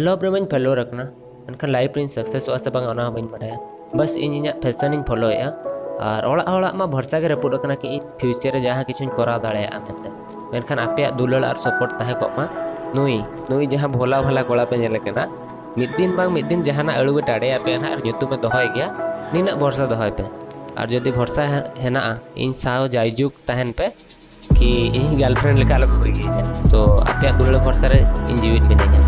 ᱞᱚᱵᱷ ᱨᱮᱢᱟᱧ ᱯᱷᱮᱞᱳᱨ ᱟᱠᱟᱱᱟ, ᱢᱮᱱᱠᱷᱟᱱ ᱞᱟᱭᱤᱯᱷ ᱨᱤᱧ ᱥᱟᱠᱥᱮᱥᱚᱜᱼᱟ ᱥᱮ ᱵᱟᱝᱟ, ᱚᱱᱟ ᱦᱚᱸ ᱵᱟᱹᱧ ᱵᱟᱰᱟᱭᱟ᱾ ᱵᱟᱥ, ᱤᱧ ᱤᱧᱟᱹᱜ ᱯᱷᱮᱥᱚᱱ ᱤᱧ ᱯᱷᱳᱞᱳᱭᱮᱫᱼᱟ᱾ ᱟᱨ ᱚᱲᱟᱜ ᱦᱚᱲᱟᱜ ᱢᱟ ᱵᱷᱚᱨᱥᱟ ᱜᱮ ᱨᱟᱹᱯᱩᱫ ᱟᱠᱟᱱᱟ ᱠᱤ ᱤᱧ ᱯᱷᱤᱭᱩᱪᱟᱨ ᱨᱮ ᱡᱟᱦᱟᱸ ᱠᱤᱪᱷᱩᱧ ᱠᱚᱨᱟᱣ ᱫᱟᱲᱮᱭᱟᱜᱼᱟ ᱢᱮᱱᱛᱮ᱾ ᱢᱮᱱᱠᱷᱟᱱ ᱟᱯᱮᱭᱟᱜ ᱫᱩᱞᱟᱹᱲ ᱟᱨ ᱥᱟᱯᱳᱨᱴ ᱛᱟᱦᱮᱸ ᱠᱚᱜ ᱢᱟ᱾ ᱱᱩᱭ, ᱱᱩᱭ ᱡᱟᱦᱟᱸ ᱵᱷᱳᱞᱟ ᱵᱷᱟᱞᱟ ᱠᱚᱲᱟ ᱯᱮ ᱧᱮᱞᱮ ᱠᱟᱱᱟ, ᱢᱤᱫ ᱫᱤᱱ ᱵᱟᱝ ᱢᱤᱫ ᱫᱤᱱ ᱡᱟᱦᱟᱱᱟᱜ ᱟᱹᱲᱩ ᱜᱮ ᱴᱟᱲᱮ ᱟᱯᱮᱭᱟ ᱱᱟᱦᱟᱜ ᱟᱨ ᱧᱩᱛᱩᱢᱮ ᱫᱚᱦᱚᱭ ᱜᱮᱭᱟ᱾ ᱱᱤᱱᱟᱹᱜ ᱵᱷᱚᱨᱥᱟ ᱫᱚᱦᱚᱭ ᱯᱮ᱾ ᱟᱨ ᱡᱩᱫᱤ ᱵᱷᱚᱨᱥᱟ ᱦᱮ- ᱦᱮᱱᱟᱜᱼᱟ, ᱤᱧ ᱥᱟᱶ ᱡᱟᱭᱡᱩᱜᱽ ᱛᱟᱦᱮᱱ ᱯᱮ, ᱠᱤ ᱤᱧ girlfriend ᱞᱮᱠᱟ ᱟᱞᱚᱯᱮ ᱵᱟᱹᱜᱤᱭᱟᱹᱧᱟ᱾ So, ᱟᱯᱮᱭᱟᱜ ᱫᱩᱞᱟᱹᱲ ᱵᱷᱚᱨᱥᱟ ᱨᱮ ᱤᱧ ᱡᱤᱣᱤᱫ ᱢᱤᱱᱟᱹᱧᱟ᱾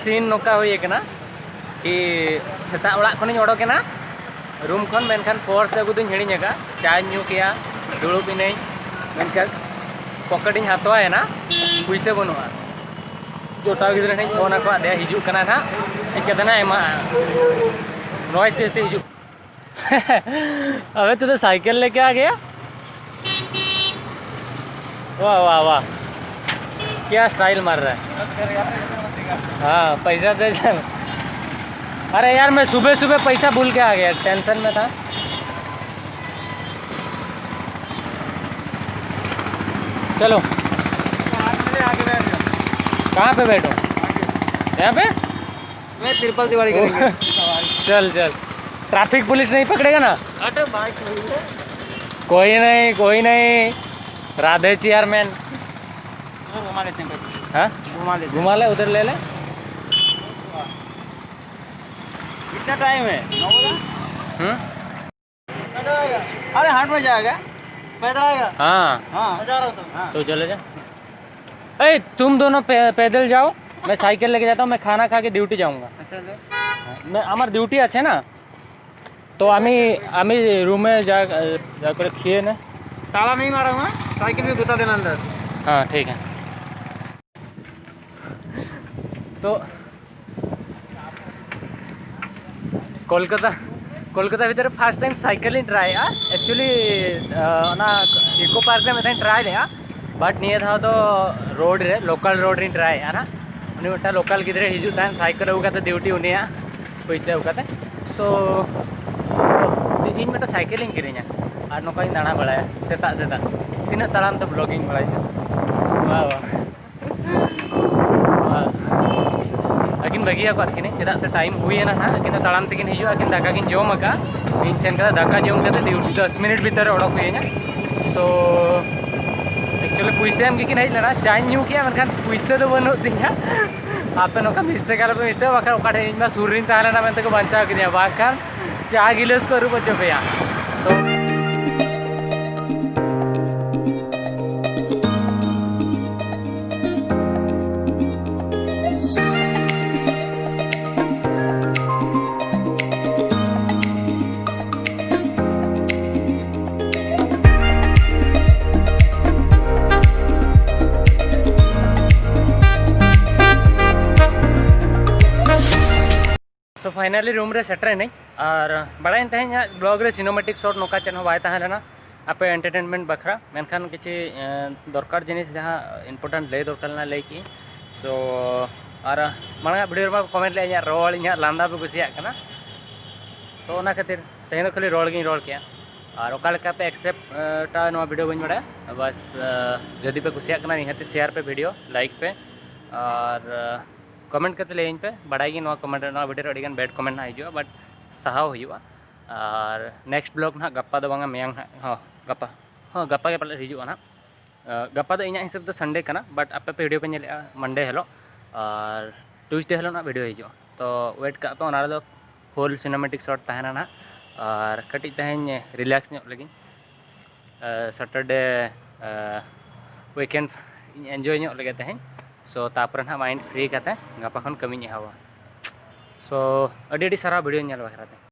ᱥᱤᱱ ᱱᱚᱝᱠᱟ ᱦᱩᱭ ᱟᱠᱟᱱᱟ ᱠᱤ ᱥᱮᱛᱟᱜ ᱚᱲᱟᱜ ᱠᱷᱚᱱᱤᱧ ᱚᱰᱚᱠᱮᱱᱟ ᱨᱩᱢ ᱠᱷᱚᱱ, ᱢᱮᱱᱠᱷᱟᱱ ᱯᱚᱨᱥ ᱟᱹᱜᱩ ᱫᱚᱧ ᱦᱤᱲᱤᱧ ᱟᱠᱟᱫᱼᱟ᱾ ᱪᱟᱧ ᱧᱩ ᱠᱮᱜᱼᱟ, ᱫᱩᱲᱩᱵ ᱮᱱᱟᱹᱧ, ᱢᱮᱱᱠᱷᱟᱱ ᱯᱚᱠᱮᱴᱤᱧ ᱦᱟᱛᱣᱟᱭᱮᱱᱟ, ᱯᱩᱭᱥᱟᱹ ᱵᱟᱹᱱᱩᱜᱼᱟ᱾ ᱡᱚᱴᱟᱣ ᱜᱤᱫᱽᱨᱟᱹ ᱴᱷᱮᱱ ᱯᱷᱳᱱ ᱟᱠᱚᱣᱟ, ᱫᱮ ᱦᱤᱡᱩᱜ ᱠᱟᱱᱟ ᱱᱟᱦᱟᱜ, ᱦᱮᱡ ᱠᱟᱛᱮ ᱱᱟᱦᱟᱜ ᱮᱢᱟᱜᱼᱟ᱾ ᱱᱚᱭᱮᱥ ᱛᱮ ᱦᱤᱡᱩᱜ᱾ ᱟᱵᱮ, ᱛᱩ ᱛᱚ ᱥᱟᱭᱠᱮᱞ ᱞᱮᱠᱮ ᱟ ᱜᱮᱭᱟ। वाह, वाह, वाह, क्या स्टाइल मार रहा है। हाँ, पैसा दे चल। अरे यार, मैं सुबह सुबह पैसा भूल के आ गया, टेंशन में था। चलो। कहाँ पे बैठो? यहाँ पे? मैं तिरपल तिवारी करेंगे। चल, चल। ट्रैफिक पुलिस नहीं पकड़ेगा ना? अरे भाई, कोई नहीं। कोई नहीं, कोई नहीं। राधे चेयरमैन। वो घुमा लेते हैं भाई। हाँ? घुमा लेते हैं। घुमा ले, उधर ले ले। कितना टाइम है? नौ बजा? हम्म? अरे, हाथ में जाएगा। पैदल आएगा? हाँ। हाँ। मैं जा रहा हूँ तो। हाँ। तो चले जा। ए, तुम दोनों पै-, पैदल जाओ, मैं साइकिल लेके जाता हूँ, मैं खाना खा के ड्यूटी जाऊँगा। अच्छा, ले। मैं, আমার ডিউটি আছে না, তো আমি, আমি রুমে যা, যা করে খেয়ে নে। ताला नहीं मारा हुआ, साइकिल भी घुसा देना अंदर। हाँ, ठीक है। तो ᱠᱳᱞᱠᱟᱛᱟ, ᱠᱳᱞᱠᱟᱛᱟ ᱵᱷᱤᱛᱨᱤ ᱨᱮ first time ᱥᱟᱭᱠᱮᱞ ᱤᱧ ᱴᱨᱟᱭᱮᱜᱼᱟ᱾ Actually, ᱚᱱᱟ ᱤᱠᱳ ᱯᱟᱨᱠ ᱨᱮ ᱢᱤᱫ ᱫᱷᱟᱣ ᱤᱧ ᱴᱨᱟᱭ ᱞᱮᱜᱼᱟ, but ᱱᱤᱭᱟᱹ ᱫᱷᱟᱣ ᱫᱚ ᱨᱳᱰ ᱨᱮ, ᱞᱳᱠᱟᱞ ᱨᱳᱰ ᱨᱤᱧ ᱴᱨᱟᱭᱮᱜᱼᱟ ᱱᱟᱜ᱾ ᱩᱱᱤ ᱢᱤᱫᱴᱟᱝ ᱞᱳᱠᱟᱞ ᱜᱤᱫᱽᱨᱟᱹ ᱦᱤᱡᱩᱜ ᱛᱟᱦᱮᱱ ᱥᱟᱭᱠᱮᱞ ᱟᱹᱜᱩ ᱠᱟᱛᱮ ᱰᱤᱭᱩᱴᱤ ᱩᱱᱤᱭᱟᱜ ᱯᱚᱭᱥᱟ ᱟᱹᱜᱩ ᱠᱟᱛᱮ᱾ So, ᱤᱧ ᱢᱤᱫᱴᱟᱝ ᱥᱟᱭᱠᱮᱞ ᱤᱧ ᱠᱤᱨᱤᱧᱟ ᱟᱨ ᱱᱚᱝᱠᱟᱧ ᱫᱟᱬᱟ ᱵᱟᱲᱟᱭᱟ ᱥᱮᱛᱟᱜ ᱥᱮᱛᱟᱜ᱾ ᱛᱤᱱᱟᱹᱜ ᱛᱟᱲᱟᱢ ᱛᱮ vlogging ᱵᱟᱲᱟᱭᱟ᱾ ᱵᱟ, ᱵᱟ᱾ ᱟᱹᱠᱤᱱ ᱵᱟᱹᱜᱤᱭᱟᱠᱚ ᱟᱨᱠᱤ, ᱪᱮᱫᱟᱜ ᱥᱮ time ᱦᱩᱭᱮᱱᱟ ᱱᱟᱦᱟᱜ, ᱟᱹᱠᱤᱱ ᱫᱚ ᱛᱟᱲᱟᱢ ᱛᱮᱠᱤᱱ ᱦᱤᱡᱩᱜᱼᱟ, ᱟᱹᱠᱤᱱ ᱫᱟᱠᱟ ᱠᱤᱱ ᱡᱚᱢ ᱟᱠᱟᱫᱼᱟ᱾ ᱤᱧ ᱥᱮᱱ ᱠᱟᱛᱮ ᱫᱟᱠᱟ ᱡᱚᱢ ᱠᱟᱛᱮ ᱰᱤᱭᱩᱴᱤ ᱫᱚᱥ ᱢᱤᱱᱤᱴ ᱵᱷᱤᱛᱟᱹᱨ ᱨᱮ ᱚᱰᱚᱠ ᱦᱩᱭ ᱟᱹᱧᱟ᱾ So, ᱪᱚᱞᱚ, ᱯᱩᱭᱥᱟᱹ ᱮᱢ ᱜᱮᱠᱤᱱ ᱦᱮᱡ ᱞᱮᱱᱟ, ᱪᱟᱧ ᱧᱩ ᱠᱮᱜᱼᱟ, ᱢᱮᱱᱠᱷᱟᱱ ᱯᱩᱭᱥᱟᱹ ᱫᱚ ᱵᱟᱹᱱᱩᱜ ᱛᱤᱧᱟ᱾ ᱟᱯᱮ ᱱᱚᱝᱠᱟ mistake ᱟᱞᱚᱯᱮ mistake, ᱵᱟᱠᱷᱟᱱ ᱚᱠᱟ ᱴᱷᱮᱱ ᱤᱧ ᱢᱟ ᱥᱩᱨ ᱨᱤᱧ ᱛᱟᱦᱮᱸ ᱞᱮᱱᱟ ᱢᱮᱱᱛᱮ ᱠᱚ ᱵᱟᱧᱪᱟᱣ ᱠᱤᱫᱤᱧᱟ, ᱵᱟᱝᱠᱷᱟᱱ ᱪᱟ ᱜᱤᱞᱟᱹᱥ ᱠᱚ ᱟᱹᱨᱩᱵ ᱦᱚᱪᱚ ᱯᱮᱭᱟ᱾ So, so finally room ᱨᱮ ᱥᱮᱴᱮᱨ ᱮᱱᱟᱹᱧ᱾ ᱟᱨ ᱵᱟᱲᱟᱭᱮᱱ ᱛᱟᱦᱮᱸᱫ ᱦᱟᱸᱜ vlog ᱨᱮ cinematic shot ᱱᱚᱝᱠᱟ ᱪᱮᱫ ᱦᱚᱸ ᱵᱟᱭ ᱛᱟᱦᱮᱸ ᱞᱮᱱᱟ ᱟᱯᱮ entertainment ᱵᱟᱠᱷᱨᱟ, ᱢᱮᱱᱠᱷᱟᱱ ᱠᱤᱪᱷᱤ ᱮᱸ, ᱫᱚᱨᱠᱟᱨ ᱡᱤᱱᱤᱥ ᱡᱟᱦᱟᱸ important ᱞᱟᱹᱭ ᱫᱚᱨᱠᱟᱨ ᱞᱮᱱᱟ ᱞᱟᱹᱭ ᱠᱮᱜᱼᱟᱹᱧ᱾ So ᱟᱨ ᱢᱟᱲᱟᱝ ᱟᱜ video ᱨᱮᱢᱟ comment ᱞᱮᱫᱼᱟ ᱤᱧᱟᱹᱜ ᱨᱚᱲ, ᱤᱧᱟᱹᱜ ᱞᱟᱸᱫᱟ ᱯᱮ ᱠᱩᱥᱤᱭᱟᱜ ᱠᱟᱱᱟ, ᱛᱚ ᱚᱱᱟ ᱠᱷᱟᱹᱛᱤᱨ ᱛᱮᱦᱮᱧ ᱫᱚ ᱠᱷᱟᱹᱞᱤ ᱨᱚᱲ ᱜᱤᱧ ᱨᱚᱲ ᱠᱮᱜᱼᱟ᱾ ᱟᱨ ᱚᱠᱟ ᱞᱮᱠᱟ ᱯᱮ accept ᱮ, ᱴᱟ ᱱᱚᱣᱟ video ᱵᱟᱹᱧ ᱵᱟᱲᱟᱭᱟ, ᱵᱟᱥ ᱮ, ᱡᱩᱫᱤ ᱯᱮ ᱠᱩᱥᱤᱭᱟᱜ ᱠᱟᱱᱟ ᱱᱤᱦᱟᱹᱛ share ᱯᱮ video, like ᱯᱮ, ᱟᱨ ᱮ, comment ᱠᱟᱛᱮ ᱞᱟᱹᱭᱟᱹᱧ ᱯᱮ᱾ ᱵᱟᱲᱟᱭ ᱜᱤᱧ ᱱᱚᱣᱟ comment ᱨᱮ, ᱱᱚᱣᱟ video ᱨᱮ ᱟᱹᱰᱤᱜᱟᱱ bad comment ᱦᱟᱸᱜ ᱦᱤᱡᱩᱜᱼᱟ, but ᱥᱟᱦᱟᱣ ᱦᱩᱭᱩᱜᱼᱟ᱾ ᱟᱨ next vlog ᱱᱟᱦᱟᱜ ᱜᱟᱯᱟ ᱫᱚ ᱵᱟᱝᱟ, ᱢᱮᱭᱟᱝ ᱱᱟᱦᱟᱜ, ᱦᱚᱸ ᱜᱟᱯᱟ, ᱦᱚᱸ ᱜᱟᱯᱟ ᱜᱮ ᱯᱟᱞᱮ ᱦᱤᱡᱩᱜᱼᱟ ᱱᱟᱦᱟᱜ᱾ ᱮ, ᱜᱟᱯᱟ ᱫᱚ ᱤᱧᱟᱹᱜ ᱦᱤᱥᱟᱹᱵ ᱫᱚ Sunday ᱠᱟᱱᱟ, but ᱟᱯᱮ ᱯᱮ video ᱯᱮ ᱧᱮᱞᱮᱜᱼᱟ Monday ᱦᱤᱞᱳᱜ, ᱟᱨ Tuesday ᱦᱤᱞᱳᱜ ᱱᱟᱦᱟᱜ video ᱦᱤᱡᱩᱜᱼᱟ᱾ ᱛᱚ wait ᱠᱟᱜ ᱯᱮ, ᱚᱱᱟ ᱨᱮᱫᱚ full cinematic shot ᱛᱟᱦᱮᱱᱟ ᱱᱟᱦᱟᱜ᱾ ᱟᱨ ᱠᱟᱹᱴᱤᱡ ᱛᱮᱦᱮᱧ relax ᱧᱚᱜ ᱞᱟᱹᱜᱤᱫ, ᱮ, Saturday ᱮ, weekend ᱤᱧ enjoy ᱧᱚᱜ ᱞᱮᱜᱮ ᱛᱮᱦᱮᱧ᱾ So ᱛᱟᱯᱚᱨᱮ ᱱᱟᱦᱟᱜ mind free ᱠᱟᱛᱮ ᱜᱟᱯᱟ ᱠᱷᱚᱱ ᱠᱟᱹᱢᱤᱧ ᱮᱦᱚᱵᱟ᱾ So ᱟᱹᱰᱤ ᱟᱹᱰᱤ ᱥᱟᱨᱦᱟᱣ video ᱧᱮᱞ ᱵᱟᱠᱷᱨᱟ ᱛᱮ᱾